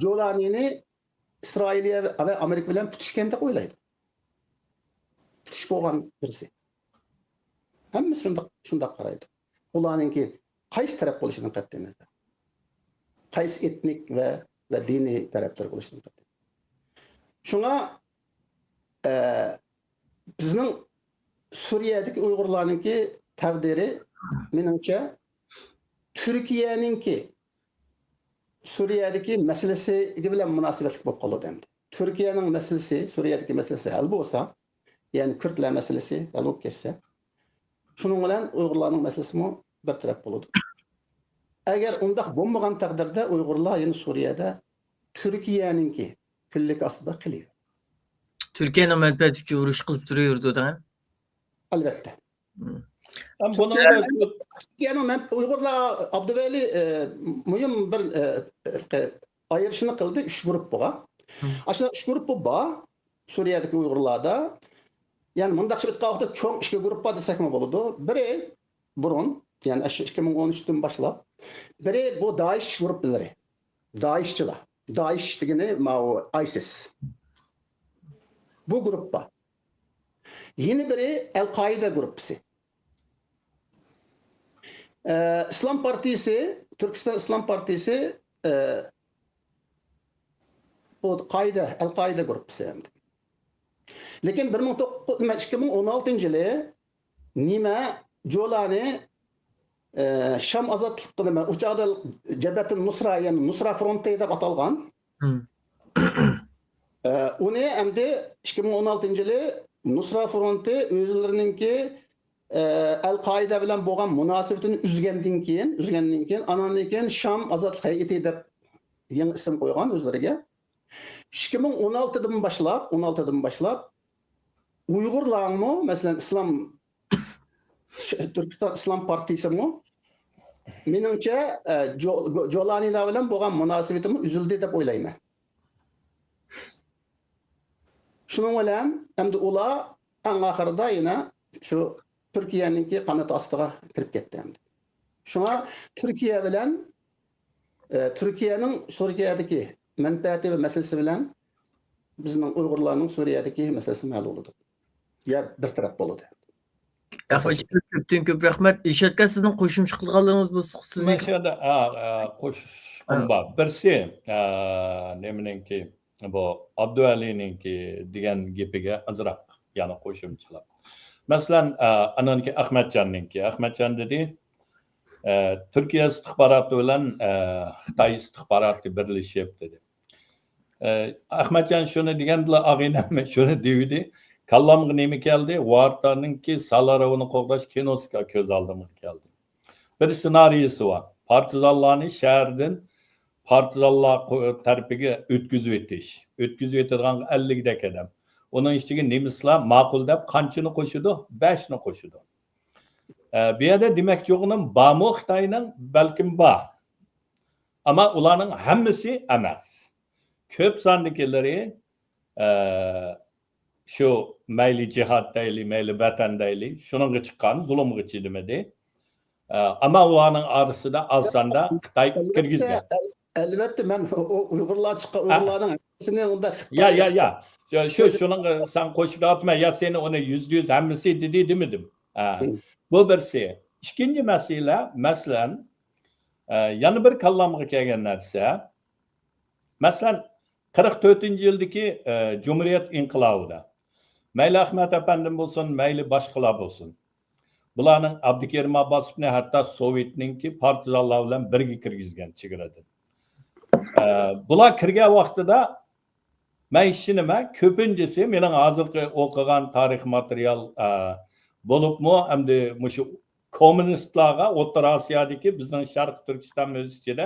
جولانىنى ئىسرائىلىيە ۋە ئامېرىكا بىلەن پۈتۈشكەن دەپ ئويلايدۇ. پۈتۈش بولغان بىرسى. ھەممىسى شۇنداق، شۇنداق قارايدۇ. ئۇلارنىڭكى قايسى تەرەپ بولۇشىدىن قەتئىينەزەر. قايسى ئېتنىك ۋە، ۋە دىنىي تەرەپلىرى بولۇشىدىن قەتئىي. شۇڭا، ئە، بىزنىڭ سۈرىيەدىكى ئۇيغۇرلارنىڭكى تەقدىرى، مېنىڭچە، تۈركىيەنىڭكى سۈرىيەدىكى مەسىلىسى بىلەن مۇناسىۋەتلىك بولۇپ قالىدۇ ئەمدى. تۈركىيەنىڭ مەسىلىسى، سۈرىيەدىكى مەسىلىسى ھەل بولسا، يەنى كۈردلەر مەسىلىسى ھەل بولۇپ كەتسە، شۇنىڭ بىلەن ئۇيغۇرلارنىڭ مەسىلىسىمۇ بىر تەرەپ بولىدۇ. ئەگەر ئۇنداق بولمىغان تەقدىردە، ئۇيغۇرلار يەنە سۈرىيەدە تۈركىيەنىڭكى كۈنلۈكى ئاستىدا قېلىۋېرىدۇ. تۈركىيەنىڭ مەنپەئەتى ئۈچۈن ئۇرۇش قىلىپ تۇرۇۋېرىدۇ دەڭە. ئەلۋەتتە. ھەم بۇنىڭدا تۈركىيەنىڭ مەن-، ئۇيغۇرلار ئابدۇۋەلى، ئە، مۇھىم بىر، ئە، ئايرىشنى قىلدى ئۈچ گۇرۇپپىغا. ئاشۇنداق ئۈچ گۇرۇپپا بار سۈرىيەدىكى ئۇيغۇرلاردا. يەنى مۇنداقچە ئېيتقان ۋاقىتتا چوڭ ئىككى گۇرۇپپا دېسەكمۇ بولىدۇ. بىرى بۇرۇن، يەنى ئاشۇ ئىككى مىڭ ئون ئۈچتىن باشلاپ، بىرى بۇ دائىش گۇرۇپپىلىرى، دائىشچىلار. دائىش دېگىنى ماۋۇ ئايسىس. بۇ گۇرۇپپا. يەنە بىرى ئەل-قائىدە گۇرۇپپىسى. ئە، ئىسلام پارتىيىسى، تۈركىستان ئىسلام پارتىيىسى، ئە، بۇ قائىدە، ئەل-قائىدە گۇرۇپپىسى ئەمدى. لېكىن بىر مىڭ توققۇز، نېمە، ئىككى مىڭ ئون ئالتىنچى يىلى نېمە، جولانى، ئە، شام ئازادلىق، نېمە، ئۇ چاغدا جەبھەتىن نۇسرا، يەنى نۇسرا فرونتى دەپ ئاتالغان. ئە، ئۇنى ئەمدى ئىككى مىڭ ئون ئالتىنچى يىلى نۇسرا فرونتى ئۆزلىرىنىڭكى، ئە، ئەل-قائىدە بىلەن بولغان مۇناسىۋىتىنى ئۈزگەندىن كېيىن، ئۈزگەندىن كېيىن، ئاناندىن كېيىن شام ئازادلىق ھەيئىتى دەپ يېڭى ئىسىم قويغان ئۆزلىرىگە. ئىككى مىڭ ئون ئالتىدىن باشلاپ، ئون ئالتىدىن باشلاپ ئۇيغۇرلارمۇ، مەسىلەن، ئىسلام، تۈركىستان ئىسلام پارتىيىسىمۇ، مېنىڭچە، ئە، جو-، جولانىلار بىلەن بولغان مۇناسىۋىتىمۇ ئۈزۈلدى دەپ ئويلايمەن. شۇنىڭ بىلەن ئەمدى ئۇلار ئەڭ ئاخىرىدا يەنە شۇ تۈركىيەنىڭكى قانىتى ئاستىغا كىرىپ كەتتى ئەمدى. شۇڭا تۈركىيە بىلەن، ئە، تۈركىيەنىڭ سۈرىيەدىكى مەنپەئەتى ۋە مەسىلىسى بىلەن بىزنىڭ ئۇيغۇرلارنىڭ سۈرىيەدىكى مەسىلىسى ھەل بولىدۇ. يا بىر تەرەپ بولىدۇ. ئەخمەت، كۆپتىن كۆپ رەھمەت. ئىشەتكە، سىزنىڭ قوشۇمچە قىلغانلىرىڭىز بولسا، سىزنىڭ مەن شۇ يەردە، ئا، ئا، قوشۇشقۇم بار. بىرسى، ئا، نېمىنىڭكى، بۇ ئابدۇئەلىنىڭكى دېگەن گېپىگە ئازراق يەنە قوشۇمچىلاپ. مەسىلەن، ئا، ئانانكى ئەخمەتجاننىڭكى. ئەخمەتجان دېدى، ئا، تۈركىيە ئىستىخباراتى بىلەن، ئا، خىتاي ئىستىخباراتى بىرلىشىپ دېدى. ئە، ئەخمەتجان شۇنى دېگەندىلا، ئاغىنەم شۇنى دېۋىدى. كاللامغا نېمە كەلدى؟ ۋارتانىڭكى سالاروۋنى قوغداش كىنوسىغا كۆز ئالدىمغا كەلدى. بىر سېنارىيسى بار. پارتىزانلارنى شەھەردىن پارتىزانلار قو-، تەرىپىگە ئۆتكۈزۈۋېتىش. ئۆتكۈزۈۋېتىدىغان ئەللىكدەك ئادەم. ئۇنىڭ ئىچىگە نېمىسلار ماقۇل دەپ قانچىنى قوشىدۇ؟ بەشنى قوشىدۇ. ئە، بۇ يەردە دېمەكچى بولغىنىم بارمۇ خىتاينىڭ؟ بەلكىم بار. ئەمما ئۇلارنىڭ ھەممىسى ئەمەس. كۆپ ساندىكىلىرى، ئە، شۇ مەيلى جىھاد دەيلى، مەيلى ۋەتەن دەيلى، شۇنىڭغا چىققان، زۇلۇمغا چىدىمىدى. ئە، ئەمما ئۇلارنىڭ ئارىسىدا ئاز ساندا خىتاي كىرگۈزگەن. ئەلۋەتتە، مەن ئۇيغۇرلار چىققان، ئۇيغۇرلارنىڭ ھەممىسىنى ئۇنداق يا، يا، يا. شۇ، شۇنىڭغا سەن قوشۇپ ئاتىمەن، يا سېنى ئۇنى يۈزدە يۈز ھەممىسى دېدى دېمىدىم. ئە، بۇ بىرسى. ئىككىنچى مەسىلە، مەسىلەن، ئە، يەنە بىر كاللامغا كەلگەن نەرسە. مەسىلەن، قىرىق تۆتىنچى يىلدىكى، ئە، جۇمھۇرىيەت ئىنقىلابىدا مەيلى ئەخمەت ئەپەندىم بولسۇن، مەيلى باشقىلار بولسۇن، بۇلارنىڭ ئابدۇكېرىم ئابباسوفنى ھەتتا سوۋېتنىڭكى پارتىزانلار بىلەن بىرگە كىرگۈزگەن چېگرادىن. ئە، بۇلار كىرگەن ۋاقتىدا مەن ئىشىنىمەن، كۆپىنچىسى مېنىڭ ھازىرقى ئوقۇغان تارىخ ماتېرىيال، ئە، بولۇپمۇ ئەمدى مۇشۇ كوممۇنىستلارغا ئوتتۇرا ئاسىيادىكى بىزنىڭ شەرقىي تۈركىستان ئۆز ئىچىدە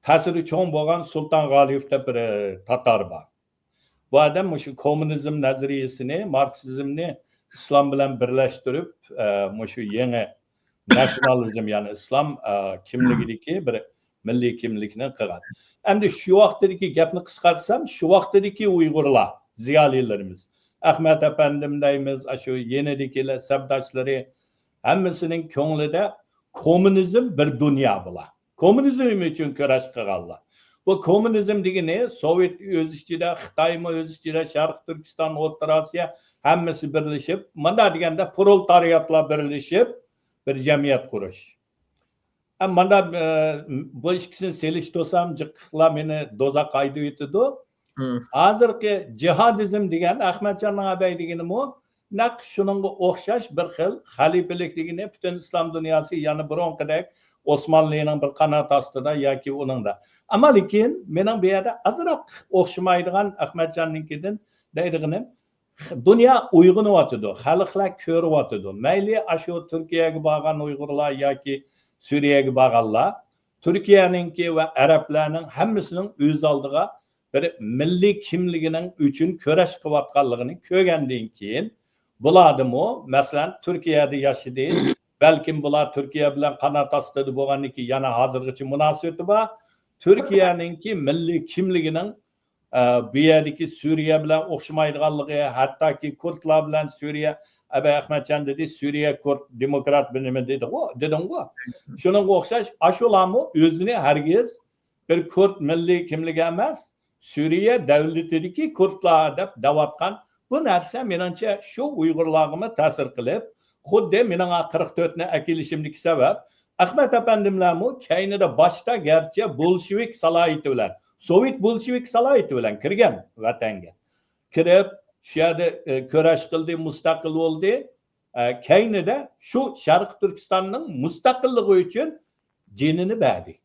تەسىرى چوڭ بولغان سۇلتان غالىيېف دەپ بىر، ئە، تاتار بار. بۇ ئادەم مۇشۇ كوممۇنىزم نەزەرىيىسىنى، ماركسىزمنى ئىسلام بىلەن بىرلەشتۈرۈپ، ئە، مۇشۇ يېڭى ناتسىيونالىزم، يەنى ئىسلام، ئە، كىملىكىدىكى بىر مىللىي كىملىكنى قىلغان. ئەمدى شۇ ۋاقتىدىكى گەپنى قىسقارتسام، شۇ ۋاقتىدىكى ئۇيغۇرلار، زىيالىيلىرىمىز، ئەخمەت ئەپەندىم دەيمىز، ئاشۇ يېنىدىكىلەر، سەپداشلىرى، ھەممىسىنىڭ كۆڭلىدە كوممۇنىزم بىر دۇنيا بۇلار. كوممۇنىزم ئۈچۈن كۈرەش قىلغانلار. بۇ كوممۇنىزم دېگىنى سوۋېت ئۆز ئىچىدە، خىتايمۇ ئۆز ئىچىدە، شەرقىي تۈركىستان، ئوتتۇرا ئاسىيا ھەممىسى بىرلىشىپ، مۇنداق دېگەندە پرولېتارىياتلار بىرلىشىپ بىر جەمئىيەت قۇرۇش. ئە، مانا، ئە، بۇ ئىككىسىنى سېلىشتۇرسام، جىقلار مېنى دوزاخقا ھەيدىۋېتىدۇ. ھازىرقى جىھادىزم دېگەن، ئەخمەتجاننىڭ ئەبەي دېگىنىمۇ، نەق شۇنىڭغا ئوخشاش بىر خىل خەلىپىلىك دېگىنى پۈتۈن ئىسلام دۇنياسى يەنە بۇرۇنقىدەك ئوسمانلىنىڭ بىر قانات ئاستىدا ياكى ئۇنىڭدا. ئەمما لېكىن مېنىڭ بۇ يەردە ئازراق ئوخشىمايدىغان ئەخمەتجاننىڭكىدىن دەيدىغىنىم، دۇنيا ئويغىنىۋاتىدۇ، خەلقلەر كۆرۈۋاتىدۇ. مەيلى ئاشۇ تۈركىيەگە بارغان ئۇيغۇرلار ياكى سۈرىيەگە بارغانلار، تۈركىيەنىڭكى ۋە ئەرەبلەرنىڭ ھەممىسىنىڭ ئۆز ئالدىغا بىر مىللىي كىملىكىنىڭ ئۈچۈن كۈرەش قىلىۋاتقانلىقىنى كۆرگەندىن كېيىن، بۇلاردىمۇ، مەسىلەن، تۈركىيەدە ياشىدى، بەلكىم بۇلار تۈركىيە بىلەن قانات ئاستىدا بولغاندىن كېيىن يەنە ھازىرغىچە مۇناسىۋىتى بار. تۈركىيەنىڭكى مىللىي كىملىكىنىڭ، ئە، بۇ يەردىكى سۈرىيە بىلەن ئوخشىمايدىغانلىقى، ھەتتاكى كۇردلار بىلەن سۈرىيە، ئەبەي ئەخمەتجان دېدى، سۈرىيە كۇرد دېموكرات بىر نېمە دېدىغۇ، دېدىڭغۇ. شۇنىڭغا ئوخشاش، ئاشۇلارمۇ ئۆزىنى ھەرگىز بىر كۇرد مىللىي كىملىكى ئەمەس، سۈرىيە دەۋلىتىدىكى كۇردلار دەپ دەۋاتقان بۇ نەرسە، مېنىڭچە، شۇ ئۇيغۇرلارغىمۇ تەسىر قىلىپ، خۇددى مېنىڭ قىرىق تۆتنى ئەكېلىشىمدىكى سەۋەب، ئەخمەت ئەپەندىملەرمۇ كەينىدە باشتا گەرچە بولشېۋىك سالاھىيىتى بىلەن، سوۋېت بولشېۋىك سالاھىيىتى بىلەن كىرگەن ۋەتەنگە. كىرىپ، شۇ يەردە، ئە، كۈرەش قىلدى، مۇستەقىل بولدى. ئە، كەينىدە شۇ شەرقىي تۈركىستاننىڭ مۇستەقىللىقى ئۈچۈن جېنىنى بەردى.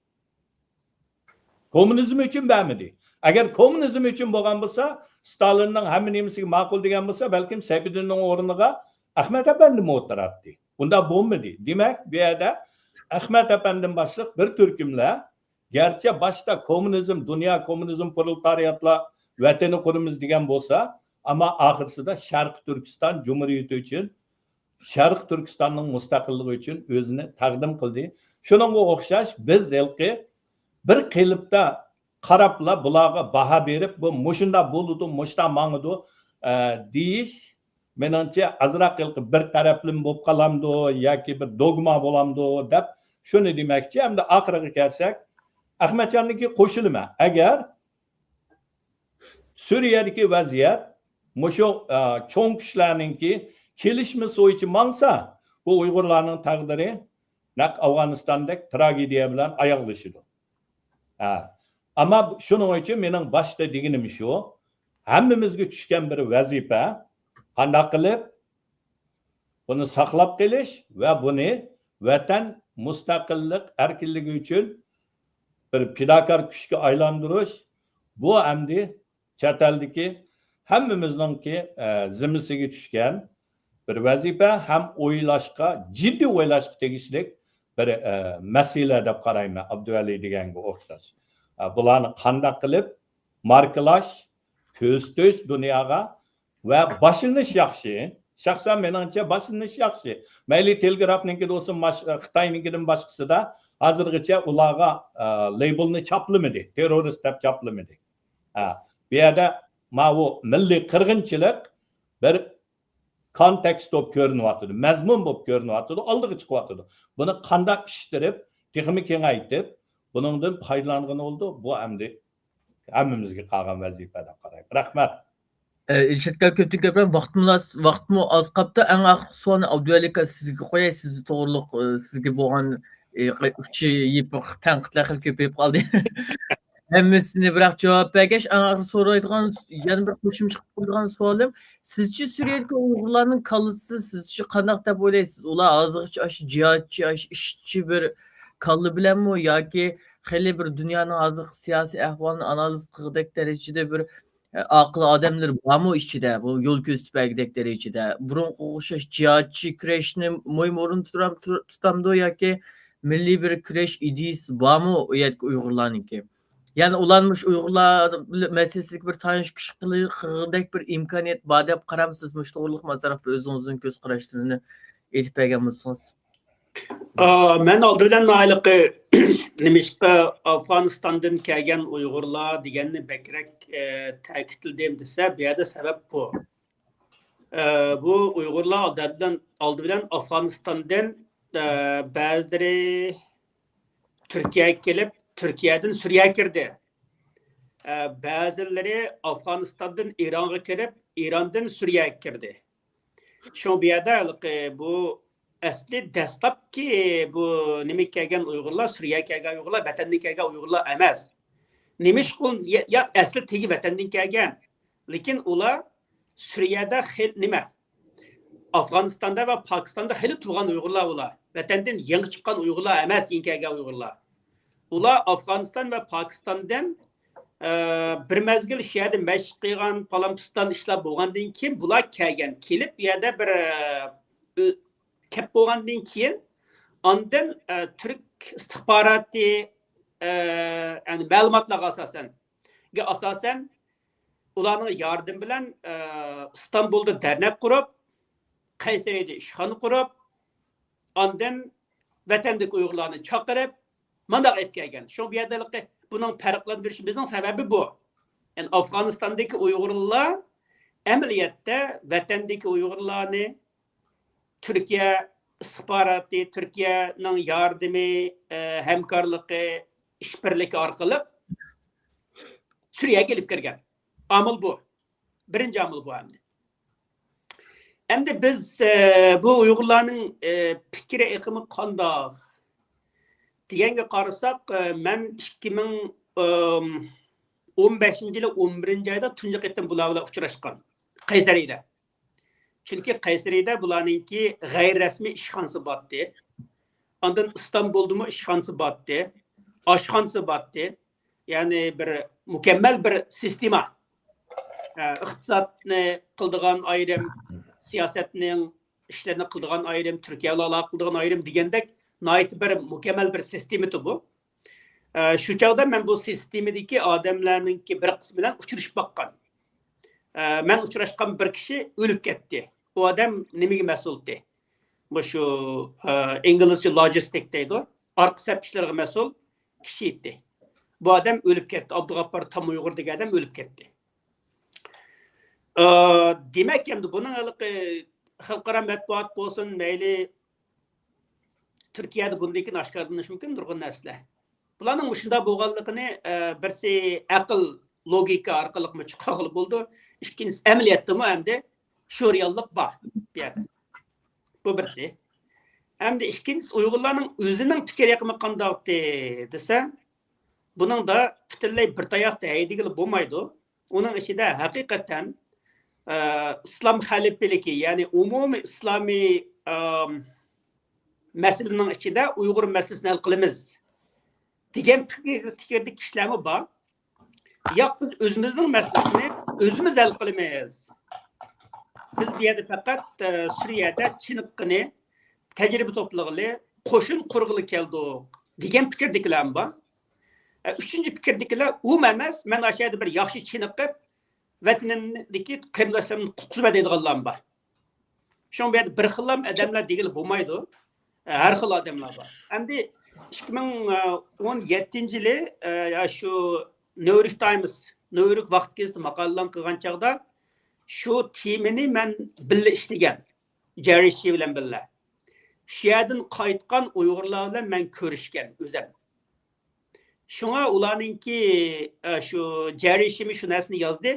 كوممۇنىزم ئۈچۈن بەرمىدى. ئەگەر كوممۇنىزم ئۈچۈن بولغان بولسا، ستالىننىڭ ھەممە نېمىسىگە ماقۇل دېگەن بولسا، بەلكىم سەيپىدىننىڭ ئورنىغا ئەخمەت ئەپەندىمۇ ئولتۇراتتى. ئۇنداق بولمىدى. دېمەك، بۇ يەردە ئەخمەت ئەپەندىم باشلىق بىر تۈركۈملەر، گەرچە باشتا كوممۇنىزم، دۇنيا كوممۇنىزم پرولېتارىياتلار ۋەتىنى قۇرىمىز دېگەن بولسا، ئەمما ئاخىرسىدا شەرقىي تۈركىستان جۇمھۇرىيىتى ئۈچۈن، شەرقىي تۈركىستاننىڭ مۇستەقىللىقى ئۈچۈن ئۆزىنى تەقدىم قىلدى. شۇنىڭغا ئوخشاش بىز ھېلىقى بىر قېلىپتا قاراپلا بۇلارغا باھا بېرىپ، بۇ مۇشۇنداق بولىدۇ، مۇشۇنداق ماڭىدۇ، ئە، دېيىش، مېنىڭچە، ئازراق ھېلىقى بىر تەرەپلىمە بولۇپ قالامدۇ ياكى بىر دوگما بولامدۇ دەپ شۇنى دېمەكچى. ئەمدى ئاخىرىغا كەلسەك، ئەخمەتجاننىڭكى قوشۇلىمەن. ئەگەر سۈرىيەدىكى ۋەزىيەت مۇشۇ، ئە، چوڭ كۈچلەرنىڭكى كېلىشمىسى بويىچە ماڭسا، بۇ ئۇيغۇرلارنىڭ تەقدىرى نەق ئافغانىستاندەك تراگېدىيە بىلەن ئاياغلىشىدۇ. ھە. ئەمما شۇنىڭ ئۈچۈن مېنىڭ باشتا دېگىنىم شۇ، ھەممىمىزگە چۈشكەن بىر ۋەزىپە، قانداق قىلىپ بۇنى ساقلاپ قېلىش ۋە بۇنى ۋەتەن مۇستەقىللىق، ئەركىنلىكى ئۈچۈن بىر پىداكار كۈچكە ئايلاندۇرۇش، بۇ ئەمدى چەت ئەلدىكى ھەممىمىزنىڭكى، ئە، زىممىسىگە چۈشكەن بىر ۋەزىپە ھەم ئويلاشقا، جىددىي ئويلاشقا تېگىشلىك بىر، ئە، مەسىلە دەپ قارايمەن، ئابدۇۋەلى دېگەنگە ئوخشاش. ئە، بۇلارنى قانداق قىلىپ ماركىلاش، كۆرسىتىش دۇنياغا ۋە باشلىنىش ياخشى. شەخسەن مېنىڭچە باشلىنىش ياخشى. مەيلى تېلېگرافنىڭكىدە بولسۇن، باش-، خىتاينىڭكىدىن باشقىسىدا ھازىرغىچە ئۇلارغا، ئە، لەيبىلنى چاپلىمىدى، تېررورىست دەپ چاپلىمىدى. ئە، بۇ يەردە ماۋۇ مىللىي قىرغىنچىلىق بىر كونتېكست بولۇپ كۆرۈنۈۋاتىدۇ، مەزمۇن بولۇپ كۆرۈنۈۋاتىدۇ، ئالدىغا چىقىۋاتىدۇ. بۇنى قانداق پىشتۇرۇپ، تېخىمۇ كېڭەيتىپ، بۇنىڭدىن پايدىلانغىلى بولىدۇ. بۇ ئەمدى ھەممىمىزگە قالغان ۋەزىپە دەپ قارايمەن. رەھمەت. ئە، ئىرشادكا كۆپتىن كۆپ رەھمەت. ۋاقتىمىز، ۋاقىتمۇ ئاز قاپتۇ. ئەڭ ئاخىرقى سوئالنى ئابدۇۋەلى ئاكا سىزگە قوياي. سىز توغرۇلۇق، ئە، سىزگە بولغان، ئە، ئۇچى يېپىق تەنقىدلەر خېلى كۆپىيىپ قالدى. ھەممىسىنى بىراق جاۋاب بەرگەچ، ئەڭ ئاخىرى سورايدىغان، يەنە بىر قوشۇمچە قىلىپ قويىدىغان سوئالىم، سىزچە سۈرىيەدىكى ئۇيغۇرلارنىڭ كاللىسى سىزچە قانداق دەپ ئويلايسىز؟ ئۇلار ھازىرغىچە ئاشۇ جىھادچى، ئاشۇ ئىشچى بىر كاللا بىلەنمۇ ياكى خېلى بىر دۇنيانىڭ ھازىرقى سىياسىي ئەھۋالىنى ئانالىز قىلغۇدەك دەرىجىدە بىر، ئە، ئاقىل ئادەملىرى بارمۇ ئىچىدە، بۇ يول كۆرسىتىپ بەرگۈدەك دەرىجىدە؟ بۇرۇنقىغا ئوخشاش جىھادچى كۈرەشنى مۇھىم ئورۇندا تۇرام-، تۇر-، تۇتامدۇ ياكى مىللىي بىر كۈرەش ئىدىيىسى بارمۇ ئۇ يەردىكى ئۇيغۇرلارنىڭكى؟ يەنى ئۇلار مۇشۇ ئۇيغۇرلار مەسىلىسىگە بىر تايانچ كۈچ قىلغۇدەك بىر ئىمكانىيەت بار دەپ قارامسىز؟ مۇشۇ توغرىلىق ئازراق بىر ئۆزىڭىزنىڭ كۆز قاراشلىرىنى ئېيتىپ بەرگەن بولسىڭىز. ئا، مەن ئالدى بىلەن ھېلىقى نېمىشقا ئافغانىستاندىن كەلگەن ئۇيغۇرلار دېگەننى بەكرەك، ئە، تەكىتلىدىم دېسە، بۇ يەردە سەۋەب بۇ. ئە، بۇ ئۇيغۇرلار ئالدى بىلەن، ئالدى بىلەن ئافغانىستاندىن، ئە، بەزىلىرى تۈركىيەگە كېلىپ، تۈركىيەدىن سۈرىيەگە كىردى. ئە، بەزىلىرى ئافغانىستاندىن ئىرانغا كىرىپ، ئىراندىن سۈرىيەگە كىردى. شۇڭا بۇ يەردە ھېلىقى بۇ ئەسلى دەسلەپكى بۇ نېمىگە كەلگەن ئۇيغۇرلار، سۈرىيەگە كەلگەن ئۇيغۇرلار، ۋەتەندىن كەلگەن ئۇيغۇرلار ئەمەس. نېمىشقۇل، يا، يا ئەسلى تېگى ۋەتەندىن كەلگەن. لېكىن ئۇلار سۈرىيەدە خېل-، نېمە، ئافغانىستاندا ۋە پاكىستاندا خېلى تۇرغان ئۇيغۇرلار ئۇلار. ۋەتەندىن يېڭى چىققان ئۇيغۇرلار ئەمەس، يېڭى كەلگەن ئۇيغۇرلار. ئۇلار ئافغانىستان ۋە پاكىستاندىن، ئە، بىر مەزگىل شۇ يەردە مەشىق قىلغان، پالان پىستان ئىشلار بولغاندىن كېيىن بۇلار كەلگەن. كېلىپ، بۇ يەردە بىر، ئە، ئۆ-، كەپ بولغاندىن كېيىن، ئاندىن، ئە، تۈرك ئىستىخباراتى، ئە، يەنى مەلۇماتلارغا ئاساسەن، گە ئاساسەن، ئۇلارنىڭ ياردىمى بىلەن، ئە، ئىستانبۇلدا دەرنەك قۇرۇپ، قەيسەرىدە ئىشخانا قۇرۇپ، ئاندىن ۋەتەندىكى ئۇيغۇرلارنى چاقىرىپ، مانداق ئېلىپ كەلگەن. شۇڭا بۇ يەردە بۇنىڭ پەرقلەندۈرۈشىمىزنىڭ سەۋەبى بۇ. يەنى ئافغانىستاندىكى ئۇيغۇرلار ئەمەلىيەتتە ۋەتەندىكى ئۇيغۇرلارنى تۈركىيە ئىستىخباراتى، تۈركىيەنىڭ ياردىمى، ئە، ھەمكارلىقى، ئىشبىرلىكى ئارقىلىق سۈرىيەگە ئېلىپ كىرگەن. ئامىل بۇ. بىرىنچى ئامىل بۇ ئەمدى. ئەمدى بىز، ئە، بۇ ئۇيغۇرلارنىڭ، ئە، پىكرى ئېقىمى قانداق دېگەنگە قارىساق، ئە، مەن ئىككى مىڭ ئون بەشىنچى يىلى ئون بىرىنچى ئايدا تۇنجى قېتىم بۇلار بىلەن ئۇچراشقان. قەيسەرىدە. چۈنكى قەيسەرىدە بۇلارنىڭكى غەيرىي رەسمىي ئىشخانىسى بارتتى. ئاندىن ئىستانبۇلدىمۇ ئىشخانىسى بارتتى. ئاشخانىسى بارتتى. يەنى بىر مۇكەممەل بىر سىستېما. ئە، ئىقتىسادنى قىلىدىغان ئايرىم، سىياسەتنىڭ ئىشلىرىنى قىلىدىغان ئايرىم، تۈركىيە بىلەن ئالاقە قىلىدىغان ئايرىم دېگەندەك ناھايىتى بىر مۇكەممەل بىر سىستېما ئىدى بۇ. ئە، شۇ چاغدا مەن بۇ سىستېمىدىكى ئادەملەرنىڭكى بىر قىسمى بىلەن ئۇچرىشىپ باققان. ئە، مەن ئۇچراشقان بىر كىشى ئۆلۈپ كەتتى. ئۇ ئادەم نېمىگە مەسئۇلتى؟ مۇشۇ، ئە، ئىنگلىزچە لوجىستىك دەيدۇ. ئارقا سەپ ئىشلىرىغا مەسئۇل كىشى ئىدى. بۇ ئادەم ئۆلۈپ كەتتى. ئابدۇغاپپار تام ئۇيغۇر دېگەن ئادەم ئۆلۈپ كەتتى. ئە، دېمەك، ئەمدى بۇنىڭ ھېلىقى خەلقئارا مەتبۇئات بولسۇن، مەيلى تۈركىيەدە بۇندىن كېيىن ئاشكارىلىنىشى مۇمكىن نۇرغۇن نەرسىلەر. بۇلارنىڭ مۇشۇنداق بولغانلىقىنى، ئە، بىرسى ئەقىل لوگىكا ئارقىلىقمۇ چىقارغىلى بولىدۇ. ئىككىنچىسى، ئەمەلىيەتتىمۇ ئەمدى شۇ رېئاللىق بار بۇ يەردە. بۇ بىرسى. ئەمدى ئىككىنچىسى، ئۇيغۇرلارنىڭ ئۆزىنىڭ پىكىر ئېقىمى قانداقتى دېسە، بۇنىڭدا پۈتۈنلەي بىر تاياقتا ھەي دېگىلى بولمايدۇ. ئۇنىڭ ئىچىدە ھەقىقەتەن، ئە، ئىسلام خەلىپىلىكى، يەنى ئومۇمىي ئىسلامىي، ئەم، مەسىلىنىڭ ئىچىدە ئۇيغۇر مەسىلىسىنى ھەل قىلىمىز دېگەن پىكىر-، پىكىردىكى كىشىلەرمۇ بار. ياق، بىز ئۆزىمىزنىڭ مەسىلىسىنى ئۆزىمىز ھەل قىلىمىز. بىز بۇ يەردە پەقەت، ئە، سۈرىيەدە چېنىققىنى، تەجرىبە توپلىغىلى، قوشۇن قۇرغىلى كەلدۇق دېگەن پىكىردىكىلەرمۇ بار. ئە، ئۈچىنچى پىكىردىكىلەر ئۇمۇ ئەمەس، مەن ئاشۇ يەردە بىر ياخشى چېنىقىپ، ۋەتىنىمدىكى قېرىنداشلىرىمنى قۇتقۇزىمەن دەيدىغانلارمۇ بار. شۇڭا بۇ يەردە بىر خىللام ئادەملەر دېگىلى بولمايدۇ. ئە، ھەر خىل ئادەملەر بار. ئەمدى ئىككى مىڭ ئون يەتتىنچى يىلى، ئە، يا شۇ نيۇ يورك تايمس، نيۇ يورك ۋاقىت گېزىتى ماقالە ئېلان قىلغان چاغدا شۇ تېمىنى مەن بىللە ئىشلىگەن. جېررى شى بىلەن بىللە. شۇ يەردىن قايتقان ئۇيغۇرلار بىلەن مەن كۆرۈشكەن ئۆزۈم. شۇڭا ئۇلارنىڭكى، ئە، شۇ جېررى شىمۇ شۇ نەرسىنى يازدى.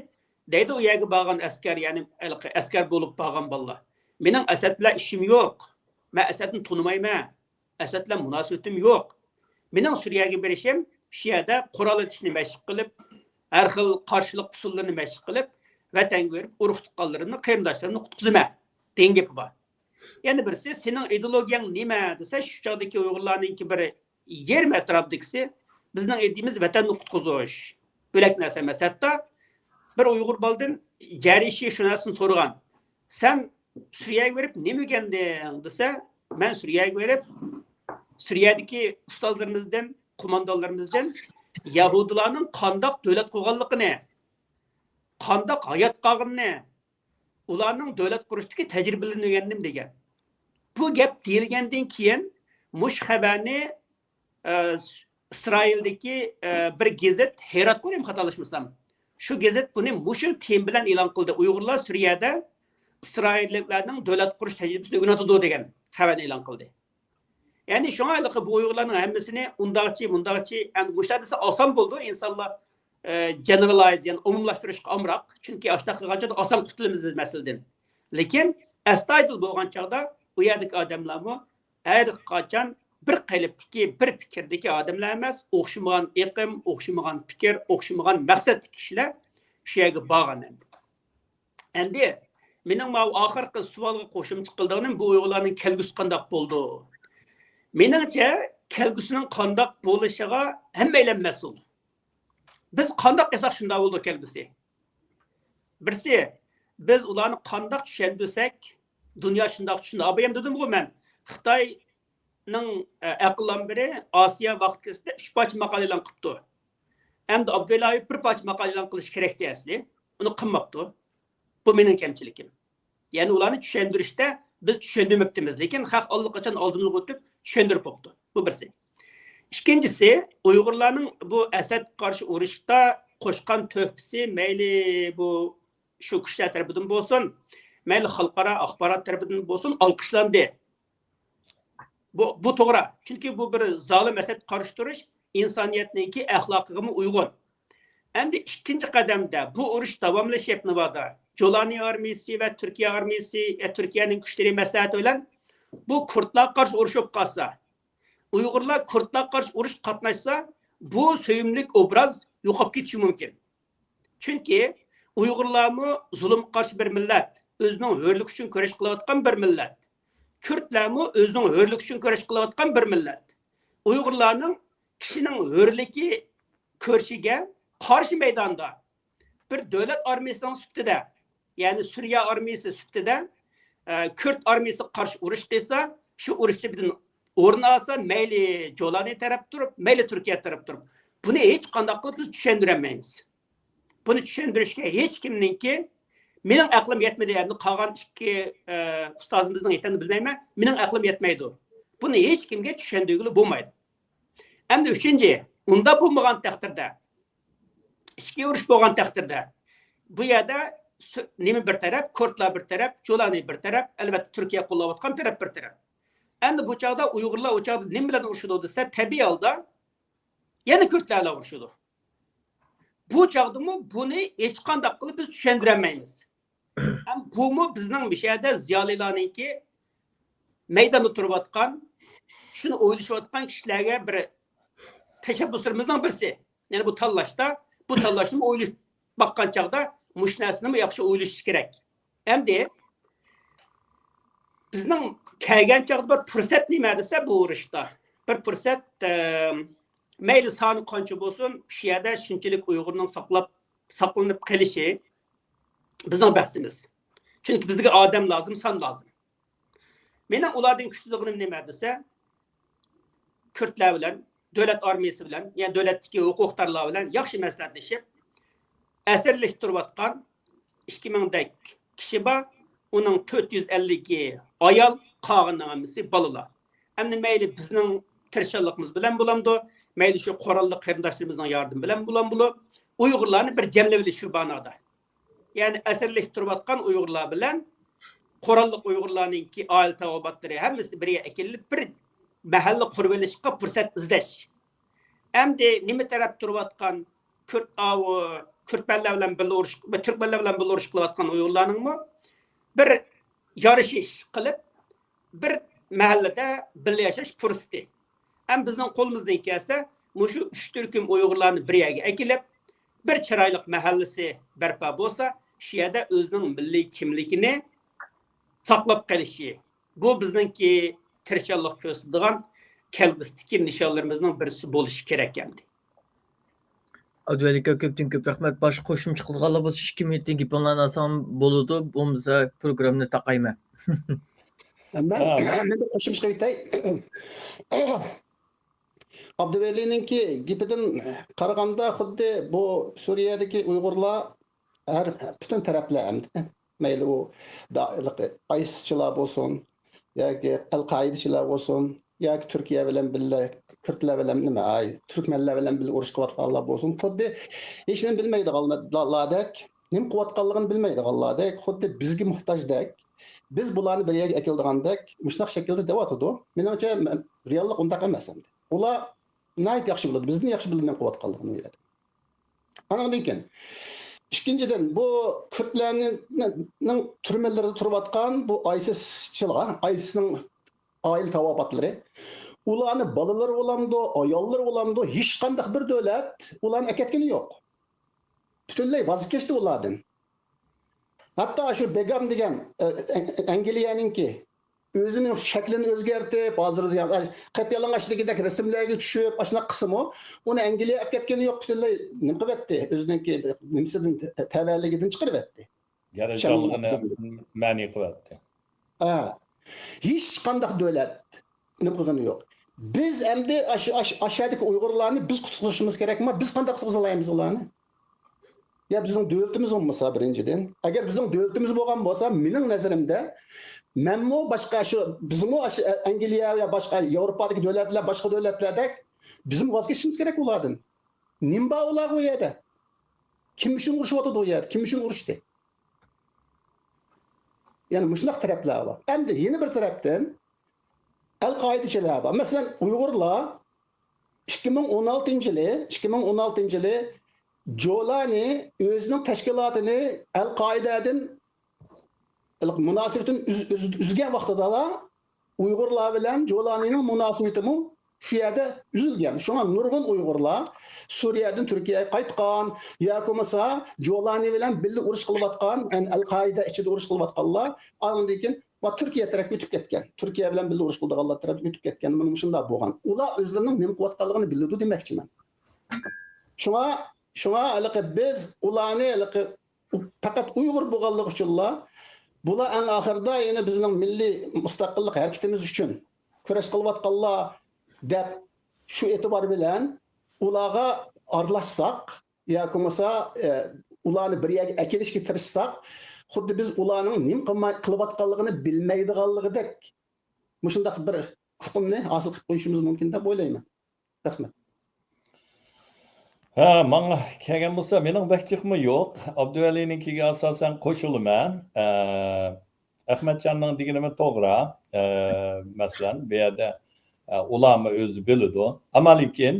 دەيدۇ، ئۇ يەرگە بارغان ئەسكەر، يەنى ھېلىقى ئەسكەر بولۇپ بارغان بالىلار. مېنىڭ ئەسەد بىلەن ئىشىم يوق. مەن ئەسەدنى تونۇمايمەن. ئەسەد بىلەن مۇناسىۋىتىم يوق. مېنىڭ سۈرىيەگە بېرىشىم شۇ يەردە قورال ئېتىشنى مەشىق قىلىپ، ھەر خىل قارشىلىق ئۇسۇللىرىنى مەشىق قىلىپ، ۋەتەنگە بېرىپ ئۇرۇق تۇغقانلىرىمنى، قېرىنداشلىرىمنى قۇتقۇزىمەن دېگەن گېپى بار. يەنە بىرسى، سېنىڭ ئىدېئولوگىيەڭ نېمە دېسە، شۇ چاغدىكى ئۇيغۇرلارنىڭكى بىر يېرىم ئەتراپىدىكىسى، بىزنىڭ ئىدىيىمىز ۋەتەننى قۇتقۇزۇش. بۆلەك نەرسە ئەمەس. ھەتتا بىر ئۇيغۇر بالىدىن جېررى شى شۇ نەرسىنى سورىغان. سەن سۈرىيەگە بېرىپ نېمە ئۆگەندىڭ دېسە، مەن سۈرىيەگە بېرىپ، سۈرىيەدىكى ئۇستازلىرىمىزدىن، قوماندانلىرىمىزدىن يەھۇدىيلارنىڭ قانداق دۆلەت قۇرغانلىقىنى، قانداق ھايات قالغىنىنى، ئۇلارنىڭ دۆلەت قۇرۇشتىكى تەجرىبىلىرىنى ئۆگەندىم دېگەن. بۇ گەپ دېيىلگەندىن كېيىن مۇشۇ خەۋەرنى، ئە، ئىسرائىلدىكى، ئە، بىر گېزىت، ھېرات قۇرۇم خاتالاشمىسام، شۇ گېزىت بۇنى مۇشۇ تېما بىلەن ئېلان قىلدى. ئۇيغۇرلار سۈرىيەدە ئىسرائىللىكلارنىڭ دۆلەت قۇرۇش تەجرىبىسىنى ئۆگىنىۋاتىدۇ دېگەن خەۋەرنى ئېلان قىلدى. يەنى شۇڭا ھېلىقى بۇ ئۇيغۇرلارنىڭ ھەممىسىنى ئۇنداقچى، مۇنداقچى، ئەمدى مۇشۇلار دېسە ئاسان بولىدۇ، ئىنسانلار، ئە، جېنېرىلايز، يەنى ئومۇملاشتۇرۇشقا ئامراق. چۈنكى ئاشۇنداق قىلغان چاغدا ئاسان قۇتۇلىمىز بىز مەسىلىدىن. لېكىن ئەستايىدىل بولغان چاغدا ئۇ يەردىكى ئادەملەرمۇ ھەر قاچان بىر قېلىپتىكى، بىر پىكىردىكى ئادەملەر ئەمەس، ئوخشىمىغان ئېقىم، ئوخشىمىغان پىكىر، ئوخشىمىغان مەقسەتتىكى كىشىلەر شۇ يەرگە بارغان ئەمدى. ئەمدى مېنىڭ ماۋۇ ئاخىرقى سوئالغا قوشۇمچە قىلىدىغىنىم، بۇ ئۇيغۇرلارنىڭ كەلگۈسى قانداق بولىدۇ؟ مېنىڭچە، كەلگۈسىنىڭ قانداق بولۇشىغا ھەممەيلەن مەسئۇل. بىز قانداق قىلساق، شۇنداق بولىدۇ كەلگۈسى. بىرسى، بىز ئۇلارنى قانداق چۈشەندۈرسەك، دۇنيا شۇنداق چۈشىنىدۇ. ئابايام دېدىمغۇ مەن، خىتاينىڭ، ئە، ئەقىللانمىلىرى ئاسىيا ۋاقىت گېزىتىدە ئۈچ پارچە ماقالە ئېلان قىپتۇ. ئەمدى ئابدۇللا ئايۇپ بىر پارچە ماقالە ئېلان قىلىشى كېرەكتى ئەسلى. ئۇنى قىلماپتۇ. بۇ مېنىڭ كەمچىلىكىم. يەنى ئۇلارنى چۈشەندۈرۈشتە بىز چۈشەندۈرمەپتىمىز، لېكىن خەق ئاللىقاچان ئالدىمىزغا ئۆتۈپ چۈشەندۈرۈپ بوپتۇ. بۇ بىرسى. ئىككىنچىسى، ئۇيغۇرلارنىڭ بۇ ئەسەدكە قارشى ئۇرۇشتا قوشقان تۆھپىسى، مەيلى بۇ شۇ كۈچلەر تەرىپىدىن بولسۇن، مەيلى خەلقئارا ئاخبارات تەرىپىدىن بولسۇن، ئالقىشلاندى. بۇ، بۇ توغرا. چۈنكى بۇ بىر زالىم ئەسەدكە قارشى تۇرۇش ئىنسانىيەتنىڭكى ئەخلاقىغىمۇ ئۇيغۇن. ئەمدى ئىككىنچى قەدەمدە بۇ ئۇرۇش داۋاملىشىپ ناۋادا، جولانى ئارمىيىسى ۋە تۈركىيە ئارمىيىسى، يا تۈركىيەنىڭ كۈچلىرى مەسلىھەت بىلەن بۇ كۇردلارغا قارشى ئۇرۇش بولۇپ قالسا، ئۇيغۇرلار كۇردلارغا قارشى ئۇرۇشقا قاتناشسا، بۇ سۆيۈملۈك ئوبراز يوقاپ كېتىشى مۇمكىن. چۈنكى ئۇيغۇرلارمۇ زۇلۇمغا قارشى بىر مىللەت، ئۆزىنىڭ ھۆرلۈكى ئۈچۈن كۈرەش قىلىۋاتقان بىر مىللەت. كۈردلەرمۇ ئۆزىنىڭ ھۆرلۈكى ئۈچۈن كۈرەش قىلىۋاتقان بىر مىللەت. ئۇيغۇرلارنىڭ كىشىنىڭ ھۆرلۈكى كۈرىشىگە قارشى مەيداندا بىر دۆلەت ئارمىيىسىنىڭ سۈپىتىدە، يەنى سۈرىيە ئارمىيىسى سۈپىتىدە، ئە، كۈرد ئارمىيىسىغا قارشى ئۇرۇش قىلسا، شۇ ئۇرۇش سۈپىتىدىن ئورۇن ئالسا، مەيلى جولانى تەرەپ تۇرۇپ، مەيلى تۈركىيە تەرەپ تۇرۇپ، بۇنى ھېچقانداق قىلىپ بىز چۈشەندۈرەلمەيمىز. بۇنى چۈشەندۈرۈشكە ھېچكىمنىڭكى، مېنىڭ ئەقلىم يەتمىدى، ئەمدى قالغان ئىككى، ئە، ئۇستازىمىزنىڭ يېتەمدۇ بىلمەيمەن، مېنىڭ ئەقلىم يەتمەيدۇ. بۇنى ھېچكىمگە چۈشەندۈرگىلى بولمايدۇ. ئەمدى ئۈچىنچى، ئۇنداق بولمىغان تەقدىردە، ئىچكى ئۇرۇش بولغان تەقدىردە، بۇ يەردە سۈ-، نېمە بىر تەرەپ، كۇردلار بىر تەرەپ، جولانى بىر تەرەپ، ئەلۋەتتە، تۈركىيە قوللاۋاتقان تەرەپ بىر تەرەپ. ئەمدى بۇ چاغدا ئۇيغۇرلار ئۇ چاغدا نېمە بىلەن ئۇرۇشىدۇ دېسە، تەبىئىي ھالدا يەنە كۈردلەر بىلەن ئۇرۇشىدۇ. بۇ چاغدىمۇ بۇنى ھېچقانداق قىلىپ بىز چۈشەندۈرەلمەيمىز. ھەم بۇمۇ بىزنىڭ مۇشۇ يەردە زىيالىيلارنىڭكى مەيداندا تۇرۇۋاتقان، شۇنى ئويلىشىۋاتقان كىشىلەرگە بىر تەشەببۇسلىرىمىزنىڭ بىرسى. يەنى بۇ تاللاشتا، بۇ تاللاشنىمۇ ئويلاپ باققان چاغدا مۇشۇ نەرسىنىمۇ ياخشى ئويلىشىش كېرەك. ئەمدى بىزنىڭ كەلگەن چاغدا بىر پۇرسەت نېمە دېسە، بۇ ئۇرۇشتا بىر پۇرسەت، ئە، مەيلى سانى قانچە بولسۇن، شۇ يەردە شۇنچىلىك ئۇيغۇرنىڭ ساقلاپ، ساقلىنىپ قېلىشى بىزنىڭ بەختىمىز. چۈنكى بىزگە ئادەم لازىم، سان لازىم. مېنىڭ ئۇلاردىن كۈتىدىغىنىم نېمە دېسە، كۈردلەر بىلەن، دۆلەت ئارمىيەسى بىلەن، يەنى دۆلەتتىكى ھوقۇقدارلار بىلەن ياخشى مەسلىھەتلىشىپ، ئەسىرلىك تۇرۇۋاتقان ئىككى مىڭدەك كىشى بار، ئۇنىڭ تۆت يۈز ئەللىكى ئايال، قالغىنىنىڭ ھەممىسى بالىلار. ئەمدى مەيلى بىزنىڭ تىرىشچانلىقىمىز بىلەن بولامدۇ، مەيلى شۇ قوراللىق قېرىنداشلىرىمىزنىڭ ياردىمى بىلەن بولامدۇ، ئۇيغۇرلارنى بىر جەملىۋېلىش شۇ بانادا. يەنى ئەسىرلىك تۇرۇۋاتقان ئۇيغۇرلار بىلەن قوراللىق ئۇيغۇرلارنىڭكى ئائىلە تاۋابىئاتلىرى ھەممىسى بىر يەرگە ئەكېلىپ، بىر مەھەللە قۇرۇۋېلىشقا پۇرسەت ئىزدەش. ئەمدى نېمە تەرەپ تۇرۇۋاتقان كۈرد، ئاۋۇ، كۈرتمەنلەر بىلەن بىللە ئۇرۇش، تۈركمەنلەر بىلەن بىللە ئۇرۇش قىلىۋاتقان ئۇيغۇرلارنىڭمۇ بىر يارىشىش قىلىپ، بىر مەھەللىدە بىللە ياشاش پۇرسىتى. ھەم بىزنىڭ قولىمىزدىن كەلسە، مۇشۇ ئۈچ تۈركۈم ئۇيغۇرلارنى بىر يەرگە ئەكېلىپ، بىر چىرايلىق مەھەللىسى بەرپا بولسا، شۇ يەردە ئۆزىنىڭ مىللىي كىملىكىنى ساقلاپ قېلىشى، بۇ بىزنىڭكى تىرىشچانلىق كۆرسىتىدىغان كەلگۈسىدىكى نىشانلىرىمىزنىڭ بىرسى بولۇشى كېرەك ئەمدى. ئابدۇۋەلى ئاكا، كۆپتىن كۆپ رەھمەت. باشقا قوشۇمچە قىلىدىغانلار بولسا، ئىككى مىنۇتتىن كېيىن پاڭلارنى ئالسام بولىدۇ، بولمىسا پروگراممىنى تاقايمەن. مەن مەن بىر قوشۇمچە قىلىپ ئۆتەي. ئابدۇۋەلىنىڭكى گېپىدىن قارىغاندا، خۇددى بۇ سۈرىيەدىكى ئۇيغۇرلار ھەر پۈتۈن تەرەپلەر ئەمدى، مەيلى ئۇ دا-، ئايسىسچىلار بولسۇن ياكى ئەل قائىدىچىلار بولسۇن ياكى تۈركىيە بىلەن بىللە كۈردلەر بىلەن نېمە، ئاي، تۈركمەنلەر بىلەن بىللە ئۇرۇش قىلىۋاتقانلار بولسۇن، خۇددى ھېچ نېمە بىلمەيدىغانلاردەك، نېمە قىلىۋاتقانلىقىنى بىلمەيدىغانلاردەك، خۇددى بىزگە موھتاجدەك، بىز بۇلارنى بىر يەرگە ئەكېلىدىغاندەك مۇشۇنداق شەكىلدە دەۋاتىدۇ. مېنىڭچە، رېئاللىق ئۇنداق ئەمەس ئەمدى. ئۇلار ناھايىتى ياخشى بىلىدۇ، بىزدىن ياخشى بىلىدۇ نېمە قىلىۋاتقانلىقىنى ئۇ يەردە. ئانىڭدىن كېيىن، ئىككىنچىدىن، بۇ كۈردلەرنىڭ تۈرمىلىرىدە تۇرۇۋاتقان بۇ ئايسىسچىلار، ئايسىسنىڭ ئائىلە تاۋابىئاتلىرى، ئۇلارنى بالىلىرى بولامدۇ، ئاياللىرى بولامدۇ، ھېچقانداق بىر دۆلەت ئۇلارنى ئەكەتكىنى يوق. پۈتۈنلەي ۋاز كەچتى ئۇلاردىن. ھەتتا شۇ بېگام دېگەن، ئە، ئەنگلىيەنىڭكى ئۆزىنىڭ شەكلىنى ئۆزگەرتىپ، ھازىر يا-، قەپ يالىڭاچ دېگۈدەك رەسىملەرگە چۈشۈپ، ئاشۇنداق قىلسىمۇ، ئۇنى ئەنگلىيە ئەپ كەتكىنى يوق، پۈتۈنلەي نېمە قىلىۋەتتى، ئۆزىنىڭكى نېمىسىدىن، تەۋەلىكىدىن چىقىرىۋەتتى. گەرەكچانلىقىنى مەنئى قىلىۋەتتى. ھە. ھېچقانداق دۆلەت نېمە قىلغىنى يوق. بىز ئەمدى ئاشۇ، ئاشۇ، ئاشۇ يەردىكى ئۇيغۇرلارنى بىز قۇتقۇزۇشىمىز كېرەكمۇ؟ بىز قانداق قۇتقۇزالايمىز ئۇلارنى؟ يا بىزنىڭ دۆلىتىمىز بولمىسا، بىرىنچىدىن، ئەگەر بىزنىڭ دۆلىتىمىز بولغان بولسا، مېنىڭ نەزىرىمدە، مەنمۇ باشقا شۇ، بىزمۇ ئاشۇ ئەنگلىيە يا باشقا ياۋروپادىكى دۆلەتلەر، باشقا دۆلەتلەردەك بىزمۇ ۋاز كېچىشىمىز كېرەك ئۇلاردىن. نېمە بار ئۇلارغا ئۇ يەردە؟ كىم ئۈچۈن ئۇرۇشۇۋاتىدۇ ئۇ يەردە؟ كىم ئۈچۈن ئۇرۇشتى؟ يەنى مۇشۇنداق تەرەپلەر بار. ئەمدى يەنە بىر تەرەپتىن ئەل قائىدىچىلار بار. مەسىلەن، ئۇيغۇرلار ئىككى مىڭ ئون ئالتىنچى يىلى، ئىككى مىڭ ئون ئالتىنچى يىلى جولانى ئۆزىنىڭ تەشكىلاتىنى ئەل قائىدەدىن مۇناسىۋىتىنى ئۈز-، ئۈز-، ئۈزگەن ۋاقتىدىلا ئۇيغۇرلار بىلەن جولانىنىڭ مۇناسىۋىتىمۇ شۇ يەردە ئۈزۈلگەن. شۇڭا نۇرغۇن ئۇيغۇرلار سۈرىيەدىن تۈركىيەگە قايتقان ياكى بولمىسا جولانى بىلەن بىللە ئۇرۇش قىلىۋاتقان، يەنى ئەل قائىدە ئىچىدە ئۇرۇش قىلىۋاتقانلار ئاندىن كېيىن ۋە تۈركىيە تەرەپكە ئۆتۈپ كەتكەن. تۈركىيە بىلەن بىللە ئۇرۇش قىلىدىغانلار تەرەپكە ئۆتۈپ كەتكەن. مانا مۇشۇنداق بولغان. ئۇلار ئۆزلىرىنىڭ نېمە قىلىۋاتقانلىقىنى بىلىدۇ دېمەكچىمەن. شۇڭا، شۇڭا ھېلىقى بىز ئۇلارنى ھېلىقى پەقەت ئۇيغۇر بولغانلىقى ئۈچۈنلا بۇلار ئەڭ ئاخىرىدا يەنە بىزنىڭ مىللىي مۇستەقىللىق ھەرىكىتىمىز ئۈچۈن كۈرەش قىلىۋاتقانلار دەپ شۇ ئېتىبار بىلەن ئۇلارغا ئارىلاشساق ياكى بولمىسا، ئە، ئۇلارنى بىر يەرگە ئەكېلىشكە تىرىشساق، خۇددى بىز ئۇلارنىڭ نېمە قىلماي، قىلىۋاتقانلىقىنى بىلمەيدىغانلىقىدەك مۇشۇنداق بىر ئۇقۇمنى ھاسىل قىلىپ قويۇشىمىز مۇمكىن دەپ ئويلايمەن. رەھمەت. ھە، ماڭا كەلگەن بولسا، مېنىڭ بەك جىقمۇ يوق. ئابدۇۋەلىنىڭكىگە ئاساسەن قوشۇلىمەن. ئە، ئەخمەتجاننىڭ دېگىنىمۇ توغرا. ئە، مەسىلەن، بۇ يەردە، ئە، ئۇلارمۇ ئۆزى بىلىدۇ. ئەمما لېكىن،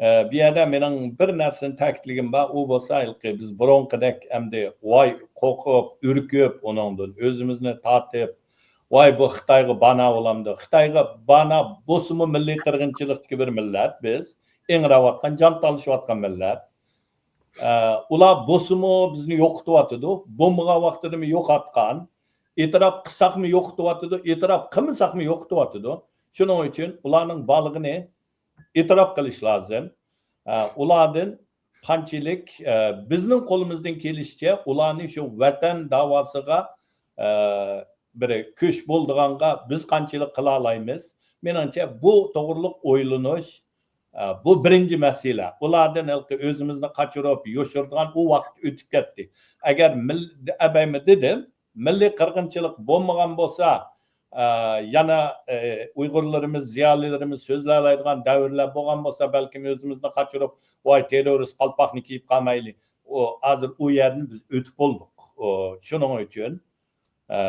ئە، بۇ يەردە مېنىڭ بىر نەرسىنى تەكىتلىگۈم بار، ئۇ بولسا ھېلىقى بىز بۇرۇنقىدەك ئەمدى ۋاي قورقۇپ، ئۈركۈپ، ئۇنىڭدىن ئۆزىمىزنى تارتىپ، ۋاي بۇ خىتايغا بانا بولامدۇ؟ خىتايغا بانا بولسىمۇ مىللىي قىرغىنچىلىقتىكى بىر مىللەت بىز. ئىڭراۋاتقان، جان تالىشىۋاتقان مىللەت. ئە، ئۇلار بولسىمۇ بىزنى يوقىتىۋاتىدۇ. بولمىغان ۋاقتىدىمۇ يوقاتقان. ئېتىراپ قىلساقمۇ يوقىتىۋاتىدۇ، ئېتىراپ قىلمىساقمۇ يوقىتىۋاتىدۇ. شۇنىڭ ئۈچۈن ئۇلارنىڭ بارلىقىنى ئېتىراپ قىلىش لازىم. ئە، ئۇلاردىن قانچىلىك، ئە، بىزنىڭ قولىمىزدىن كېلىشىچە ئۇلارنى شۇ ۋەتەن داۋاسىغا، ئە، بىر كۈچ بولىدىغانغا بىز قانچىلىك قىلالايمىز؟ مېنىڭچە بۇ توغرىلىق ئويلىنىش، ئە، بۇ بىرىنچى مەسىلە. ئۇلاردىن ھېلىقى ئۆزىمىزنى قاچۇرۇپ يوشۇرىدىغان ئۇ ۋاقىت ئۆتۈپ كەتتى. ئەگەر مىل-، ئەبەيمۇ دېدىم، مىللىي قىرغىنچىلىق بولمىغان بولسا، ئە، يەنە، ئە، ئۇيغۇرلىرىمىز، زىيالىيلىرىمىز سۆزلەيدىغان دەۋرلەر بولغان بولسا، بەلكىم ئۆزىمىزنى قاچۇرۇپ، ۋاي تېررورىست قالپاقنى كىيىپ قالمايلى. ئۇ، ھازىر ئۇ يەردىن بىز ئۆتۈپ بولدۇق. ئۇ، شۇنىڭ ئۈچۈن، ئە،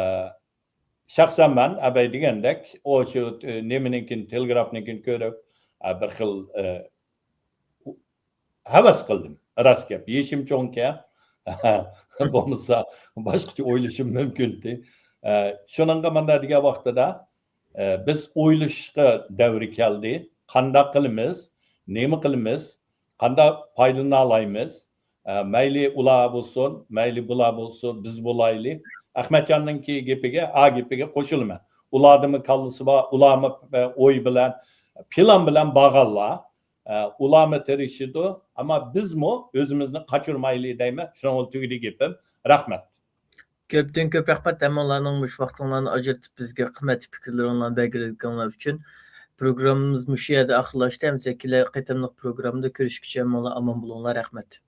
شەخسەن مەن ئەبەي دېگەندەك، ئۇ شۇ، ئە، نېمىنىڭكىنى، تېلېگرافنىڭكىنى كۆرۈپ، ئە، بىر خىل، ئە، ھەۋەس قىلدىم. راست گەپ، يېشىم چوڭكەن. بولمىسا باشقىچە ئويلىشىم مۇمكىنتى. ئە، شۇنىڭغا مانا دېگەن ۋاقتىدا، ئە، بىز ئويلىشىشقا دەۋرى كەلدى. قانداق قىلىمىز؟ نېمە قىلىمىز؟ قانداق پايدىلىنالايمىز؟ ئە، مەيلى ئۇلار بولسۇن، مەيلى بۇلار بولسۇن، بىز بولايلى. ئەخمەتجاننىڭكى گېپىگە، ئا گېپىگە قوشۇلىمەن. ئۇلاردىمۇ كاللىسى بار، ئۇلارمۇ، ئە، ئوي بىلەن، پىلان بىلەن بارغانلار. ئە، ئۇلارمۇ تىرىشىدۇ، ئەمما بىزمۇ ئۆزىمىزنى قاچۇرمايلى دەيمەن. شۇنىڭغا تۈگىدى گېپىم. رەھمەت. كۆپتىن كۆپ رەھمەت ھەممىڭلارنىڭ مۇشۇ ۋاقتىڭلارنى ئاجرىتىپ بىزگە قىممەتلىك پىكىرلىرىڭلارنى بەلگىلىگىنىڭلار ئۈچۈن. پروگراممىمىز مۇشۇ يەردە ئاخىرلاشتى. ئەمىسە كېلەر قېتىملىق پروگراممىدا كۆرۈشكىچە ھەممىڭلار ئامان بولۇڭلار. رەھمەت.